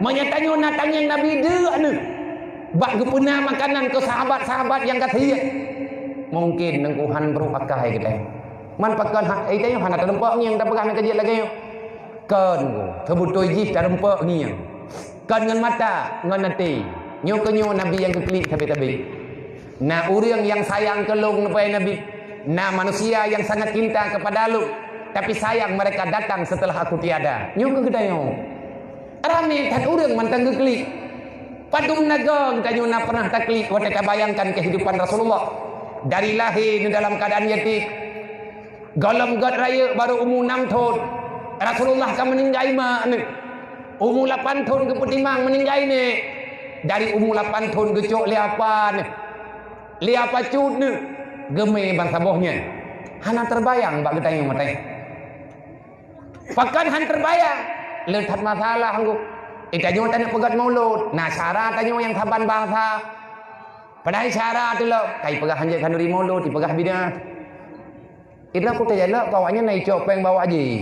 meunyoe tanyoe na tangieng Nabi deuk neuh bak geupeuna makanan keu sahabat-sahabat nyang gasien, mungkin neungku han brok akai geutanyoe. Man pakon ha-, eh, tanyoe hana teuneumpak ngieng tapeugah neukeujeuet lagée nyoe. Kon, seubeutôi jih tareumpok ngieng. Kon ngon mata, ngon até. Nyoe keuh nyoe Nabi nyang geuklik sabe-sabe. Na ureuëng nyang sayang keu lôn neupai Nabi. Na manusia nyang sangat cinta kepada lôn, tapi sayang mereka datang setelah aku tiada. Nyoe keuh geutanyoe. Ramé that ureuëng mantong geuklik. Padum naga geutanyoe na pernah taklik watée tabayangkan kehidupan Rasulullah. Dari lahé neuh dalam keadaan yatim. Gohlom gét rayeuk barô umu nam thon, Rasulullah ka meuninggai ma neuh. Umu lapan thon geupeutimang meuninggai nek. Dari umu lapan thon geucok lé apa neuh, lé apa cut neuh, geumé ban saboh nyan. Hana teubayang bak geutanyoe maté. Pakon han teubayang? Le that masalah ngku. Eh, tanyoe taneuk peugét maulud, na syara tanyoe nyang saban basa. Padahai syara teuh lom, kai peugah hanjeuet khanuri maulud, ipeugah bidah. Idroe ku teujalok keu awaknyan na icok péng bak awak jih.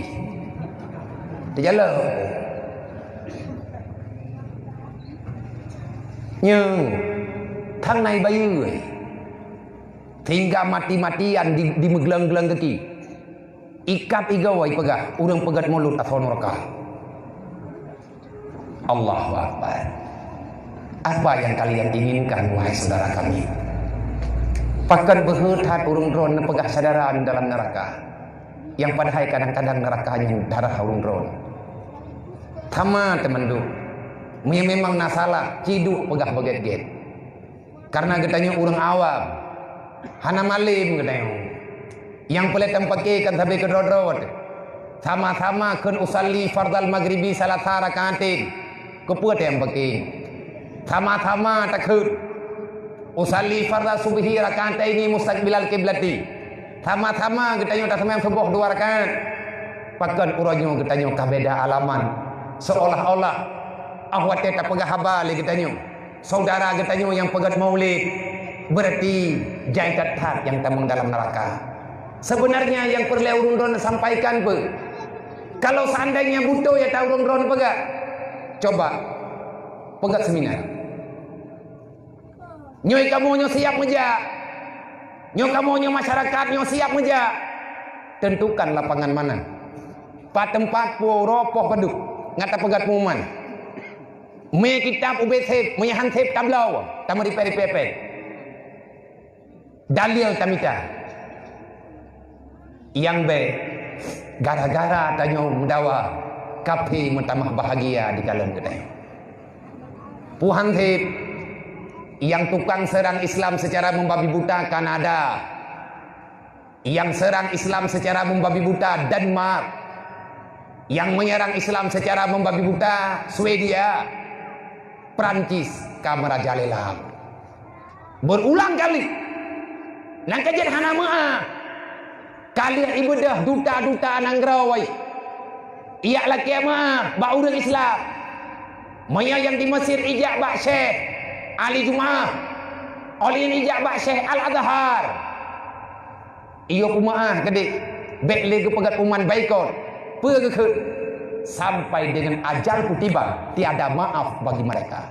Teujalok. Nyoe, thang na ibayeue. Sehingga mati-matian di, di meugleng-gleng gaki. Ikab igoe ipeugah, ureuëng peugét maulud asoe nuraka. Allahu Akbar. Apa yang kalian inginkan, wahai saudara kami? Pakon beuhe that ureuëng droe neupeugah syedara dalam neuraka, nyang padahai kadang-kadang neuraka nyan darah ureuëng droe. Sama teumandum. Meunyoe memang na salah, ciduek peugah beugét-gét. Karena geutanyoe ureuëng awam, hana malem geutanyoe. Nyang peureulée tampake kan sabe keudroe-droe. Sama-sama kheun usalli fardal maghribi salasa rakaatin. Keupeue teuh nyang pake? Sama-sama takheun usalli fardal subhi rakaataini mustaqbilal kiblati. Sama-sama geutanyoe taseumbahyang suboh dua rakaat. Pakon uroe nyoe geutanyoe ka beda alamat? Seolah-olah ah watée tapeugah haba lé geutanyoe, saudara geutanyoe nyang peugét maulid, berarti jai that-that nyang tamong dalam neuraka. Sebenarnya nyang peureulée ureuëng droe sampaikan peue? Kalau seandainya beutôi nyata ureuëng droe peugah, coba peugét seminar. Nyoe kamoe nyoe siap meujak. Nyoe kamoe nyoe masyarakat nyoe siap meujak. Tentukan lapangan mana. Pat teumpat po uroe poh padub, ngat tapeugah pengumuman. Mé kitab ubé sép, mé han sép tabloe, tameuripée-ripée pé. Dalil tamita. Nyang bèk, gara-gara tanyoe meudawa, kafé meutamah bahagia di kalon geutanyoe. Puhan sép, nyang tukang seurang Islam secara membabi buta Kanada. Nyang seurang Islam secara membabi buta Denmark, nyang menyerang Islam secara membabi buta Swedia, Prancis ka meurajalela. Berulang kali, nyang keujeuet hana meu'ah, ka lheueh ibeudôh duta-duta nanggroe, ijak lakée meu'ah bak ureuëng Islam. Meunyoe nyang di Mesir ijak bak Syekh Ali Jumaah, óh lheueh nyan ijak bak Syekh Al-Azhar. Iyo peumaáh keudéh, bék lé geupeugét umat baikot. Peue geukheun? Sampai dengan ajalku tiba, tiada maaf bagi mereka.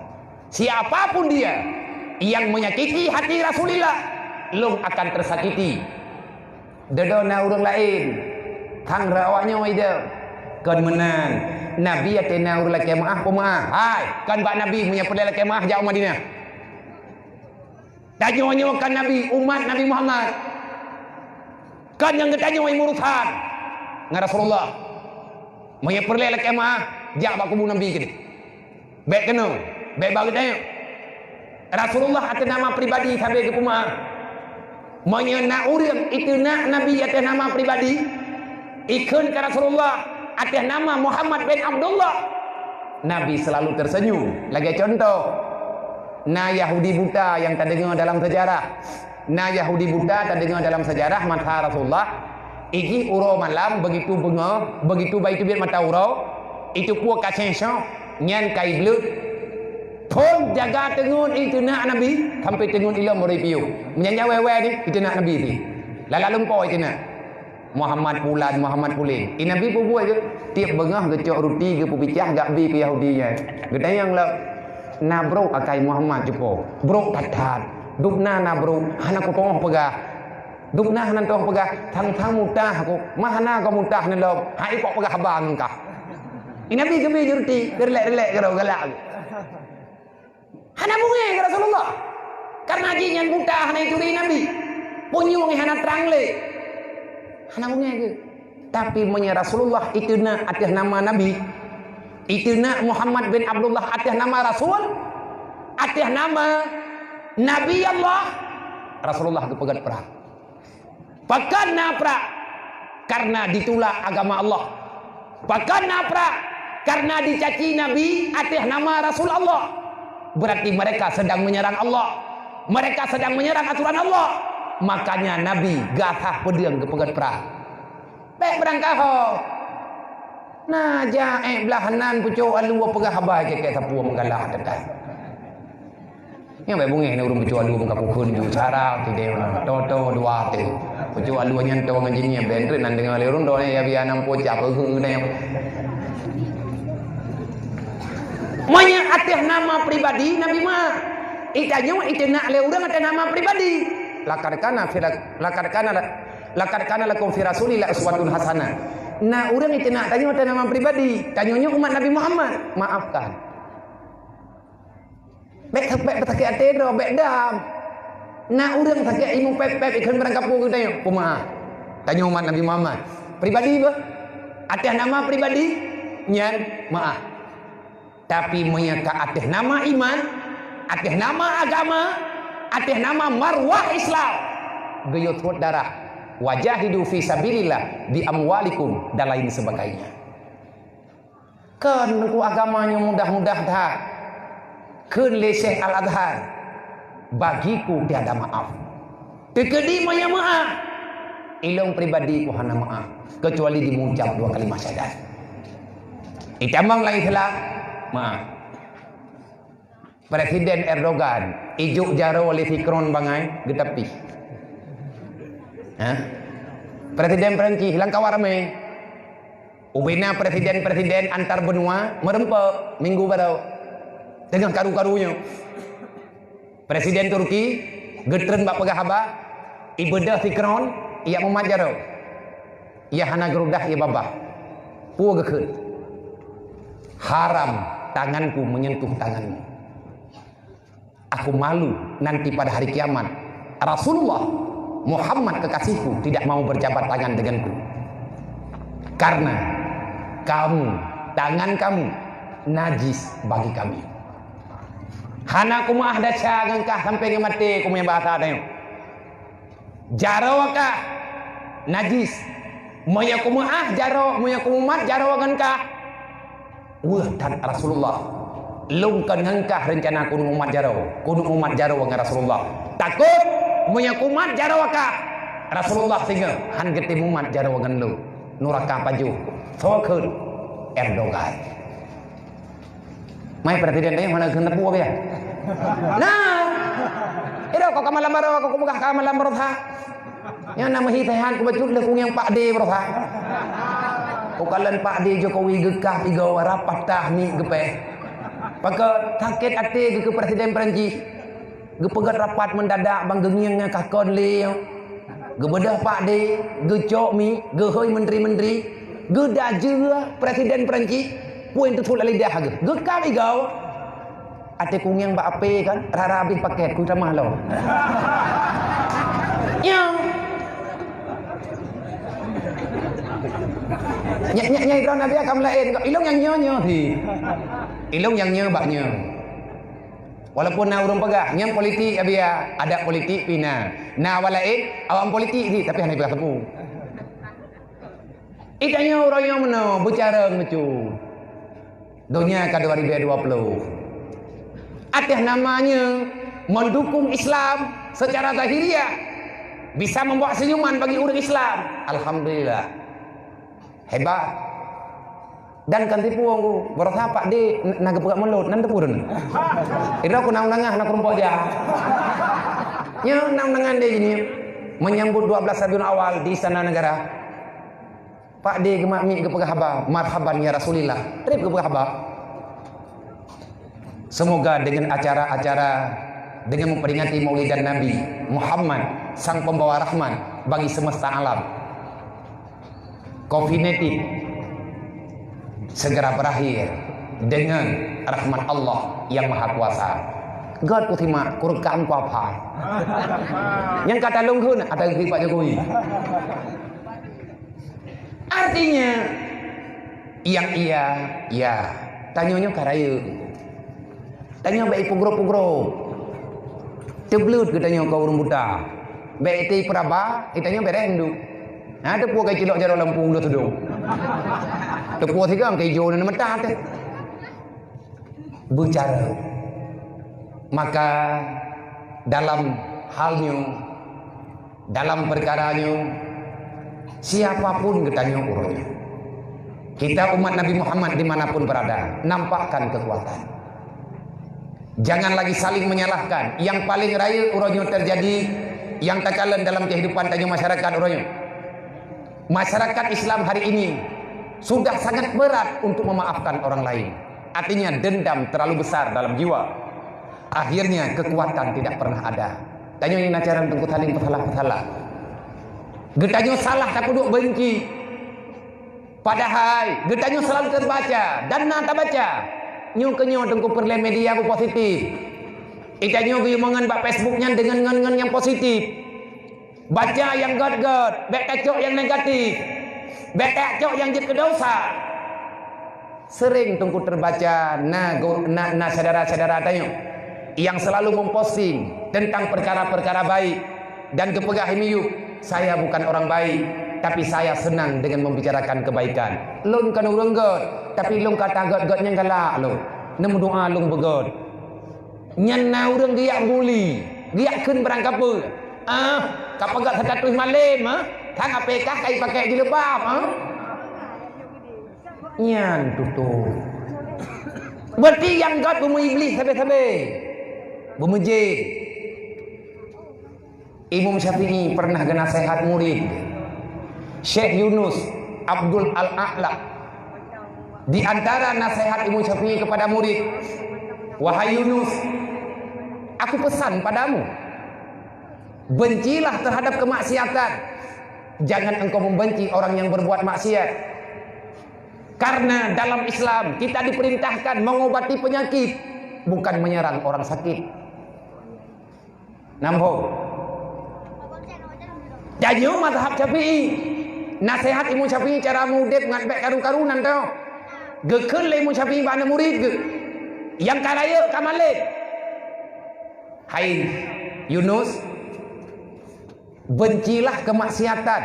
Siapa pun dia yang menyakiti hati Rasulillah, lôn akan tersakiti. Deudong na ureuëng laén, hang rawak nyoe ideh. Kon meunan, Nabi ateueh na ureuëng lakée maáh peumaáh. Hai, kon bak Nabi meunyoe peureulée lakée maáh jak u Madinah. Tanyoe nyoe kan Nabi, umat Nabi Muhammad. Kan nyang geutanyoe urusan ngon Rasulullah. Meunyoe peureulée lakée maáh, jak bak kubu Nabi keudéh. Bék keunoe, bék bak geutanyoe. Rasulullah ateueh nama pribadi sabe geupeumaáh. Meunyoe na ureuëng iteunak Nabi ateueh nama pribadi, ikheun keu Rasulullah ateueh nama Muhammad bin Abdullah, Nabi selalu tersenyum. Lagée contoh, na Yahudi buta nyang tadeungoe dalam sejarah. Na Yahudi buta tadeungoe dalam sejarah masa Rasulullah, ijih uroe malam begitu beungoh, begitu baiteubiet mata uroe, iteupeue ka seng-seng, nyan ka ibleuet. Phon jaga teungeut iteunak Nabi, sampai teungeut ilom baru ipiôh. Meunyan nyang wée-wée ni, iteunak Nabi pih. Lala lumpoe iteunak. Muhammad Pulan, Muhammad Pulin. I Nabi peubuet geuh, tieb beungoh geucok ruti geupeubicah gak bi keu Yahudi nyan. Geutanyong lom, "Na brok akai Muhammad cupo?" "Brok that-that." "Dubna na brok, hana kutu'oh peugah." "Dubna hana tu'oh peugah, thang-thang mutah ku." "Ma hana kau mutah neulom, hai ipok peugah haba ngon kah." I Nabi geubi jeuruti, geurilek-rilek keudroe galak. Hana beungéh keu Rasulullah. Karena jih nyan buta hana ituri Nabi. Punyueng hana trang lé. Hana beungéh keu. Tapi meunyoe Rasulullah iteunak ateueh nama Nabi, iteunak Muhammad bin Abdullah ateueh nama Rasul, ateueh nama Nabi Allah, Rasulullah geupeugét prang. Pakon na prang? Karena ditulak agama Allah. Pakon na prang? Karena dicaci Nabi ateueh nama Rasul Allah. Berarti mereka sedang menyerang Allah. Mereka sedang menyerang aturan Allah. Makanya Nabi geuasah peudeueng geupeugét prang. Bék beurangkaho. Na jak ék blaih nan pucok alue peugah haba keu sapeue meugalah teutai. Nyang bék beungéh na ureuëng pucok alue muka kukheun ju cara tidéh na. Toto dua teuh. Pucok alue nyan tô ngon jinie ben treuk nan deungoe lé ureuëng droe ya biya nam pocah peugeuh na nyang. Meunyoe ateueh nama pribadi Nabi meu'ah. Itanyoe iteunak lé ureuëng ateueh nama pribadi. Laqad kana fi la-, laqad kana la-, laqad kana lakum fi Rasulillah uswatun hasanah. Na ureuëng iteunak tanyoe ateueh nama pribadi. Tanyoe nyoe umat Nabi Muhammad. Maafkan. Bék, bék sakét até droe, bék dam. Na ureuëng sakét imeum pép-pép ikheun barang kapô keu tanyoe, peumaáh. Tanyoe umat Nabi Muhammad. Pribadi beuh. Ateueh nama pribadi, nyan maáh. Tapi meunyoe ka ateueh nama iman, ateueh nama agama, ateueh nama marwah Islam, geuyue tuet darah. Wajahidu fi sabilillah bi amwalikum dan lain sebagainya. Kon Teungku agama nyoe mudah-mudah that. Kheun lé Syekh Al-Azhar, "Bagiku tiada maaf." Teukeudi meunyoe meu'ah, ilong pribadi ku hana meu'ah, kecuali di mengucap dua kalimah syahadat. Itamong lagi salah, meu'ah. Presiden Erdogan, ijok jaroe lé Sikron bangai, geutapi. Hah? Presiden Perancis, lam kawan ramé. Ubena presiden-presiden antar benua meureumpok minggu baroe. Teungoh karu-karu nyoe. Presiden Turki geutreun bak peugah haba, ibeudôh Sikron, ijak mumat jaroe. Ia hana geurudah ia babah. Peue geukheun? Haram tanganku menyentuh tanganmu. Aku malu nanti pada hari kiamat. Rasulullah Muhammad kekasihku tidak mau berjabat tangan denganku. Karena kamu, tangan kamu najis bagi kami. Hana kumeu'ah desya ngon kah sampai ngon maté, kumeu'ah bahasa tanyoe. Jaroe kah najis. Meunyoe kumeu'ah jaroe, meunyoe kumumat jaroe ngon kah, weueh that Rasulullah. Lôn kon ngon kah reuncana keuneuk mumat jaroe, keuneuk mumat jaroe ngon Rasulullah. Takot meunyoe kumat jaroe kah, Rasulullah singoh han geutem mumat jaroe ngon lôn. Nuraka pajoh. Soe kheun? Erdogan. Mai presiden teuh hana keuneuk peue ya. Nah. Iro kok ka malam baroe, kok peugah ka malam baroe tha. Nyan na meuhi teuh han kubacut lé kunyang Pak D baroe tha. Kok kalon Pak D Jokowi geukah tiga rapat tah mi geupéh. Pakon sakét até geukeue presiden Perancis. Geupeugét rapat mendadak bang geungieng nyan ka kon lé. Geubeudôh Pak D, geucok mi, geuhôi menteri-menteri, geudajeue presiden Perancis, pue teuthot lam lidah geuh. Geukab igau. Até kunyang bak apé kan, rara abéh paket, ku tamah lom. Nyoe. Nyak, nyak, nyak, droeneuh Nabi akan laén. Ilong nyang nyoe, nyoe hi. Ilong nyang nyoe bak nyoe. Walaupun na ureuëng peugah, nyan politik, Abiya, adat politik pih na. Na awak laén, awak politik jih, tapi hana peugah teupeu. Itanyoe uroe nyoe meunoe, beucarông meucue. Donya ka dua ribu dua puluh. Ateueh namanya mendukung Islam secara zahiriah, bisa membawa senyuman bagi ureuëng Islam. Alhamdulillah. Hebat. Dan kan tipu aku. Barosa Pak D na geupeugah mulut, nan teupeu dun. Ira ku nang nangah na keureumpok dia. Nyo nang nangan dia gini. Menyambut dua belas Rabiul Awal di Istana Negara. Pak D geumak mik geupeugah haba, "Marhaban ya Rasulillah." Trép geupeugah haba. Semoga dengan acara-acara, dengan memperingati Maulidan Nabi Muhammad, sang pembawa rahmat bagi semesta alam, covid sembilan belas segera berakhir dengan rahmat Allah yang Maha Kuasa. Gét kusimak, kurekam, kuaphai. Nyang ka talông kheun, ata geuh Pak Jokowi. Artinya, yang iya, ya. Tanyoe nyoe ka rayeuk. Tanyoe bèk ipugroe-pugroe. Teubleut geutanyoe keu ureueng buta. Bèk ité ipeuraba, geutanyoe bèrèh ndum. Na teupeue ka icilok jaroe lampu ulah tudong. Teupeue sigoe ka ijo na meuta teuh. Beucara. Maka dalam hal nyoe, dalam perkara nyoe, siapapun geutanyoe uroe nyoe, kita umat Nabi Muhammad dimanapun berada, nampakkan kekuatan. Jangan lagi saling menyalahkan. Yang paling rayeuk uroe nyoe terjadi, yang takalon dalam kehidupan tanyoe masyarakat uroe nyoe. Masyarakat Islam hari ini sudah sangat berat untuk memaafkan orang lain. Artinya dendam terlalu besar dalam jiwa. Akhirnya kekuatan tidak pernah ada. Tanyoe nyan cara untuk saling peusalah-peusalah. Geutanyoe salah tapeuduek benci. Padahai geutanyoe selalu terbaca dan na tabaca. Nyoe keu nyoe teungku peureulèe media ku positif. Geutanyoe geuyue meungon bak Facebook nyan deungon ngon-ngon nyang positif. Baca nyang gét-gét, bèk tacok nyang negatif. Bèk tacok nyang jeuet keu desya. Sering teungku terbaca na, na, na syedara-syedara tanyoe nyang selalu memposting tentang perkara-perkara baik dan geupeugah miyueb, "Saya bukan orang baik, tapi saya senang dengan membicarakan kebaikan." Lôn kon ureueng gét, tapi lôn kata gét-gét nyan galak lôn. Neumeudoa lôn beugét. Nyan na ureueng geujak buli, geujak kheun barangkapeue. Ah, ka peugah status malem, ah? Thang apekah ka ipakèk jilbab, ah? Nyan tutoe. Berarti nyang gét beumeuiblih sabe-sabe. Beumeujén. Imam Syafi'i pernah geunasèhat murid, Syekh Yunus Abdul Al-A'la. Di antara nasihat Imam Syafi'i kepada murid, "Wahai Yunus, aku pesan padamu, bencilah terhadap kemaksiatan. Jangan engkau membenci orang yang berbuat maksiat." Karena dalam Islam kita diperintahkan mengobati penyakit, bukan menyerang orang sakit. Nambah. Tanyoe mazhab Syafi'i. Nasihat Imam Syafi'i cara mudeb ngat bèk karu-karu nan teuh. Geukheun lé Imam Syafi'i bak aneuk murid geuh. Nyang ka rayeuk ka malém. Hai Yunus, bencilah kemaksiatan.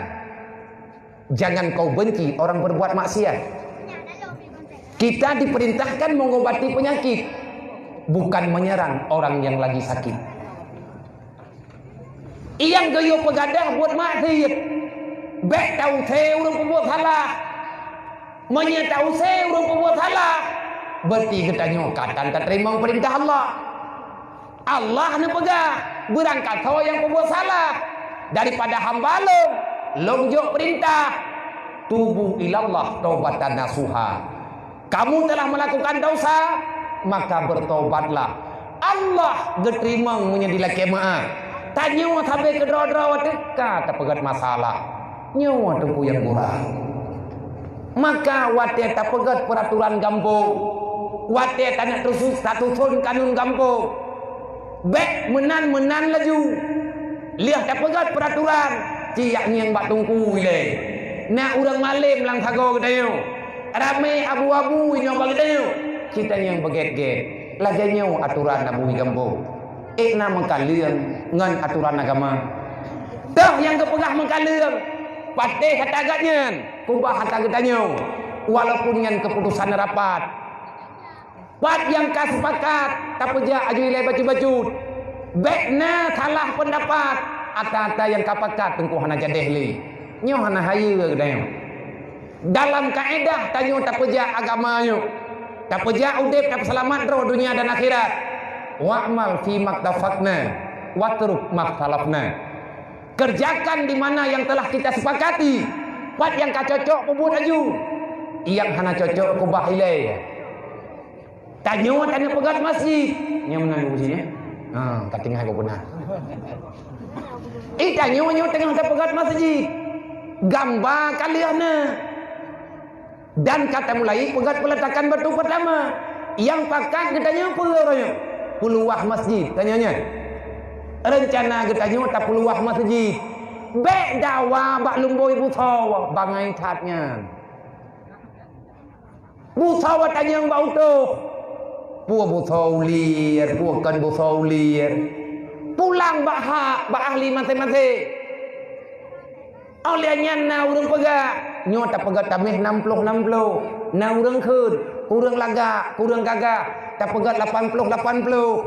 Jangan kau benci orang berbuat maksiat. Kita diperintahkan mengobati penyakit, bukan menyerang orang yang lagi sakit. Nyang geuyue peugadah buet maksiet, bèk ta-use ureueng peubuet salah. Meunyoe ta-use ureueng peubuet salah, berarti geutanyoe ka tan tateurimong peurintah Allah. Allah neupeugah, "Beurangkasoe nyang peubuet salah daripada hamba Lôn, Lôn jok peurintah, 'Tubu ilallah taubatan nasuha.'" Kamu telah melakukan dosa, maka bertobatlah. Allah geuteurimong meunyoe dilakèe meu'ah. Tanyoe sabe keudroe-droe watèe ka tapeugèt masalah. Nyoe teungku nyang gura. Maka watèe tapeugèt peuratoran gampông, watèe taneuk tusu-, tatuson kanun gampông, bèk meunan-meunan laju. Lheueh tapeugèt peuratoran, ci jak ngieng bak teungku ilèe. Na ureueng malém lam sagoe geutanyoe, ramé abu-abu inoe bak geutanyoe, ci tangieng beugèt-gèt. Lagèe nyoe atoran abu di gampông. Ék na meukaleueng ngon atoran agama. Toh nyang geupeugah meukaleueng, patéh hata geuh nyan, keubah hata geutanyoe, walaupun nyan keuputosan rapat. Pat nyang ka seupakat, tapeujak aju ilèe bacut-bacut. Bèk na salah peundapat, ata-ata nyang ka pakat teungku hana jadèh lé. Nyoe hana hayeue geutanyoe. Dalam kaedah tanyoe tapeujak agama nyoe, tapeujak udép tapeuseulamat droe donya dan akhirat. "Wa'mal fi mattafaqna, watruk makhtalafna." Kerjakan di mana yang telah kita sepakati. Pat nyang ka cocok peubuet aju, nyang hana cocok keubah ilèe. Tanyoe taneuk peugèt masjid. Nyoe meunan geuh sini. Ha, ka tinggai geuh peuna. Eh, tanyoe nyoe teungoh tapeugèt masjid. Gamba ka lheueh na. Dan ka tamulai peugèt peuletakan batu peutama. Nyang pakat geutanyoe peue uroe nyoe? Peuluwah masjid. Tanyoe nyan. Reuncana geutanyoe tapeuluwah masjid. Bèk dawa bak lumbôi busoe, bangai that nyan. Busoe watèe nyang bak utôh. Peue busoe ulier, peue kon busoe ulier. Pulang bak hak, bak ahli maséng-maséng. Óh lheueh nyan na ureueng peugah, nyoe tapeugah taméh nam ploh nam ploh. Na ureueng kheun, ureueng lagak, ureueng gagah, tapeugah lapan ploh lapan ploh.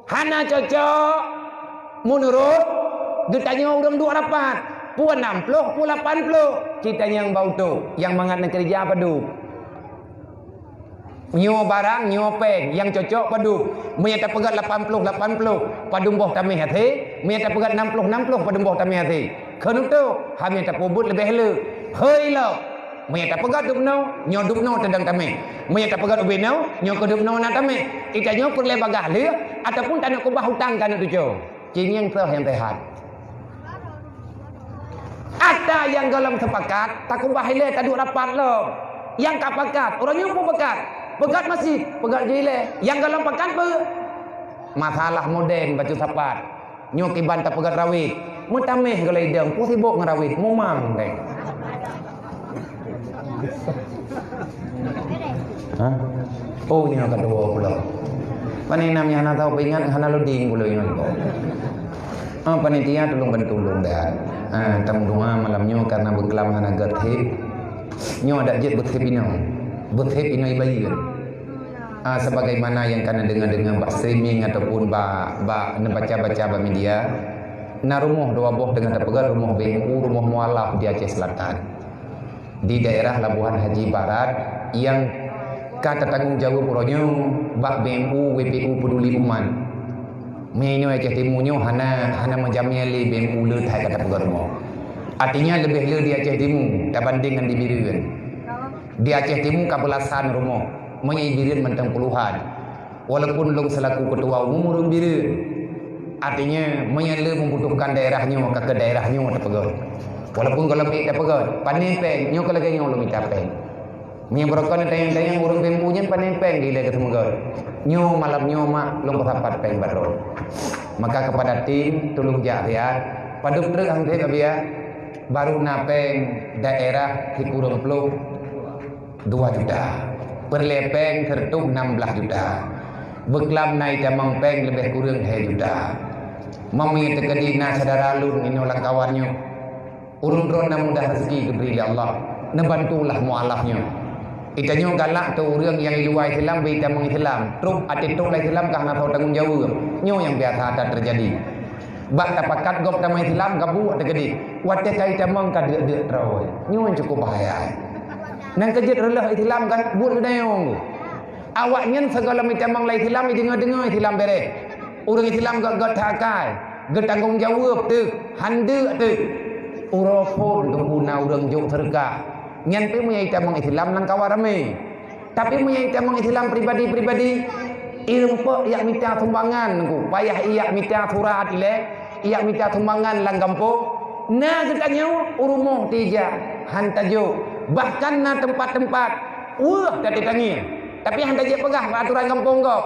Hana cocok meunurot geutanyoe ureueng duek rapat, peue nam ploh, peue lapan ploh, ci tangieng bak utôh, nyang mangat neukeureuja padub. Nyoe barang, nyoe péng, nyang cocok padub. Meunyoe tapeugah lapan ploh lapan ploh, padub boh taméh até, meunyoe tapeugah nam ploh nam ploh, padub boh taméh até. Kheun utôh, hana tapeubuet leubeh le. Hei lo! Meunyoe tapeugah dubnoe, nyoe dubnoe teudong taméh. Meunyoe tapeugah ubenoe, nyoe keuh dubnoe na taméh. Geutanyoe peureulèe bagaih lheueh ataupun taneuk keubah utang keu aneuk cucoe. Ci ngieng soe nyang seuhat. Ata nyang gohlom seupakat, takeubah ilèe taduek rapat lom. Nyang ka pakat, uroe nyoe peue pakat? Peugah masjid, peugah aju ilèe. Nyang gohlom pakat peue? Masalah modern bacut sapat. Nyoe kiban tapeugah rawét. Meutaméh gulai dong, peue sibok ngon rawét, mumang deh. Ha? Oh, nyoe ka dua puluh. Pane nam nyang hana tau peuingat, hana luding pula ingat kok. Ah, panitia tulông bantu lôn dah. Ah, tamu doa malam nyoe karena beuklam hana gèt hip. Nyoe adak jeuet beusép inoe. Beusép inoe ibayeue. Ah, sebagaimana nyang kana deungoe-deungoe bak streaming ataupun bak, bak neubaca-baca bak media, na rumoh dua boh teungoh tapeugah rumoh B M U, rumoh mualaf di Aceh Selatan. Di daerah Labuhan Haji Barat nyang ka tatanggong jaweueb uroe nyoe bak B M U W P U Peduli Umat. Meunyoe Aceh Timu nyoe hana, hana meujamé lé B M U le that ka tapeugah rumoh. Artinya leubeh le di Aceh Timu tabandéng ngon di Bireuen. Di Aceh Timu ka beulasan rumoh, meunyoe Bireuen mantong puluhan. Walaupun lôn seulaku keutua umum ureueng Bireuen, artinya meunyoe le membutuhkan daerah nyoe ka keu daerah nyoe tapeugah. Walaupun gohlom ék tapeugah, pane péng nyoe ka lagèe nyoe lôn mita péng. Meunyoe beureukan tanyong-tanyong ureuëng Bimbu nyan pané péng dilée keu seumeugöt. Nyoe malam nyoe mak lôn peusapat péng bak droe. Maka keupada tim tulông jak siat, padub treuk han sép Abiya, barô na péng daerah sikureueng ploh dua juta. Peureulée péng sireutôh nam blaih juta. Beuklam na itamong péng leubeh kureueng lhée juta. Meunyoe teukeudi na syedara lôn inoe lam kawan nyoe, ureuëng droe na mudah rezeki geubri lé Allah, neubantulah mualaf nyoe. Itanyoe galak teu ureuëng nyang i luwa Islam bri tamong Islam, trok até trok lam Islam ka hana soe tanggong jaweueb. Nyoe nyang biasa that teujadi. Bak tapakat gob tamong Islam gabuek teukeudi, watée ka itamong ka deuk-deuk troe. Nyoe cukôp bahaya. Nyang keujeuet reuloh Islam kan buet geudayong. Awaknyan sigohlom itamong lam Islam, ideungoe-deungoe Islam béréh. Ureuëng Islam göt-göt that akai, geutanggong jaweueb teuk, han deuk teuk. Uroe phon teupeu na ureuëng jok seureukah. Nyan pih meunyoe itamong Islam lam kawan ramé. Tapi meunyoe itamong Islam pribadi-pribadi, irumpok yak mita sumbangan nungku, payah yak mita surat ilée, yak mita sumbangan lam gampông, na geutanyoe u rumoh tijak, han tajok. Bahkan na teumpat-teumpat weueh teutangieng, tapi han tajak peugah bak aturan gampông gob.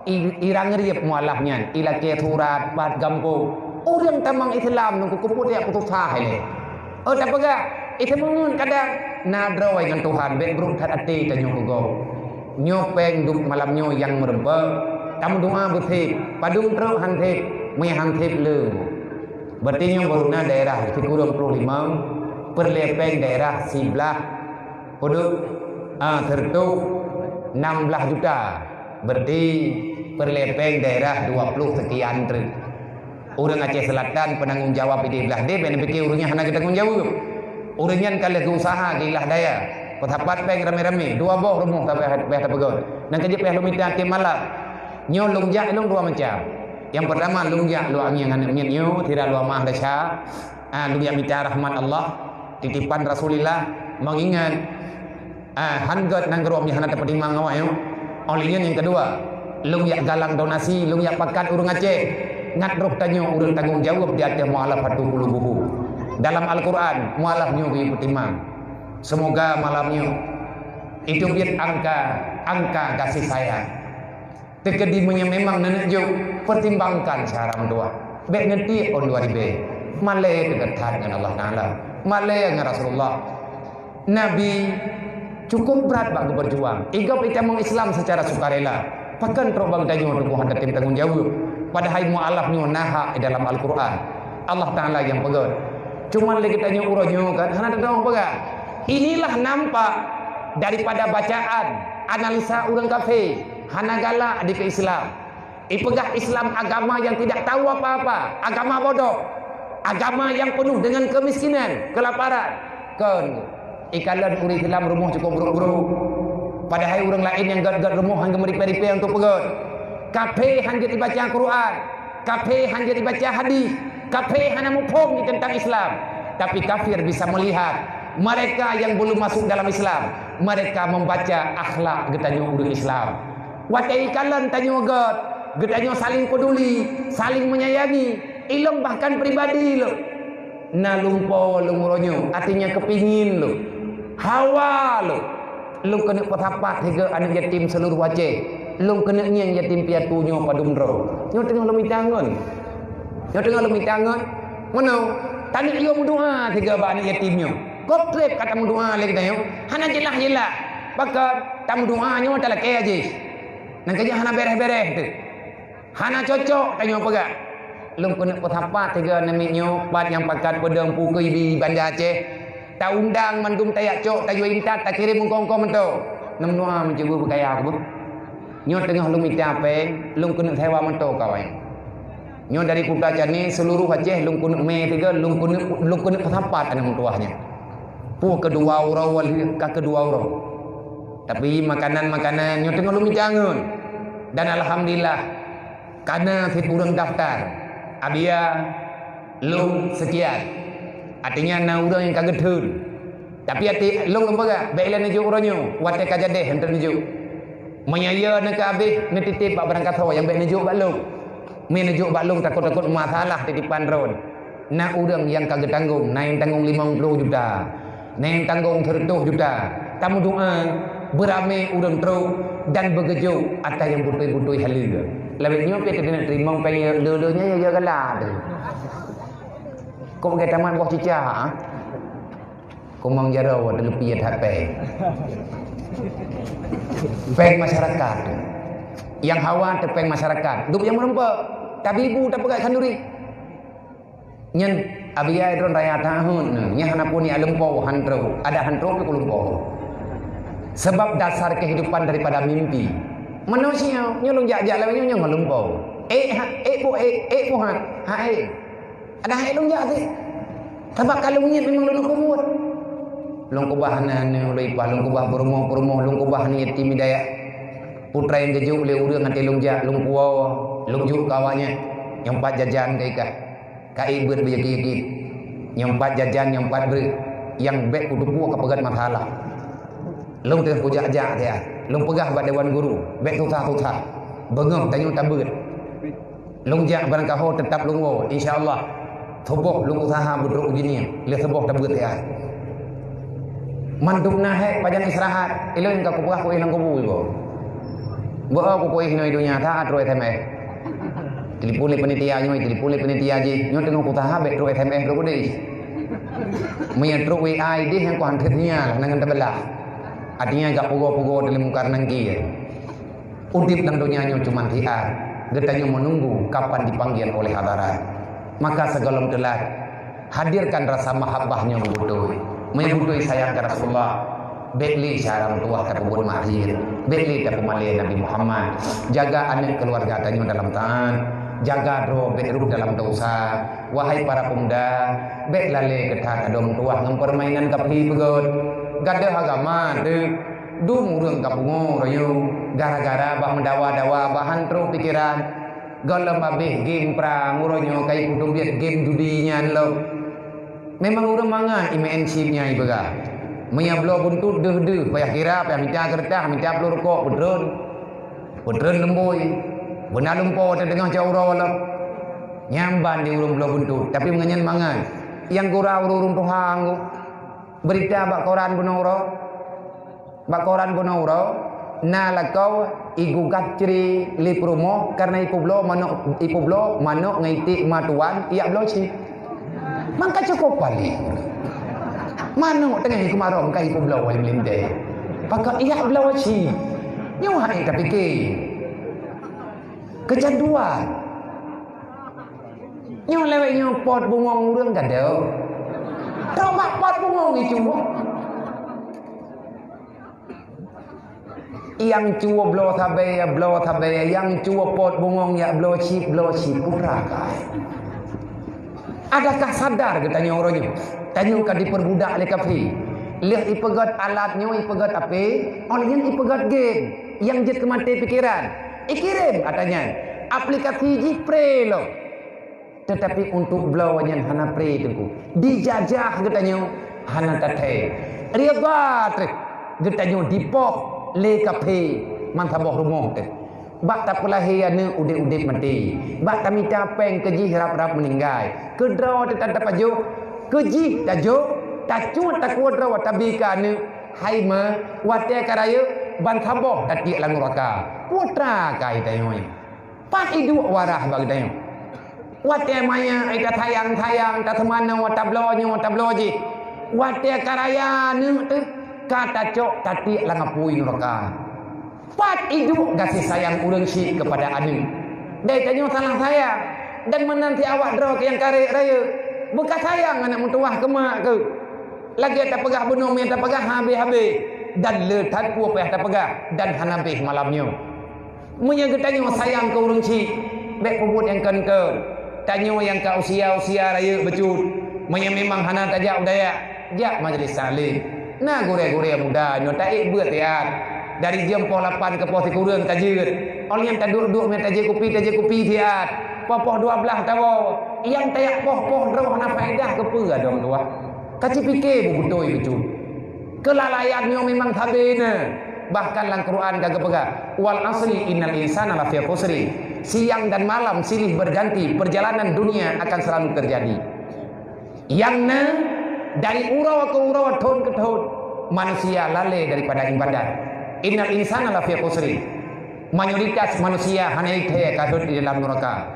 I, irang rieb mualaf nyan, ilakée surat bak gampông. Ureuëng tamong Islam nungku keupeue jak peususah ilée. Oh, tapeugah, eh, seumeungeut kadang na droe ngon Tuhan, bék brok that até tanyoe keu gob. Nyoe péng duek malam nyoe nyang meureumpok, tameudoa beusép, padub treuk han sép, meunyoe han sép le. Berarti nyoe barô na daerah sikureueng ploh limong, peureulée péng daerah siblaih, padub, ah, sireutôh nam blaih juta. Berarti peureulée péng daerah dua ploh seukian treuk. Ureuëng Aceh Selatan peunanggong jawab idéh blaih deh, bék neupiké ureuëng nyan hana geutanggong jaweueb. Ureuëng nyan ka lheueh geuuseuha geuilah daya, peusapat péng ramé-ramé, dua boh rumoh tabeh, beh tapeugöt. Nyang keujeuet payah lôn mita tieb malam. Nyoe lôn jak lôn dua macam. Nyang peurtama lôn jak lôn angieng aneuk miet nyoe, sira lôn meuah desya. Ah, lôn jak mita rahmat Allah, titipan Rasulillah, meungingat Ah, han gét nanggroe nyang hana tapeutimang awak nyoe. Óh lheueh nyan nyang keudua, lôn jak galang donasi, lôn jak pakat ureuëng Aceh. Ngat roh tanyoe ureuëng tanggong jaweueb di ateueh mualafatu qulubuhum. Dalam Al-Qur'an, mualaf nyoe geupeutimang. Seumoga malam nyoe iteubiet angka, angka gaséh sayang. Teukeudi meunyoe memang neuneuk jok, pertimbangkan cara meudoa. Bék neutiek ôn dua ribée. Malée teudeuk that ngon Allah Taala. Malée ngon Rasulullah. Nabi cukup brat bak geupeurjuang. Igob itamong Islam secara sukarela. Pakon trok bak geutanyoe teungoh hana tem tanggong jaweueb. Padahai mualaf nyoe na hak di dalam Al-Qur'an. Allah Taala nyang peugah. Cuman lé geutanyoe uroe nyoe kan hana teudeungoe peugah. Inilah nampak daripada bacaan, analisa ureuëng kafé. Hana galak di keu Islam. Ipeugah Islam agama yang tidak tahu apa-apa, agama bodoh, agama yang penuh dengan kemiskinan, kelaparan. Kon, ikalon ureuëng Islam rumoh cukup brok-brok. Padahai ureuëng laén nyang gét-gét rumoh hana geumeuripée-ripée untuk peugét. Kafé hana jeuet ibaca Quran, kafé hana jeuet ibaca hadis, kafé hana muphom di tentang Islam. Tapi kafir bisa melihat mereka yang belum masuk dalam Islam, mereka membaca akhlak geutanyoe ureuëng Islam. Watée ikalon tanyoe gét, geutanyoe saling peduli, saling menyayangi, ilong bahkan pribadi lom. Na lumpo lom uroe nyoe, artinya kepingin lom. Hawa lom. Lôn keuneuk peusapat sigoe aneuk yatim seuluruh Aceh. Lôn keuneuk ngieng yatim piatu nyoe padum droe. Nyoe teungoh lôn mita ngon. Nyoe teungoh lôn mita ngon. Meunoe, taneuk yue meudoa sigoe bak aneuk yatim nyoe. Gob treb ka tameudoa lé geutanyoe. Hana jeulaih-jeulaih. Pakon tameudoa nyoe talakée jih. Nyang keujeuet hana béréh-béréh teuh. Hana cocok tanyoe peugah. Lôn keuneuk peusapat sigoe namiet nyoe, pat nyang pakat peudong pukui di Banda Aceh. Taundang mandum tajak cok, tajok intat, takirém ongkoh-ongkoh mantong. Neumeudoa meucuba beukaya keubeue. Nyoe teungoh lôn mita péng, lôn keuneuk sewa moto kawai. Nyoe dari Kuta Cani seuluruh Aceh lôn keuneuk mé sigoe, lôn keuneuk, lôn keuneuk peusapat aneuk meutuwah nyan. Peue keudua uroe, ka keudua uroe. Tapi makanan-makanan nyoe teungoh lôn mita ngon. Dan alhamdulillah, kana sit ureuëng daftar. Abia lôn sekian. Artinya na ureuëng nyang ka geutheun. Tapi até lôn lôn peugah, bék ilée neujok uroe nyoe, watée ka jadeh enteuk neujok. Meunyoe yö neuka abéh, neutitip bak barangkasoe nyang bék neujok bak lôn. Mé neujok bak lôn takot-takot masalah titipan droe. Na ureuëng nyang ka geutanggong, na nyang tanggong limong ploh juta, na nyang tanggong seureutôh juta. Tameudoa, beuramé ureuëng trok dan beugeujok atra nyang beutôi-beutôi haleue. Lawét nyoe pih teudeungoe teurimong péng le-le nyan ya galak teuh. Kok gata mat boh cicak, ah? Kumang jaroe teuleupie that péng. Péng masyarakat. Nyang hawa teu péng masyarakat. Dup nyang meureumpok. Tabi bu tapeugah khanduri. Nyan abiai droe raya tahun nyan hana pun ya lumpoe han trok. Ada han trok pih lumpoe. Sebab dasar kehidupan daripada mimpi. Manusia nyoe lôn jak-jak lawét nyoe ngon lumpoe. Eh ha, eh bu, eh, eh bu ha. Ha eh. Ada hai lôn jak sih. Sabab ka lôn niet memang lôn kubuet. Lôn kubah aneuk-aneuk lôn ipah, lôn kubah peurumoh-peurumoh, lôn kubah aneuk yatim hidayah. Putra nyang geujok lé ureuëng até lôn jak, lôn puwoe, lôn jok keu awaknyan. Nyang pat jajan ka ikah. Ka ék beuet beuyaki-yaki. Nyang pat jajan, nyang pat breueh. Nyang bék kuteupue ka peugét masalah. Lôn teuh kujak-jak dia. Lôn peugah bak dewan guru, bék susah-susah. Beungoh tanyoe tabeuet. Lôn jak barangkaho teutap lôn woe, insya Allah. Suboh lôn usaha beudrok uji nie, lheueh suboh tabeuet ya. Mandum na hék pajan istirahat, ilôn ka kupeugah kuéh lam kubu iboh. Beu kuéh inoe donya that trok S M S. Telepon lé panitia nyoe, telepon lé panitia jih. Nyoe teungoh kusaha bék trok S M S trok udeh. Meunyo trok W A ideh nyang kuhantet nia lah, nangan tabeulah. Artinya gak pugo-pugo dalam mungkar nangki. Udeb lam donya nyoe cuma siat, geutanyoe meununggu kapan dipanggil oleh hadarat. Maka sigohlom teulat, hadirkan rasa mahabbah nyoe beubeutôi. Meunyoe beutôi sayang keu Rasulullah, bék lé cara meutuwah tapeubuet maksiet, bék lé tapeumalée Nabi Muhammad. Jaga aneuk keuluwarga tanyoe dalam taat, jaga droe bék rôh dalam desya. Wahai para peumuda, bék lalée gata adoe meutuwah ngon peurmainan kaphé peugét. Gadôh agama teuh. Dum ureuëng ka pungo uroe nyoe gara-gara bak meudawa-dawa bak han trok pikeran. Gohlom abéh game prang uroe nyoe ka ipeudubiet game judi nyan lom. Memang ureuëng mangat imeu'en chip nyan ipeugah. Meunyo bloe buntut deuh-deuh, payah kira, payah mita keureutah, mita ploh rukok, peutreun. Peutreun leumbôi. Beuna lumpoe teudeungoh cak uroe lom. Nyan ban di ureuëng bloe buntut, tapi meunyo nyan mangat. Nyang gura ureuëng-ureuëng tuha anggô. Beurita bak koran bunoe uroe. Bak koran bunoe uroe, na lakoe igugat cre lé peurumoh kareuna ipeubloe manok, ipeubloe manok ngon iték ma tuan ijak bloe chip. Mangka cukôp paléh. Manok teungoh ikumarong ka ipeubloe wai meulintée. Pakon ijak bloe chip. Nyoe hana tapike. Keucanduan. Nyoe lewat nyoe pot bungong ureuëng gadôh. Trok bak pot bungong icuba. Nyang cuba bloe sabe, ya bloe sabe, nyang cuba pot bungong, ya bloe chip, bloe chip, putra kai. Adakah sadar geutanyoe uroe nyoe? Tanyoe ka dipeurbudak lé kaphé. Lheueh ipeugét alat nyoe, ipeugét apé, óh lheueh nyan ipeugét game nyang jeuet keu maté pikeran. Ikirém ata nyan, aplikasi jih pré lom. Teutapi untuk bloe nyan hana pré teungku. Dijajah geutanyoe hana tathée. Riba treh geutanyoe dipoh lé kaphé mansaboh rumoh teuh. Bak tapeulahé aneuk udeb-udeb maté. Bak tamita péng keu jih rab-rab meuninggai. Keu droe teutab tapajoh, keu jih tajok, tacuet takue droe tabi keu aneuk. Hai ma, watée ka rayeuk, bansaboh tatiek lam nuraka. Putra kai tanyoe. Pat iduek waras bak geutanyoe. Watée manyang ai tasayang-sayang, taseumanoe, tabloe nyoe, tabloe jih. Watée ka raya aneuk teuh, ka tacok tatiek lam apui nuraka. Pat iduek gaséh sayang ureuëng syik keupada aneuk. Dai tanyoe salah sayang, dan meunan si awak droe nyang karek rayeuk. Beuka sayang aneuk meutuwah keu mak keuh. Lagée tapeugah bunoe meunan tapeugah habéh-habéh, dan le that peue payah tapeugah dan hana béh malam nyoe. Meunyoe geutanyoe sayang keu ureuëng chik, bék peubuet nyang kon-kon. Tanyoe nyang ka usia-usia rayeuk bacut, meunyoe memang hana tajak u dayah, jak majelis taklim. Na gurée-gurée muda nyoe taék beuet siat. Dari jeuem poh lapan keu poh sikureueng tajeuet. Óh lheueh nyan taduek-duek meunan tajép kupi, tajép kupi siat. Poh-poh dua blaih tawoe. Nyang tajak poh-poh droe hana faedah keupeue adoe meutuwah. Ka cipike beubeutôi bacut. Keulalaian nyoe memang sabe na. Bahkan lam Quran ka geupeugah, "Wal asri innal insana lafi khusri." Siang dan malam silih berganti, perjalanan dunia akan selalu terjadi. Nyang na dari uroe keu uroe, thon keu thon. Manusia lalée daripada ibadat. Innal insana lafi khusrin. Mayoritas manusia hana ié ka rhot di dalam nuraka.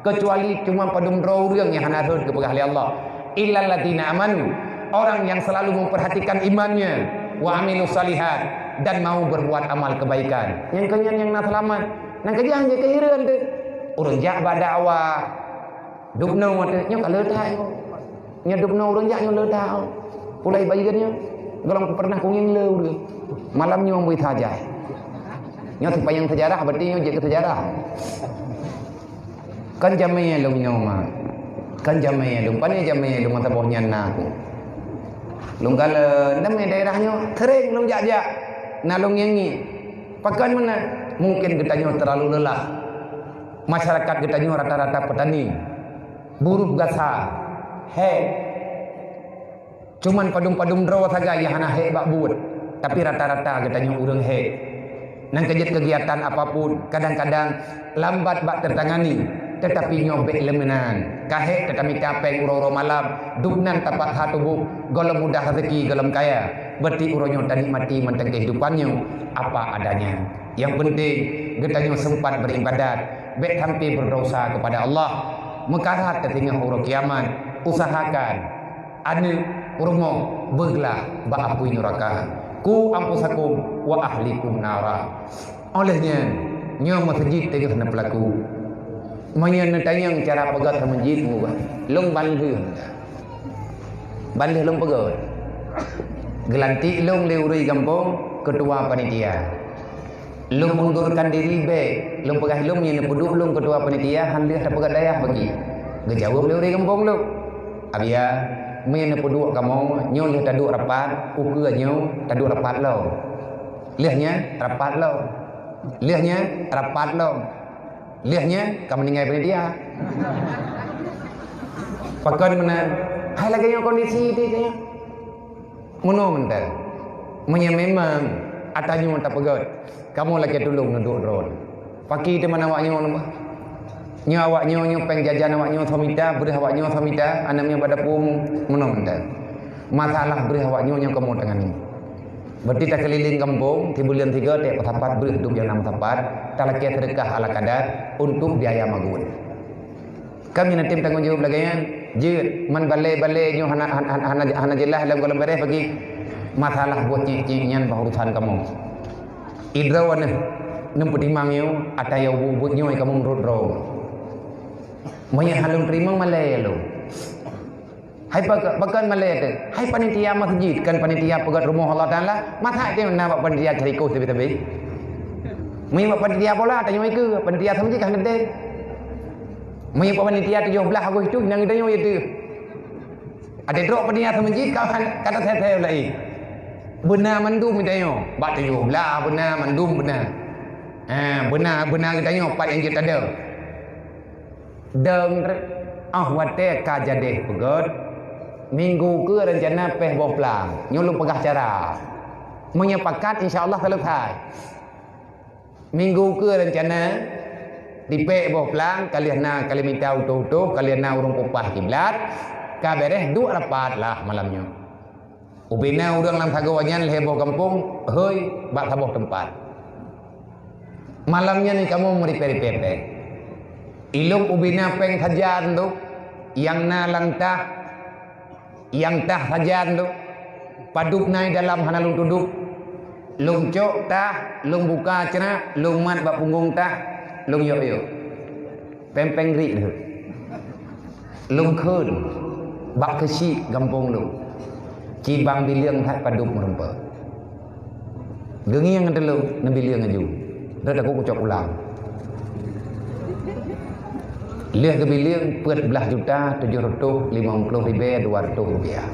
Keucuali cuma padum droe ureuëng nyang hana rhot geupeugah lé Allah. Illalladzina amanu, orang yang selalu memperhatikan imannya, wa amilus salihat, dan mau berbuat amal kebaikan. Nyang keunyan nyang na seulamat. Nyang keujang jih keuhireuen teuh. Ureuëng jak bak dakwah, dubnoe teuh, nyoe ka le that nyoe. Nyoe dubnoe ureuëng jak nyoe le that. Pulai bayeuen nyoe. Gohlom pernah kungieng le ureuëng. Malam nyoe amboi saja. Nyoe sipayang sejarah, berarti nyoe jeuet keu sejarah. Kan jamé lôn nyoe, mak. Kan jamé lôn, pane jamé lôn masa boh nyan na aku. Lôn kala, nam daerah nyoe, sering lôn jak-jak. Na lôn ngieng-ngieng. Pakon meunan? Mungkin geutanyoe terlalu lelah. Masyarakat geutanyoe rata-rata petani. Buruh gasa. Hék. Cuman padum-padum droe sagai nyang hana hék bak buet, tapi rata-rata geutanyoe ureuëng hék. Nyang keujeuet kegiatan apapun, kadang-kadang lambat bak teutangani, teutapi nyoe bék lé meunan. Ka hék teutamita péng uroe-uroe malam, dubnan tapaksa tuboh, gohlom mudah rezeki, gohlom kaya. Berarti uroe nyoe tanikmati mantong keuhidupan nyoe apa adanya. Nyang peunteng, geutanyoe seumpat beuribadat, bék sampai beurdosa keupada Allah. Meukarat teutinggai uroe kiamat, usahakan aneuk, rumoh, beuglah bak apui nuraka. Qu anfusakum wa ahlikum nara. Óh lheueh nyan, nyoe meuseujid teungoh neupeulaku. Meunyoe neutanyong cara peugét meuseujid, meuubah. Lôn ban lheueh. Ban lheueh lôn peugét. Geulantik lôn lé ureuëng gampông, keutua panitia. Lôn mundurkan diri bék, lôn peugah lôn meunyoe neupeuduek lôn keutua panitia, hán lheueh tapeugét dayah bagi. Geujaweueb lé ureuëng gampông lôn. Abiya, meunyoe neupeuduek kamoe, nyoe lheueh taduek rapat, ukeue nyoe taduek rapat lom. Lheueh nyan rapat lom. Lheueh nyan rapat lom. Lheueh nyan ka meuninggai panitia. Pakon meunan? Hai lagée nyoe kondisi di nyoe. Meunoe mantong. Meunyoe memang ata nyoe tapeugét, kamoe lakée tulông neuduek droe. Paki teuma awak nyoe nyoe. Nyoe awak nyoe, nyoe péng jajan awak nyoe sou mita, breueh awak nyoe sou mita, aneuk nyoe bak dapu meunoe mantong. Masalah breueh awak nyoe, nyoe kamoe tangani. Berarti takeulileng gampông, sibuleuen sigoe, tiep sapat breueh duek nyang na sapat, talakée seudeukah ala kadar untuk biaya magun. Kami na tem tanggong jaweueb lagée nyan. Jeuet, man balée-balée nyoe hana, hana, hana, hana jeulaih lam gohlom beureh bagi. Masalah buet ciek-ciek nyan bah urusan kamoe. Idroe neuh, neupeutimang nyoe, ata yoe buet-buet nyoe kamoe meurot droe. Meunyoe hana lôn teurimong malée lôn. Hai paka-, pakon malée teuh? Hai panitia masjid, kan panitia peugét rumoh Allah Taala, masa teuh na bak panitia carikôh teubi-teubi? Meunyoe bak panitia bola, tanyoe ikeue, panitia seumasjid ka hana teuh. Meunyoe bak panitia tujoh blaih Agustus, nang tanyoe teuh. Ada trok panitia seumasjid, ka han-, ka tasée-sée ulai. Beuna mandum tanyoe, bak tujoh blaih beuna, mandum beuna. Ha, beuna, beuna geutanyoe pat nyang jeuet tadong. Dong, ah watée ka jadeh peugét, minggu keue rencana péh boh plang. Nyoe lôn peugah cara. Meunyoe pakat, insya Allah seuleusai. Minggu keue rencana, dipék boh plang, ka lheueh na kalimita utoh-utoh, ka lheueh na ureuëng peupah kiblat, ka beureh duek rapat lah malam nyoe. Ubena ureuëng lam sagoe nyan lhée boh gampông, hôi bak saboh teumpat. Malam nyan kamoe meuripée-ripée péng. Ilông ubena péng sajan tu, nyang na lam tah, nyang tah sajan tu, padub na i dalam hana lôn tudub. Lôn cok tah, lôn buka ceurak, lôn mat bak punggong tah, lôn yok-yok. Péng-péng riek lheueh. Lôn kheun bak keuchik gampông lôn. Cibang bileueng that padub meurumpok. Geungieng teulông neubileueng laju. Rot aku kucok ulang. Lheueh geubileueng peuet blaih juta tujoh reutôh limong ploh ribée dua reutôh rupiah.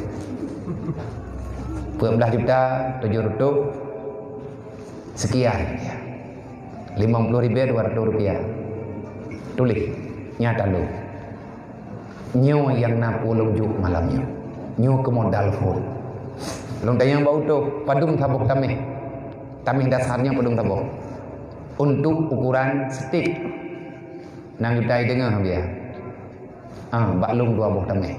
Peuet blaih juta tujoh reutôh sekian. Limong ploh ribée dua reutôh rupiah. Tuléh, nyata lôn. Nyoe nyang na peue lôn jok malam nyoe. Nyoe keu modal phon. Lôn tanyong bak utoh, padum saboh taméh? Taméh dasar nyoe padum saboh? Untuk ukuran stik. Nang juta i teungoh biaya. Ah, bak lôn dua boh taméh.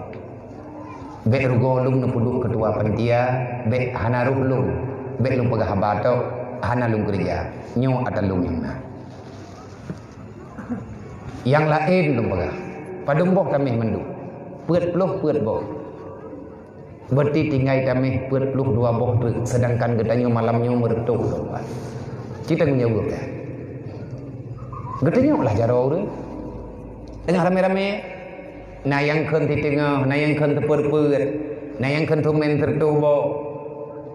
Bék rugoe lôn neupeuduek keutua panitia, bék hana roh lôn, bék lôn peugah haba tok, hana lôn keureuja. Nyoe atra lôn nyang na. Nyang laén lôn peugah, padum boh taméh mandum? Peuet ploh peuet boh. Berarti tinggai taméh peuet ploh dua boh treuk, seudangkan geutanyoe malam nyoe meureutôh lôn. Ci tanggong jaweueb, ya. Geutanyoe lah jaroe ureuëng. Teungoh ramé-ramé, na nyang kheun siteungoh, na nyang kheun sipeuet-peuet, na nyang kheun teumèn sireutôh boh,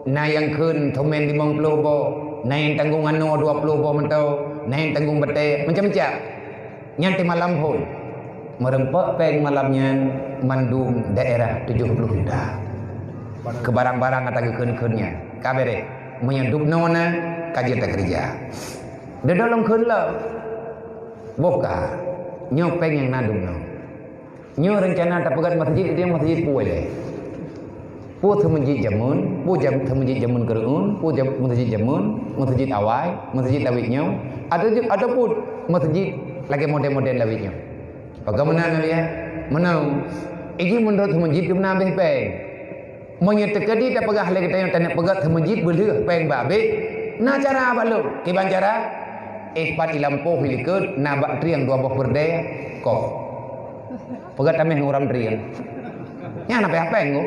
na nyang kheun teumèn limong ploh boh, na nyang tanggong anoe dua ploh boh mantong, na nyang tanggong batèe, macam-macam. Nyan teuma lam phôn. Meureumpok péng malam nyan mandum daerah tujoh ploh juta. Keu barang-barang ata geukheun-kheun nyan. Ka beureh. Meunyoe dubnoe na, ka jeuet takeureuja. Deudolong kheun lom. Boh ka. Nyoe péng nyang na dubnoe. Nyoe reuncana tapeugöt masjid, itu masjid peue lé. Peue masjid jameun, peue jam-, masjid jameun keureueun, peue jam-, masjid jameun, masjid awai, masjid lawét nyoe, atau ju-, ataupun masjid lagèe model-model lawét nyoe. Bagaimana Nabi ya? Menang. Iji menurut masjid tu na habéh péng. Meunyoe teukeudi tapeugah lé geutanyoe taneuk peugöt masjid beulheueh péng bak abéh, na cara bak lôn. Kiban cara? Eh, pat i lampôh i likot na bak trieng dua boh peureudèe, koh. Peugöt taméh ngon uram trieng. Nyan na payah péng ku.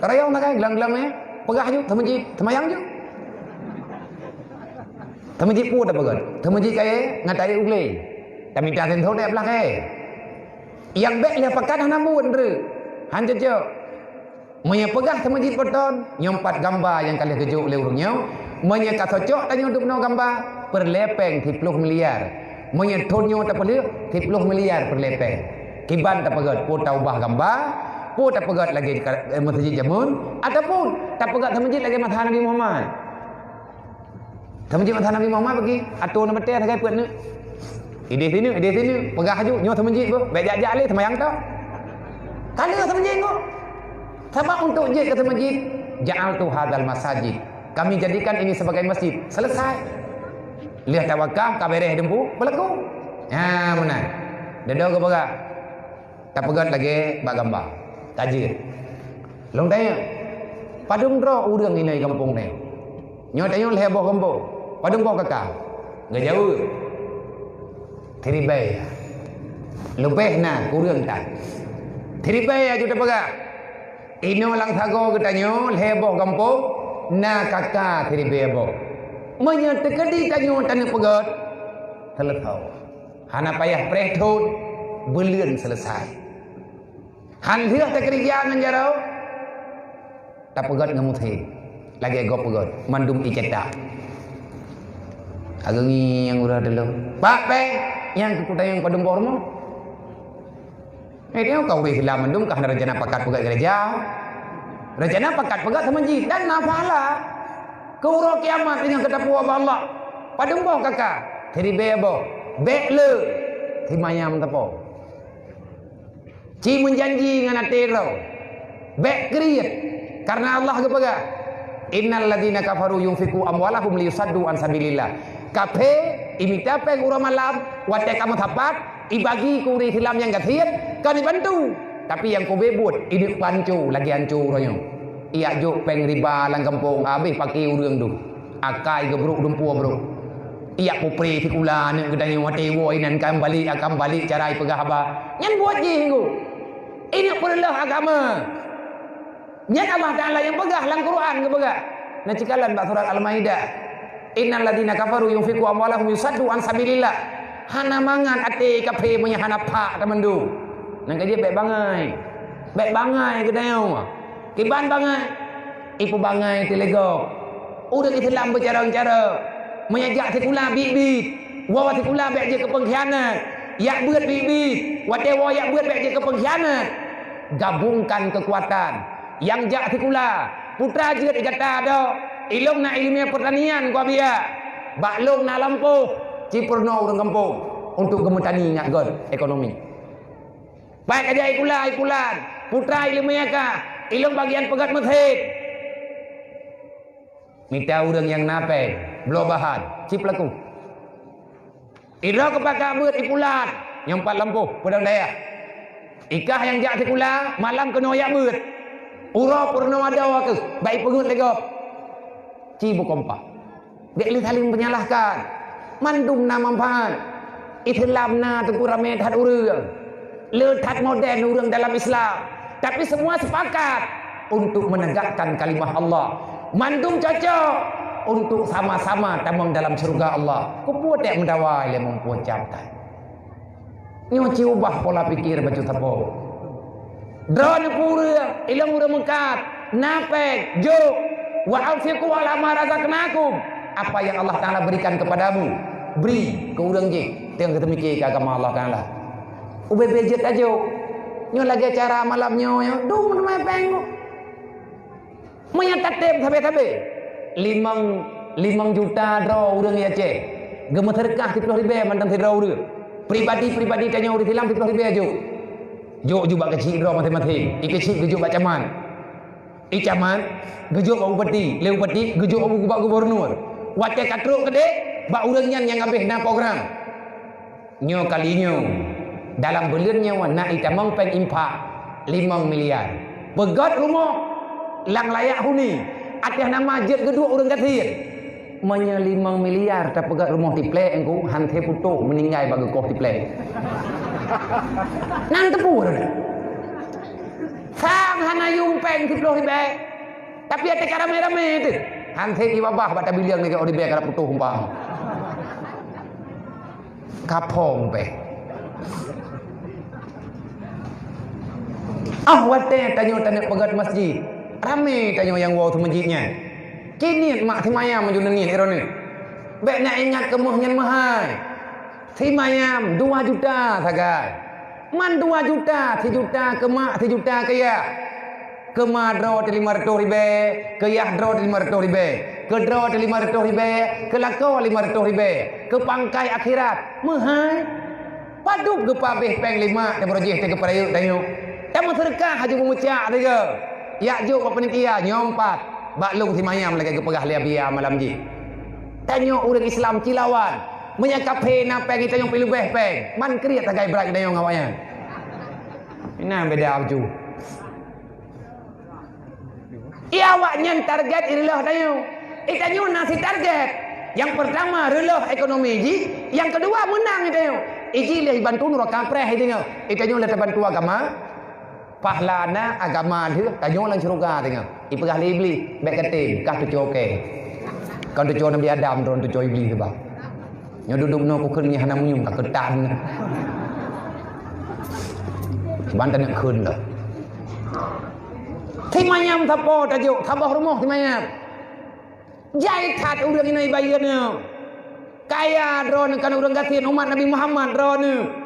Tarayong na kai glam-glam nyan. Peugah ju, teumeujit, teumayang ju. Teumeujit peue tapeugöt? Teumeujit kayèe ngat taék u glé. Tamita sensor dek blah kayèe. Nyang bèk lheueh pakat hana buet ndreuk. Han cocok. Meunyoe peugah teumeujit beutôi, nyoe pat gamba nyang ka lheueh geujok lé ureueng nyoe. Meunyoe ka cocok tanyoe dubnoe gamba, peureulèe péng siploh miliar. Meunyoe thôn nyoe tapeulheueh, siploh miliar peureulèe péng. Kiban tapeugöt, peue taubah gamba, peue tapeugöt lagèe ka-, eh, masjid jameun, ataupun tapeugöt teumeujit lagèe masa Nabi Muhammad. Teumeujit masa Nabi Muhammad bagi, atô na batèe sagai peuet neuk. Idéh sineuk, idéh sineuk, peugah ju, nyoe teumeujit beuh, bèk jak-jak lé seumayang tok. Ka lheueh teumeujit nyoe. Sabab untuk jeuet keu teumeujit, ja'altu hadzal masajid. Kami jadikan ini sebagai masjid. Selesai. Lheueh tawakaf, ka beres dumpeue, peulaku. Ha, meunan. Deudok geupeugah. Tapeugöt lagèe bak gamba. Ka jeuet. Lôn tanyong, padum droe ureueng inong gampông nyoe? Nyoe tanyoe lhèe boh gampông. Padum boh kaka? Geujaweueb, siribèe. Leubeh na, kureueng tan. Siribèe aju tapeugah. Inoe lam sagoe geutanyoe lhèe boh gampông, na kaka siribèe boh. Meunyoe teukeudi tanyoe taneuk peugöt, seuleusoe. Hana payah preh thôn, buleuen selesai. Han lheueh takeurija ngon jaroe, tapeugöt ngon meusén. Lagèe gob peugöt, mandum icetak. Ageungi nyang uroe teulông. Bak péng, nyang keu kutanyong padum boh rumoh. Eh, nyoe ka ureueng Islam mandum ka hana rencana pakat peugöt gereja. Rencana pakat peugöt sama jih dan na pahala. Keu uroe kiamat nyang ka tapuwoe bak Allah. Padum boh kaka? Siribèe boh. Bèk le. Simanyam tapo. Ci meujanji ngon até droe. Bèk kriet. Karena Allah geupeugah, "Innal ladzina kafaru yunfiqu amwalahum liyusaddu an sabilillah." Kafé imita péng uroe malam, watèe ka meusapat, ibagi keu ureueng Islam nyang gasien, kon ibantu. Tapi nyang kobé buet, iduek panco lagèe anco uroe nyoe. Ijak jok péng riba lam gampông, habéh paké ureueng tu. Akai geubrok dumpeue brok. Ijak pupré sikula aneuk geutanyoe watèe woe inan kan balek, akan balek cara ipeugah haba. Nyan buet jih nyoe. Ineuk peureuloh agama. Nyan Allah Taala nyang peugah lam Quran geupeugah. Na cikalan bak surat Al-Maidah. "Innal ladzina kafaru yunfiqu amwalahum yusaddu an sabilillah." Hana mangat até kafé meunyo hana phak tamandum. Nyan ka jeuet bèk bangai. Bèk bangai geutanyoe. Kiban bangai. Ipeubangai teulegok. Ureueng Islam beucarông-carông. Meunyo jak sikula biet-biet. Woe sikula bèk jeuet keu peungkhianat. Jak beuet biet-biet. Watèe woe jak beuet bèk jeuet keu peungkhianat. Gabungkan keukuatan. Nyang jak sikula, putra jeuet gata dok, ilông na ileumèe peurtanian kuabiak, bak lông na lampôh, ci peurunoe ureueng gampông untuk geumeutani ngat göt ekonomi. Pai ka jak sikula, sikula, putra ileumèe ka, ilông bagian peugöt meusén. Mita ureueng nyang na péng, bloe bahan, ci peulaku. Idroe keupakat beuet ipulan, nyang pat lampôh peudong dayah. Ikah nyang jak sikula, malam keunoe jak beuet. Uroe peurunoe adoe kheueh, bèk ipeungeuet lé gob. Ci beukompak. Bèk lé saléng peunyalahkan. Mandum na manfaat. Islam na teungku ramé that ureueng. Le that modern ureueng dalam Islam. Tapi semua sepakat untuk menegakkan kalimah Allah. Mandum cocok untuk sama-sama tamong dalam syurga Allah. Keupeue tek meudawa lé meupucam that. Nyoe ci ubah pola pikir bacut sapo. Droeneuh peue ureueng, ilong ureueng meukat, na péng, jok, wa anfiqu ala ma razaqnakum, apa yang Allah Taala berikan kepadamu, bri keu ureueng jih, teungoh geuteumikir keu agama Allah Taala. Ubé-bé jeuet tajok. Nyoe lagèe cara malam nyoe, nyoe dum teumai péng. Meunyoe tatém sabe-sabe, limong, limong juta droe ureueng di Aceh, geumeuseudeukah siplôh ribèe mantong sidroe ureueng. Pribadi-pribadi tanyoe ureueng Islam siplôh ribèe jok. Jok ju bak keuchik droe maséng-maséng. I keuchik geujok bak camat. I camat geujok bak bupati. Lé bupati geujok bak gubernur. Watèe ka trok keudéh, bak ureueng nyan nyang habéh na program. Nyoe kali nyoe, dalam buleuen nyoe na itamong péng infak limong miliar. Peugöt rumoh lam layak huni, ateueh nama jeuet geuduek ureueng gasien. Meunyoe limong miliar tapeugöt rumoh tiplek engku, han sé putôh meuninggai bak geukoh tiplek. Nan teupeu ureueng. Sang hana yum péng siplôh ribèe. Tapi até ka ramé-ramé teuh. Han sé i babah bak tabileung lagèe ureueng ribèe ka putôh umpang. Kaphong beh. Ah, watèe tanyoe taneuk peugöt masjid, ramé tanyoe nyang woe seumeujid nyan. Ci niet mak simayam meunyoe niet droeneuh. Bèk na ingat keu méuh nyan meuhai. Simayam dua juta sagai. Man dua juta, sijuta keu mak, sijuta keu yah. Keu ma droe teuh lima reutôh ribèe, keu yah droe teuh lima reutôh ribèe, keu droe teuh lima reutôh ribèe, keu lakoe lima reutôh ribèe, keu pangkai akhirat meuhai. Padub geupabéh péng lima teuh beurojih teuh keu peurayeuk tanyoe. Tameuseudeukah haju meumeucak sigoe. Yak jok bak panitia nyoe pat bak lôn simayam lagèe geupeugah lé Abiya malam jih. Tanyoe ureueng Islam ci lawan. Meunyoe kaphé na péng, tanyoe pih leubeh péng. Man kriet sagai brat tanyoe ngon awaknyan. Inan beda baju. Iya awaknyan target i reuloh tanyoe. I tanyoe na si target. Nyang peurtama reuloh ekonomi jih, nyang keudua meunang i tanyoe. I jih lé ibantu nuraka preh i tanyoe. I tanyoe lé tabantu agama. Pahala na agama lheueh tanyoe lam syeuruga teungoh. Ipeugah lé Iblih, "Bèk katem, kah teucue kèe. Kon teucue Nabi Adam, droen teucue Iblih keubah. Nyoe dudoe bunoe kukheun meunyoe hana meunyoe ka keutan." Ban taneuk kheun lom. Simayam sapo tajok, saboh rumoh simayam. Jai that ureueng inong ibayeue nyoe. Kaya droeneuh kon ureueng gasien umat Nabi Muhammad droeneuh.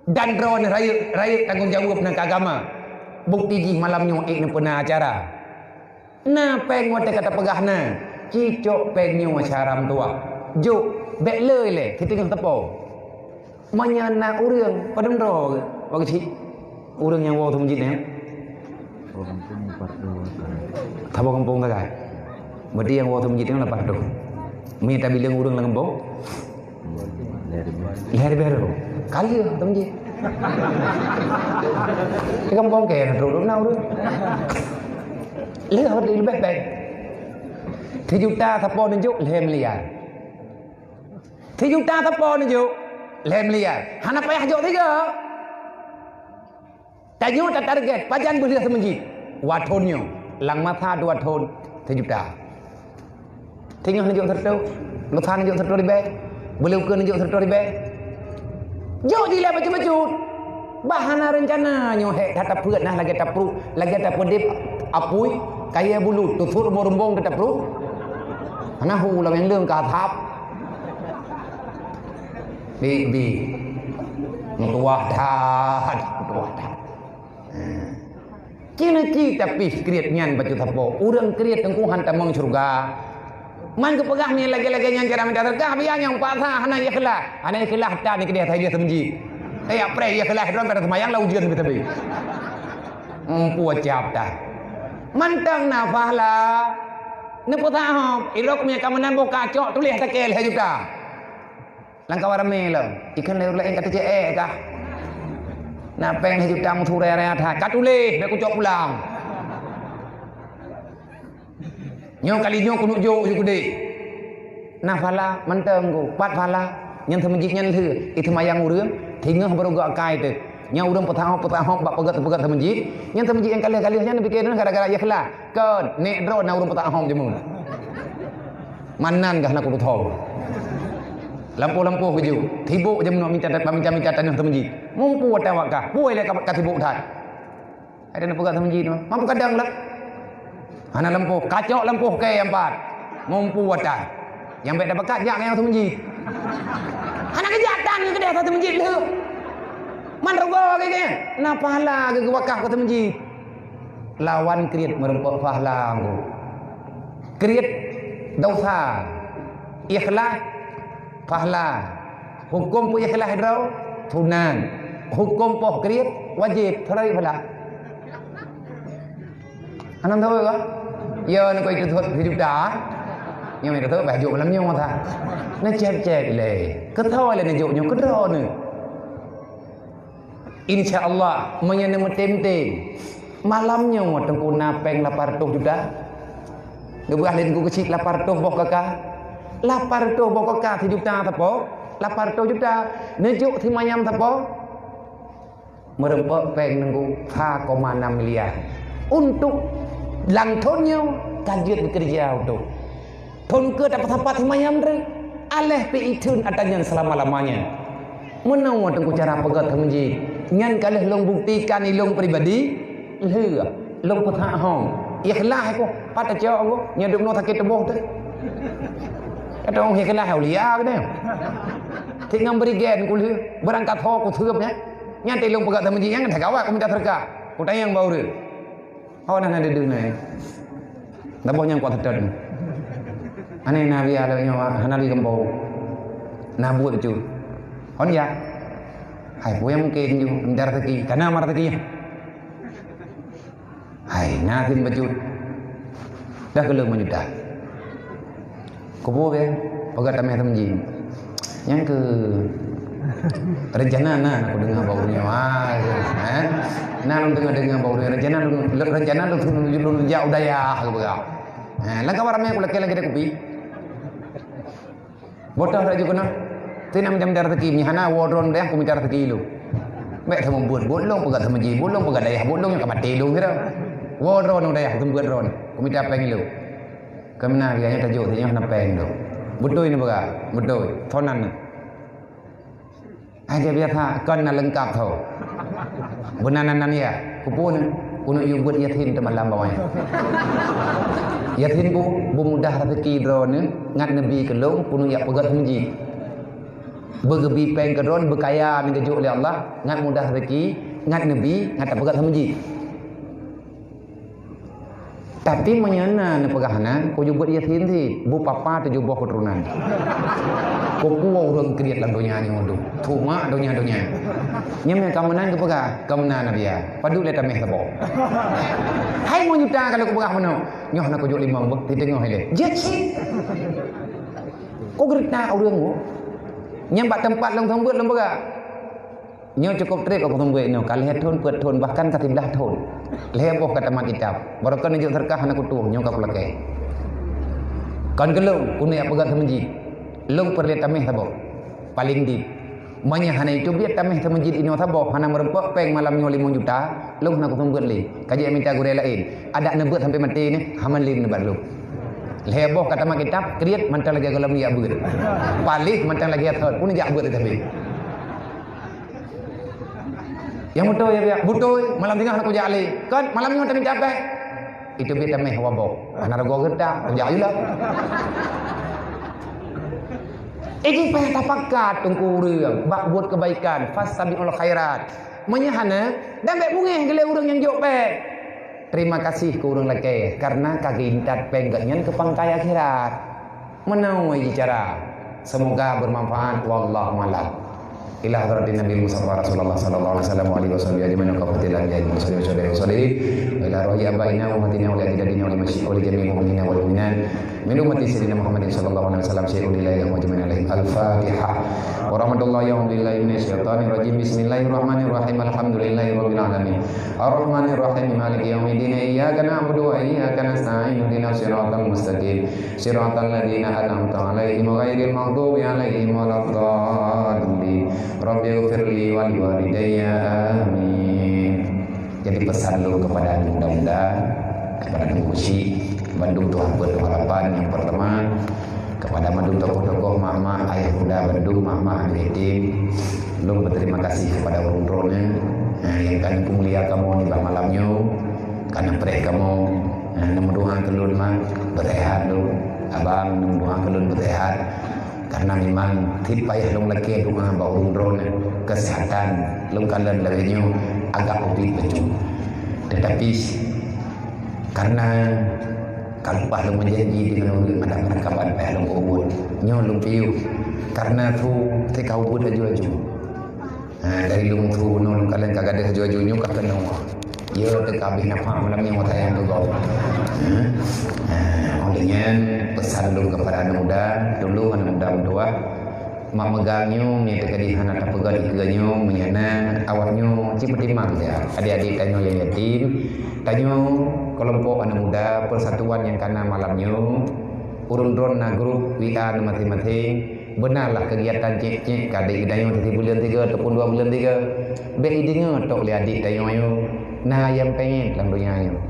Dan droeneuh rayeuk, rayeuk tanggong jaweueb ngon keu agama. Bukti jih malam nyoe ék neupeuna acara. Na péng watèe ka tapeugah na, cicok péng nyoe syara meutuwah. Jok, bèk le ilèe, siteungoh teupeu. Meunyoe na ureueng, padum droe, Pak Cik? Ureueng nyang woe seumeujid nyan? Saboh gampông sagai. Berarti nyang woe seumeujid nyan lapan reutôh. Meunyoe tabileung ureueng lam gampông? Lhèe ribèe. Lhèe ribèe droe. Ka lheueh seumeujid. Di gampông kèe na trôk na ureueng. Lheueh berarti leubeh bèk. Sijuta sapo neujok lhèe miliar. Sijuta sapo neujok lhèe miliar. Hana payah jok sigoe. Tanyoe tatarget pajan beulheueh seumeujid. Watèe nyoe, lam masa dua thôn, sijuta. Teungoh neujok seureutôh, lusa neujok seureutôh ribèe, buleuen ukeue neujok seureutôh ribèe. Jok jilèe bacut-bacut. Bah hana reuncana nyoe hék that tapeuet nah lagèe tapruet, lagèe tapeudeb apui, kayèe bulut, teusut rumbong-rumbong teuh tapruet. Hana hu lam nyang leueng ka thap. Bi, bi. Meutuwah that, meutuwah that. Cina ci tapi kriet nyan bacut sapo. Ureueng kriet teungku han tamong syeuruga. Man geupeugah nyan lagèe-lagèe nyan cara mita seudeukah, biya nyang paksa hana ikhlas. Hana ikhlas tan keudeh that dia seumeujid. Eh, apreh ikhlas droe pada seumayang lah ujeuen beutôi. Empu cap dah. Mantong na pahala. Neupeusaha, ilok meunyo ka meunan boh kacok tuléh takèe lhèe juta. Lam kawan ramé lom. Ikan lé ureueng laén ka teucék ék kah? Na péng lhèe juta meusurée raya that, ka tuléh, bèk kucok pulang. Nyoe kali nyoe keuneuk jok ju keudeh. Na pahala mantong ku, pat pahala. Nyan seumeujid nyan lheueh, iteumayang ureueng, teungoh baroe geuakai teuh. Nyan ureueng peutahop-peutahop bak peugöt-peugöt seumeujid, nyan seumeujid nyang ka lheueh-ka lheueh nyan pike deungon gara-gara ikhlas. Kon, nek droe na ureueng peutahop jameun. Manan gah na kudu thom. Lampôh-lampôh geujok, sibok jameun minta, minta-minta tanyoe seumeujid. Mumpung ata wakah, puih lé ka, ka sibok that. Ada na peugah seumeujid mah. Mampu kadang lah. Hana lampôh, kacok lampôh kèe nyang pat. Mumpung ata. Nyang bèk tapakat jak ngon nyang seumeujid. Hana keujak tan keudeh satu meujid lheueh. Man rugoe geuh. Na pahala geuh geuwakah keu seumeujid. Lawan kriet meureumpok pahala ngku. Kriet dosa. Ikhlas pahala. Huköm peu ikhlas droe? Sunat. Huköm poh kriet wajéb. Soe lagèe pahala? Hana teupeue kah? Ya, niko itu tuh hidup dah. Nyang itu tuh baju malam nyoe mata. Na cep-cep lé. Keuthoe lé neujok nyoe keudroe neu. Insya Allah, meunyoe neumeutem-tem, malam nyoe Teungku na péng lapan reutôh juta. Geubeurah lé Teungku keuchik lapan reutôh boh kaka. Lapan reutôh boh kaka sijuta sapo, lapan reutôh juta. Neujok simayam sapo. Meureumpok péng Teungku sa koma nam miliar. Untuk lam thon nyoe ka jeuet geukeureuja untuk. Thon keu tapat-tapat simayam treuk, aléh pi itheun ata nyan seulama-lamanya. Meunoe Teungku cara peugöt seumeujid. Nyan ka lheueh lôn buktikan ilôn pribadi, lheueh lôn peuthak hom. Ikhlas ku, pat tacok ku, nyan dum sakét tuboh teuh. Kata orang ikhlas aulia keunoe. Tik ngon berigen ku lheueh, beurangkat ho ku seueup nyan. Nyan tilông peugah seumeujid nyan, gawat ku minta seudeukah. Ku tanyong bak ureueng. Ho na, na deudeue na. Dah boh nyang kuat seutôt. Aneh na biya lagèe nyoe, hana lé geumbô. Na buet bacut. Hon ya. Hai, peue nyang mungken ju, minta rezeki. Kana ma rezeki. Hai, na sim bacut. Dah keu lôn meujuta. Kubu be, peugah tameh teumji. Nyang keu rencana na, na kudeungoe bak ureueng nyoe. Ah, eh? Na lôn deungoe-deungoe bak ureueng, rencana lôn, rencana lôn, lôn, lôn jak u dayah, kupeugah. Eh, lam kawan ramé kulakèe lagèe kupi. Botoh dak jukeunoe. Tina minta-minta rezeki, meuhana woe droeneuh dayah, kumita rezeki ilôn. Bèk seumeubeuet buet lôn, peugah seumeujih buet lôn, peugah dayah buet lôn, nyang ka maté lôn sira. Woe droeneuh dayah, seumeubeuet droeneuh, kumita péng ilôn. Keumeuna biaya nyoe tajok, nyoe hana péng lôn. Beutôi neupeugah, beutôi. Sonan na. Aja biasa, kon na leungkap tho. Beuna nan-nan ya, kupun, keuneuk yue beuet yatim teumalam bawai. Yatim bu, beumudah rezeki droeneuh, ngat neubi keu lôn, keuneuk yak peugöt seumeujih. Beugeubi péng keu droeneuh, beukaya neugeujok lé Allah, ngat mudah rezeki, ngat neubi, ngat tapeugöt seumeujih. Tapi meunyoe na neupeugah na, kujubeuet yatim cit, bu papa tujoh boh keuturonan. Kukue ureueng kriet lam donya nyoe dum. Cuma donya-donya. Nyang ka meunan kupeugah, ka meunan Nabi ya. Padub lé tameh saboh. Hai meunyo ta kalau kupeugah meunoe, nyoh na kujok limong boh, di teungoh ilée. Jeuet cit. Ku geurita ureueng nyoe. Nyang bak teumpat lôn seumeubeuet lôn peugah. Nyoe cukôp trép aku seumeubeuet nyoe, ka lhèe thon, peuet thon, bahkan ka siblaih thon. Lhèe boh ka tamat kitab. Baroe keuneuk jok seudeukah hana kutueng, nyoe ka kulakèe. Kon keu lôn, keuneuk jak peugöt seumeujih. Lôn peureulèe tameh saboh. Paleng dit. Meunyo hana iteubiet tameh seumeujih inoe saboh, hana meureumpok péng malam nyoe limong juta, lôn hana kuseumeubeuet lé. Ka jeuet mita gurèe laén. Adak neubeuet sampoe maté nyoe, hana lé neubat lôn. Lhèe boh ka tamat kitab, kriet mantong lagèe gohlom jak beuet. Paléh mantong lagèe thon, pun jak beuet tapi. Nyang beutôi ya, beutôi. Malam singoh aku jak lé. Kon, malam nyoe tamita péng. Iteubiet tameh waboh. Hana rego geuta, kujak yue lah. Iki payah tapakat teungku ureueng bak buet keubaikan, fastabiqul khairat. Meunyo hana, dan bèk beungèh geulée ureueng nyang jok péng. Terima kasih keu ureueng lakèe karena ka geuintat péng geuh nyan keu pangkai akhirat. Meunoe cara. Semoga bermanfaat. Wallahu a'lam. Ila hadratin Nabi Mustafa Rasulullah sallallahu alaihi wasallam wa alihi wasahbihi ajmain wa kafatil anbiya wal mursalin wa syuhada wa sholihin. Wa ila ruhi abaina wa ummatina wa li ajdadina wa li masyi-, wa li jami'il mu'minina wal mu'minat. Min ummati Sayyidina Muhammadin sallallahu alaihi wasallam syai'un illa yahmadu min alaihim. Al-Fatihah. Wa rahmatullahi wa billahi minasyaitanir rajim. Bismillahirrahmanirrahim. Alhamdulillahi rabbil alamin. Arrahmanirrahim. Maliki yaumiddin. Iyyaka na'budu wa iyyaka nasta'in. Ihdinas siratal mustaqim. Siratal ladzina an'amta alaihim ghairil maghdubi alaihim waladdallin. Rabbighfirli wa liwalidayya. Amin. Jadi pesan lôn kepada aneuk muda-muda, kepada aneuk keuchik, bandum tuha peuet tuha lapan, nyang pertama, kepada bandum tokoh-tokoh, mak-mak, ayah muda bandum, mak-mak aneuk yatim, lôn berterima kasih kepada ureueng droeneuh, eh, nyang ka lôn peumulia kamoe nibak malam nyoe, ka neupreh kamoe, eh, neumeudoa keu lôn mak, beureuhat lôn, abang neumeudoa keu lôn beureuhat. Karena memang tiep payah lôn lakée doa bak ureueng droeneuh, kesehatan lôn kalon lagée nyoe agak ubit bacut. Tetapi karena ka leupah lôn meujanji deungon ureueng, madan-madan kaban payah lôn peubuet. Nyoe lôn piôh karena su teuka ubit aju-aju. Ha, dari lôn su bunoe lôn kalon ka gadôh aju-aju nyoe ka keunoe. Yo teuka habéh nafah malam nyoe watée nyang teugob. Ha? Ha, oleh nyan pesan lôn kepada aneuk muda, tulông aneuk muda meutuah. Mak meugang nyoe meunyoe teuka di hana tapeugah dikeue nyoe meunyoe na awak nyoe cit peutimang saja. Adik-adik tanyoe nyang yatim, tanyoe kelompok aneuk muda persatuan nyang kana malam nyoe, ureueng droen na grup W A na maséng-maséng. Beuna lah keugiatan cék-cék ka dek geutanyoe sisi buleuen tiga ataupun dua buleuen tiga. Bék ideungoe tok lé adik tanyoe nyoe na ayam penyet lam donya nyoe.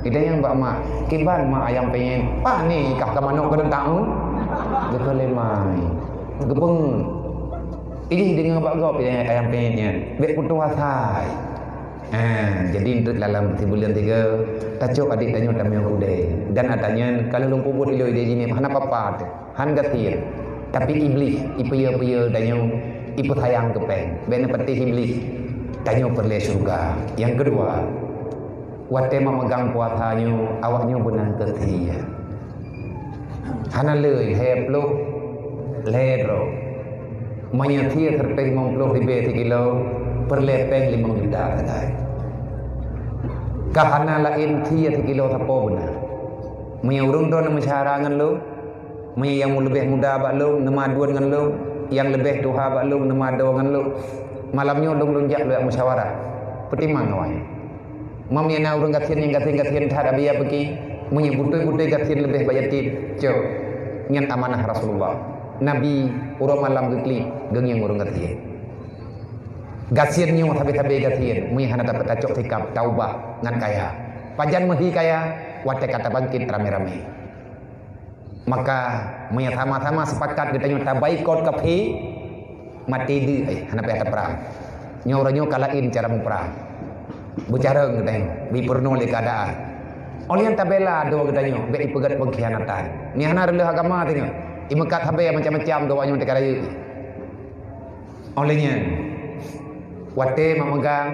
Geutanyoe bak mak, "Kiban mak ayam penyet?" "Pah ni kah ka manok keuneuk taun?" Geukheun lé mai. Geupeungeut. Ideh ideungoe bak gob ayam penyet nyan. Bék putôh asai. Ha, jadi enteuk lam sisi buleuen tiga, tacok adik tanyoe tamiyueb udeb. Dan ata nyan ka lheueh lôn peubuet ilée ideh jinéh hana papa teuh. Han gasien. Tapi Iblih, ipeue-peue tanyoe, ipeusayang keu péng. Bék neupatéh Iblih. Tanyoe peureulée syeuruga. Nyang keudua, watée mak meugang puasa nyoe, awak nyoe beunang keu sie. Hana le lhée ploh, lhée droe. Meunyoe sie sireutôh limong ploh ribée sikilo, peureulée péng limong juta sagai. Ka hana laén sie sikilo sapo beuna. Meunyoe ureueng droeneuh meusyawara ngon lôn, meunyoe nyang leubeh muda bak lôn, neumaduen ngon lôn, nyang leubeh tuha bak lôn, neumadoe ngon lôn. Malam nyoe lôn, lôn jak lôn jak musyawarah. Peutimang awaknyan. Meunyoe na ureueng gasien nyang gasien-gasien that, Abi, ya peuki, meunyoe beutôi-beutôi gasien leubeh bak yatim, cok. Nyan amanah Rasulullah. Nabi uroe malam geuklik, geungieng ureueng gasien. Gasien nyoe sabe-sabe gasien, meunyoe hana tapeucok sikap, taubah ngon kaya. Pajan meuhi kaya, watée ka tabangkét ramé-ramé. Maka, meunyoe sama-sama sepakat geutanyoe tabaikot kafé, maté deuh, eh, hana payah taprang. Nyoe uroe nyoe ka laén cara muprang. Beucarông geutanyoe, bri peurunoe lé keuadaan. Óh lheueh nyan tabela droe geutanyoe, bék ipeugét peungkhianatan. Nyan hana reuloh agama tanyoe. Imeukat sabe macam-macam droe nyoe teuka rayeuk. Óh lheueh nyan, watée mak meugang,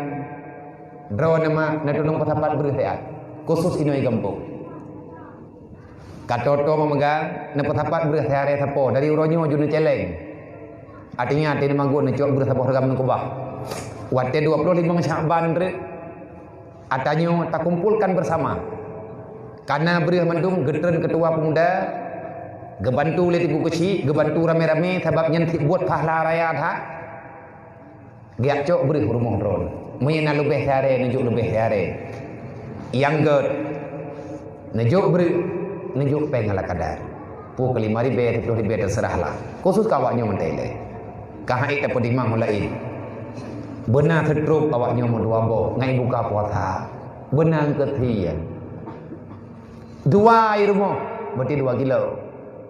droeneuh mak neutulông peusapat breueh siat, khusus inong gampông. Ka tô-tô meumeuga, neupeusapat breueh siaré sapo, dari uroe nyoe ju neucéléng. Artinya, até neumagun neucok breueh saboh ragam neukeubah. Watée dua ploh limong Syakban treuk, ata nyoe takumpulkan beusama. Kana breueh mandum geutreun keutua peumuda, geubantu lé Teungku Keuchik, geubantu ramé-ramé, sabab nyan cit buet pahla raya that. Geujak cok breueh u rumoh droe. Meunyoe na leubeh siaré, neujok leubeh siaré. Nyang gét, neujok breueh, neujok péng ala kadar. Pue keu lima ribée, siplôh ribée, teuseurah lah. Khusus keu awak nyoe meuntée ilée. Ka han ék tapeutimang ho laén. Beuna seutrop awak nyoe meudua boh, ngai buka puasa. Beuna keu sie. Dua i rumoh, berarti dua kilo.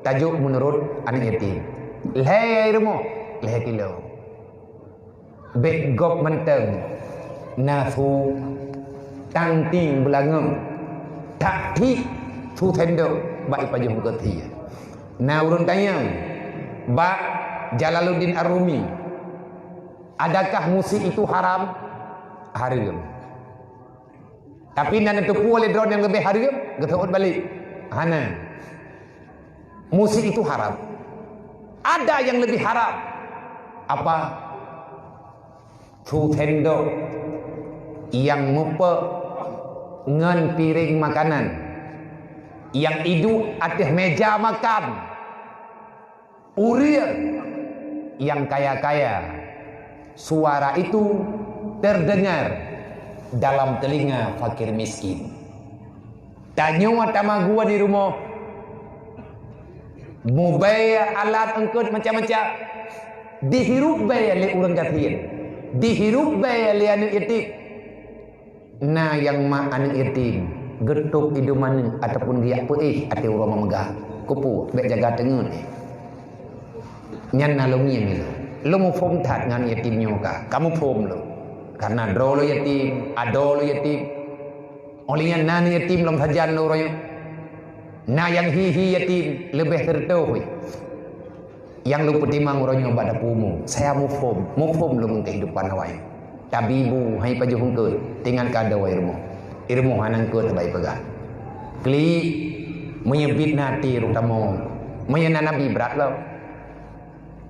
Tajok meunurot aneuk yatim. Lhée i rumoh, lhée kilo. Bék gob mantong na su tanting beulangöng, that thik su sendok bak ipajoh keu sie. Na ureuëng tanyong bak Jalaluddin Ar-Rumi, "Adakah musik itu haram?" Hareuem. Tapi na neuteupeue lé droe nyang leubeh hareuem, geuseuôt balek. Hana. Musik itu haram. Ada yang lebih haram. Apa? Su sendok nyang meupeuk ngon piréng makanan. Nyang iduek ateueh meja makan, ureuëng nyang kaya-kaya, suara itu terdengar dalam telinga fakir miskin. Tanyoe tamaguen di rumoh, mubée alat eungkôt macam-macam, dihirup bée lé ureuëng gasien, dihirup bée lé aneuëk yatim. Na nyang mak aneuëk yatim geutôb idum aneuëk ataupun geujak peuéh ateueh uroe mak meugah, keupeue bék jaga teungeut. Nyan na lôn ngieng lôn. Lôn muphom that ngon yatim nyoe ka. Ka muphom lôn. Karena droe lôn yatim, adoe lôn yatim. Óh lheueh nyan na yatim lom sajan lôn uroe nyoe. Na nyang hi-hi yatim leubeh teureutôh. Nyang lôn peutimang uroe nyoe bak dapu umu. Saya muphom, muphom lôn ngon kehidupan awai. Tabibu hai pajoh eungkôt, tingat keu adoe i rumoh. I rumoh hana eungkôt bak ipeugah. Klik, meunyoe biet na até rôh tamong. Meunyoe na nabi brat lom.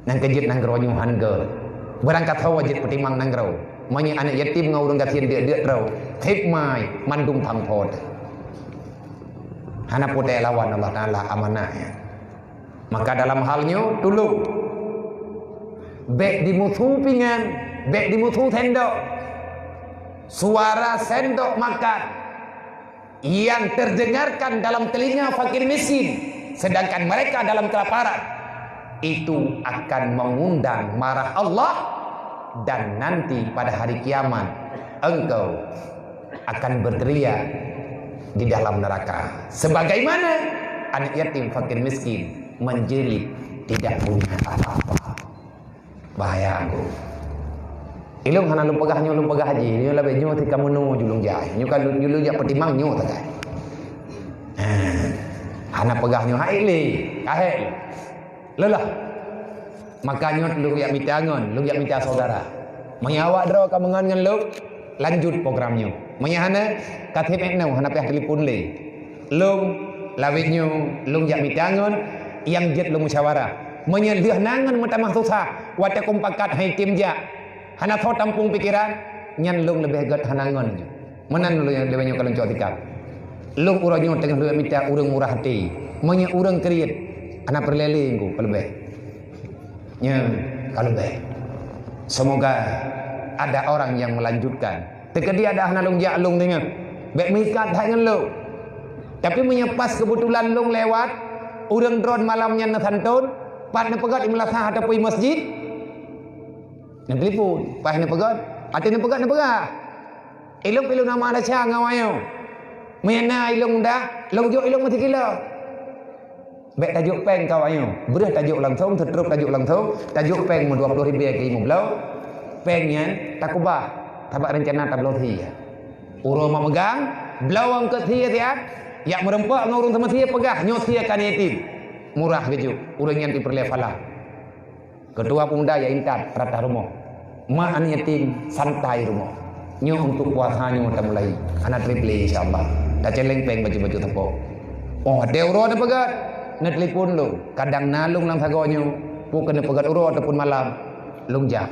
Nyang keujeuet nanggroe nyoe han gét. Barangkasoe jeuet peutimang nanggroe. Meunyoe aneuëk yatim ngon ureuëng gasien deuk-deuk droe, khép mai mandum phang phot. Hana putéh lawan Allah Taala amanah nyan. Maka dalam hal nyoe tulông. Bék dimusu pingan, bék dimusu sendok. Suara sendok makan yang terdengarkan dalam telinga fakir miskin, sedangkan mereka dalam kelaparan, itu akan mengundang marah Allah, dan nanti pada hari kiamat engkau akan berteriak di dalam neraka, sebagaimana anak yatim fakir miskin menjerit tidak punya apa-apa. Bahaya aku. Ilông hana lôn peugah nyoe, lôn peugah jih. Nyoe labée nyoe tika meunoe ju lôn jai. Nyoe ka lôn, lôn jak peutimang nyoe sagai. Ha. Hana peugah nyoe hai lé. Kahé. Lelah. Maka nyoe lôn jak mita ngon, lôn jak mita saudara. Meunyoe awak droe ka meungon ngon lôn, lanjut program nyoe. Meunyoe hana, ka seb ék nyoe hana payah telepon lé. Lôn, lawét nyoe, lôn jak mita ngon, nyang jeuet lôn musyawarah. Meunyoe lheueh na ngon meutamah susah, watée keumpakat hai tem jak, hana soe tampung pikeran, nyan lôn leubeh gét hana ngon nyoe. Meunan lôn leubeh nyoe ka lôn cok sikap. Lôn uroe nyoe teungoh lôn mita ureuëng murah até. Meunyoe ureuëng kriet, hana peureulée lé ngon ka leubeh. Nyan ka leubeh. Semoga ada orang yang melanjutkan. Teukeudi ada hana lôn jak lôn deungoe. Bék meuikat that ngon lôn. Tapi meunyoe pas keubeutulan lôn lewat, ureuëng droen malam nyan neusantôn, pat neupeugét i meulasah ataupun i masjid, neutelepon, pas neupeugét, até neupeugét neupeugah. Ilông pih lôn na malasya ngon awak nyoe. Meunyoe na ilông mudah, lôn jok ilông meusikilo. Bék tajok péng keu awak nyoe. Breueh tajok langsong, seutrop tajok langsong, tajok péng meudua ploh ribée keu limong bloe. Péng nyan takubah, sabab reuncana tabloe sie. Uroe mak meugang, bloe eungkôt sie siat, jak meureumpok ngon ureuëng teuma sie peugah, nyoe sie ka yatim. Murah geujok, ureuëng nyan jipeureulée phala. Keudua peumuda ya intat rata rumoh. Mak aneuk yatim santai rumoh. Nyoe untuk puasa nyoe tamulai. Hana triple insya-Allah. Tacéléng péng baju-baju teupo. Oh, ada uroe neupeugét. Neutelepon lôn. Kadang na lôn lam sagoe nyoe. Peu keuneuk peugét uroe ataupun malam. Lôn jak.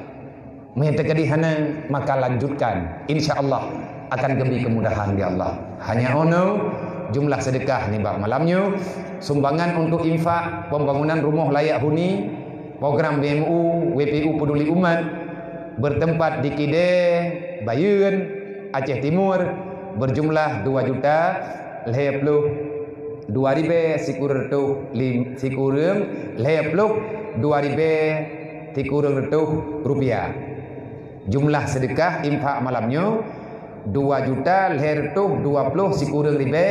Meunyoe teukeudi hana, maka lanjutkan. Insya-Allah akan geubri keumudahan di Allah. Hanya ono jumlah sedekah nibak malam nyoe. Sumbangan untuk infak pembangunan rumoh layak huni program B M U W P U Peduli Umat bertempat di Kidé, Bayeuen, Aceh Timur berjumlah dua juta lhée ploh dua ribée sikureueng reutôh lim-, sikureueng lhée ploh dua ribée sikureueng reutôh rupiah. Jumlah sedekah infak malam nyoe dua juta lhée reutôh dua ploh sikureueng ribée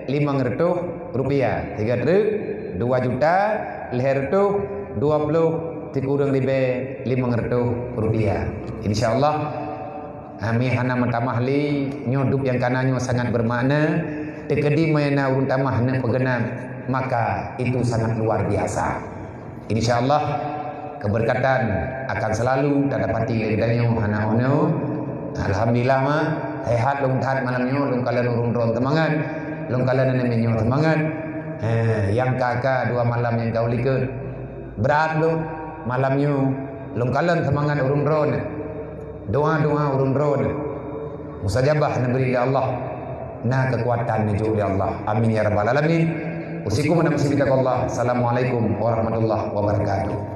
limong reutôh rupiah. Tiga treuk, dua juta lhée reutôh dua ploh sikureueng ribée limong reutôh rupiah. Insya-Allah, ami hana meutamah lé, nyoe dub nyang kana nyoe sangat bermakna. Teukeudi meunyoe na ureuëng tamah neuk peugeunang, maka itu sangat luar biasa. Insya Allah, keberkatan akan selalu tadapati lé geutanyoe hana uneue. Alhamdulillah, mah, sehat lôn that malam nyoe, lôn kalon ureuëng droen teumangat, lôn kalon aneuk miet nyoe teumangat. Eh, nyang ka-ka dua malam nyang ka u likot. Brat lôn malam nyoe, lôn kalon teumangat ureuëng droen. Doa-doa ureuëng droen. Mustajabah neubri lé Allah. na keukuatan neujok lé Allah. Amin ya rabbal alamin. Usikum wa nafsi bitaqwallah. Assalamualaikum warahmatullahi wabarakatuh.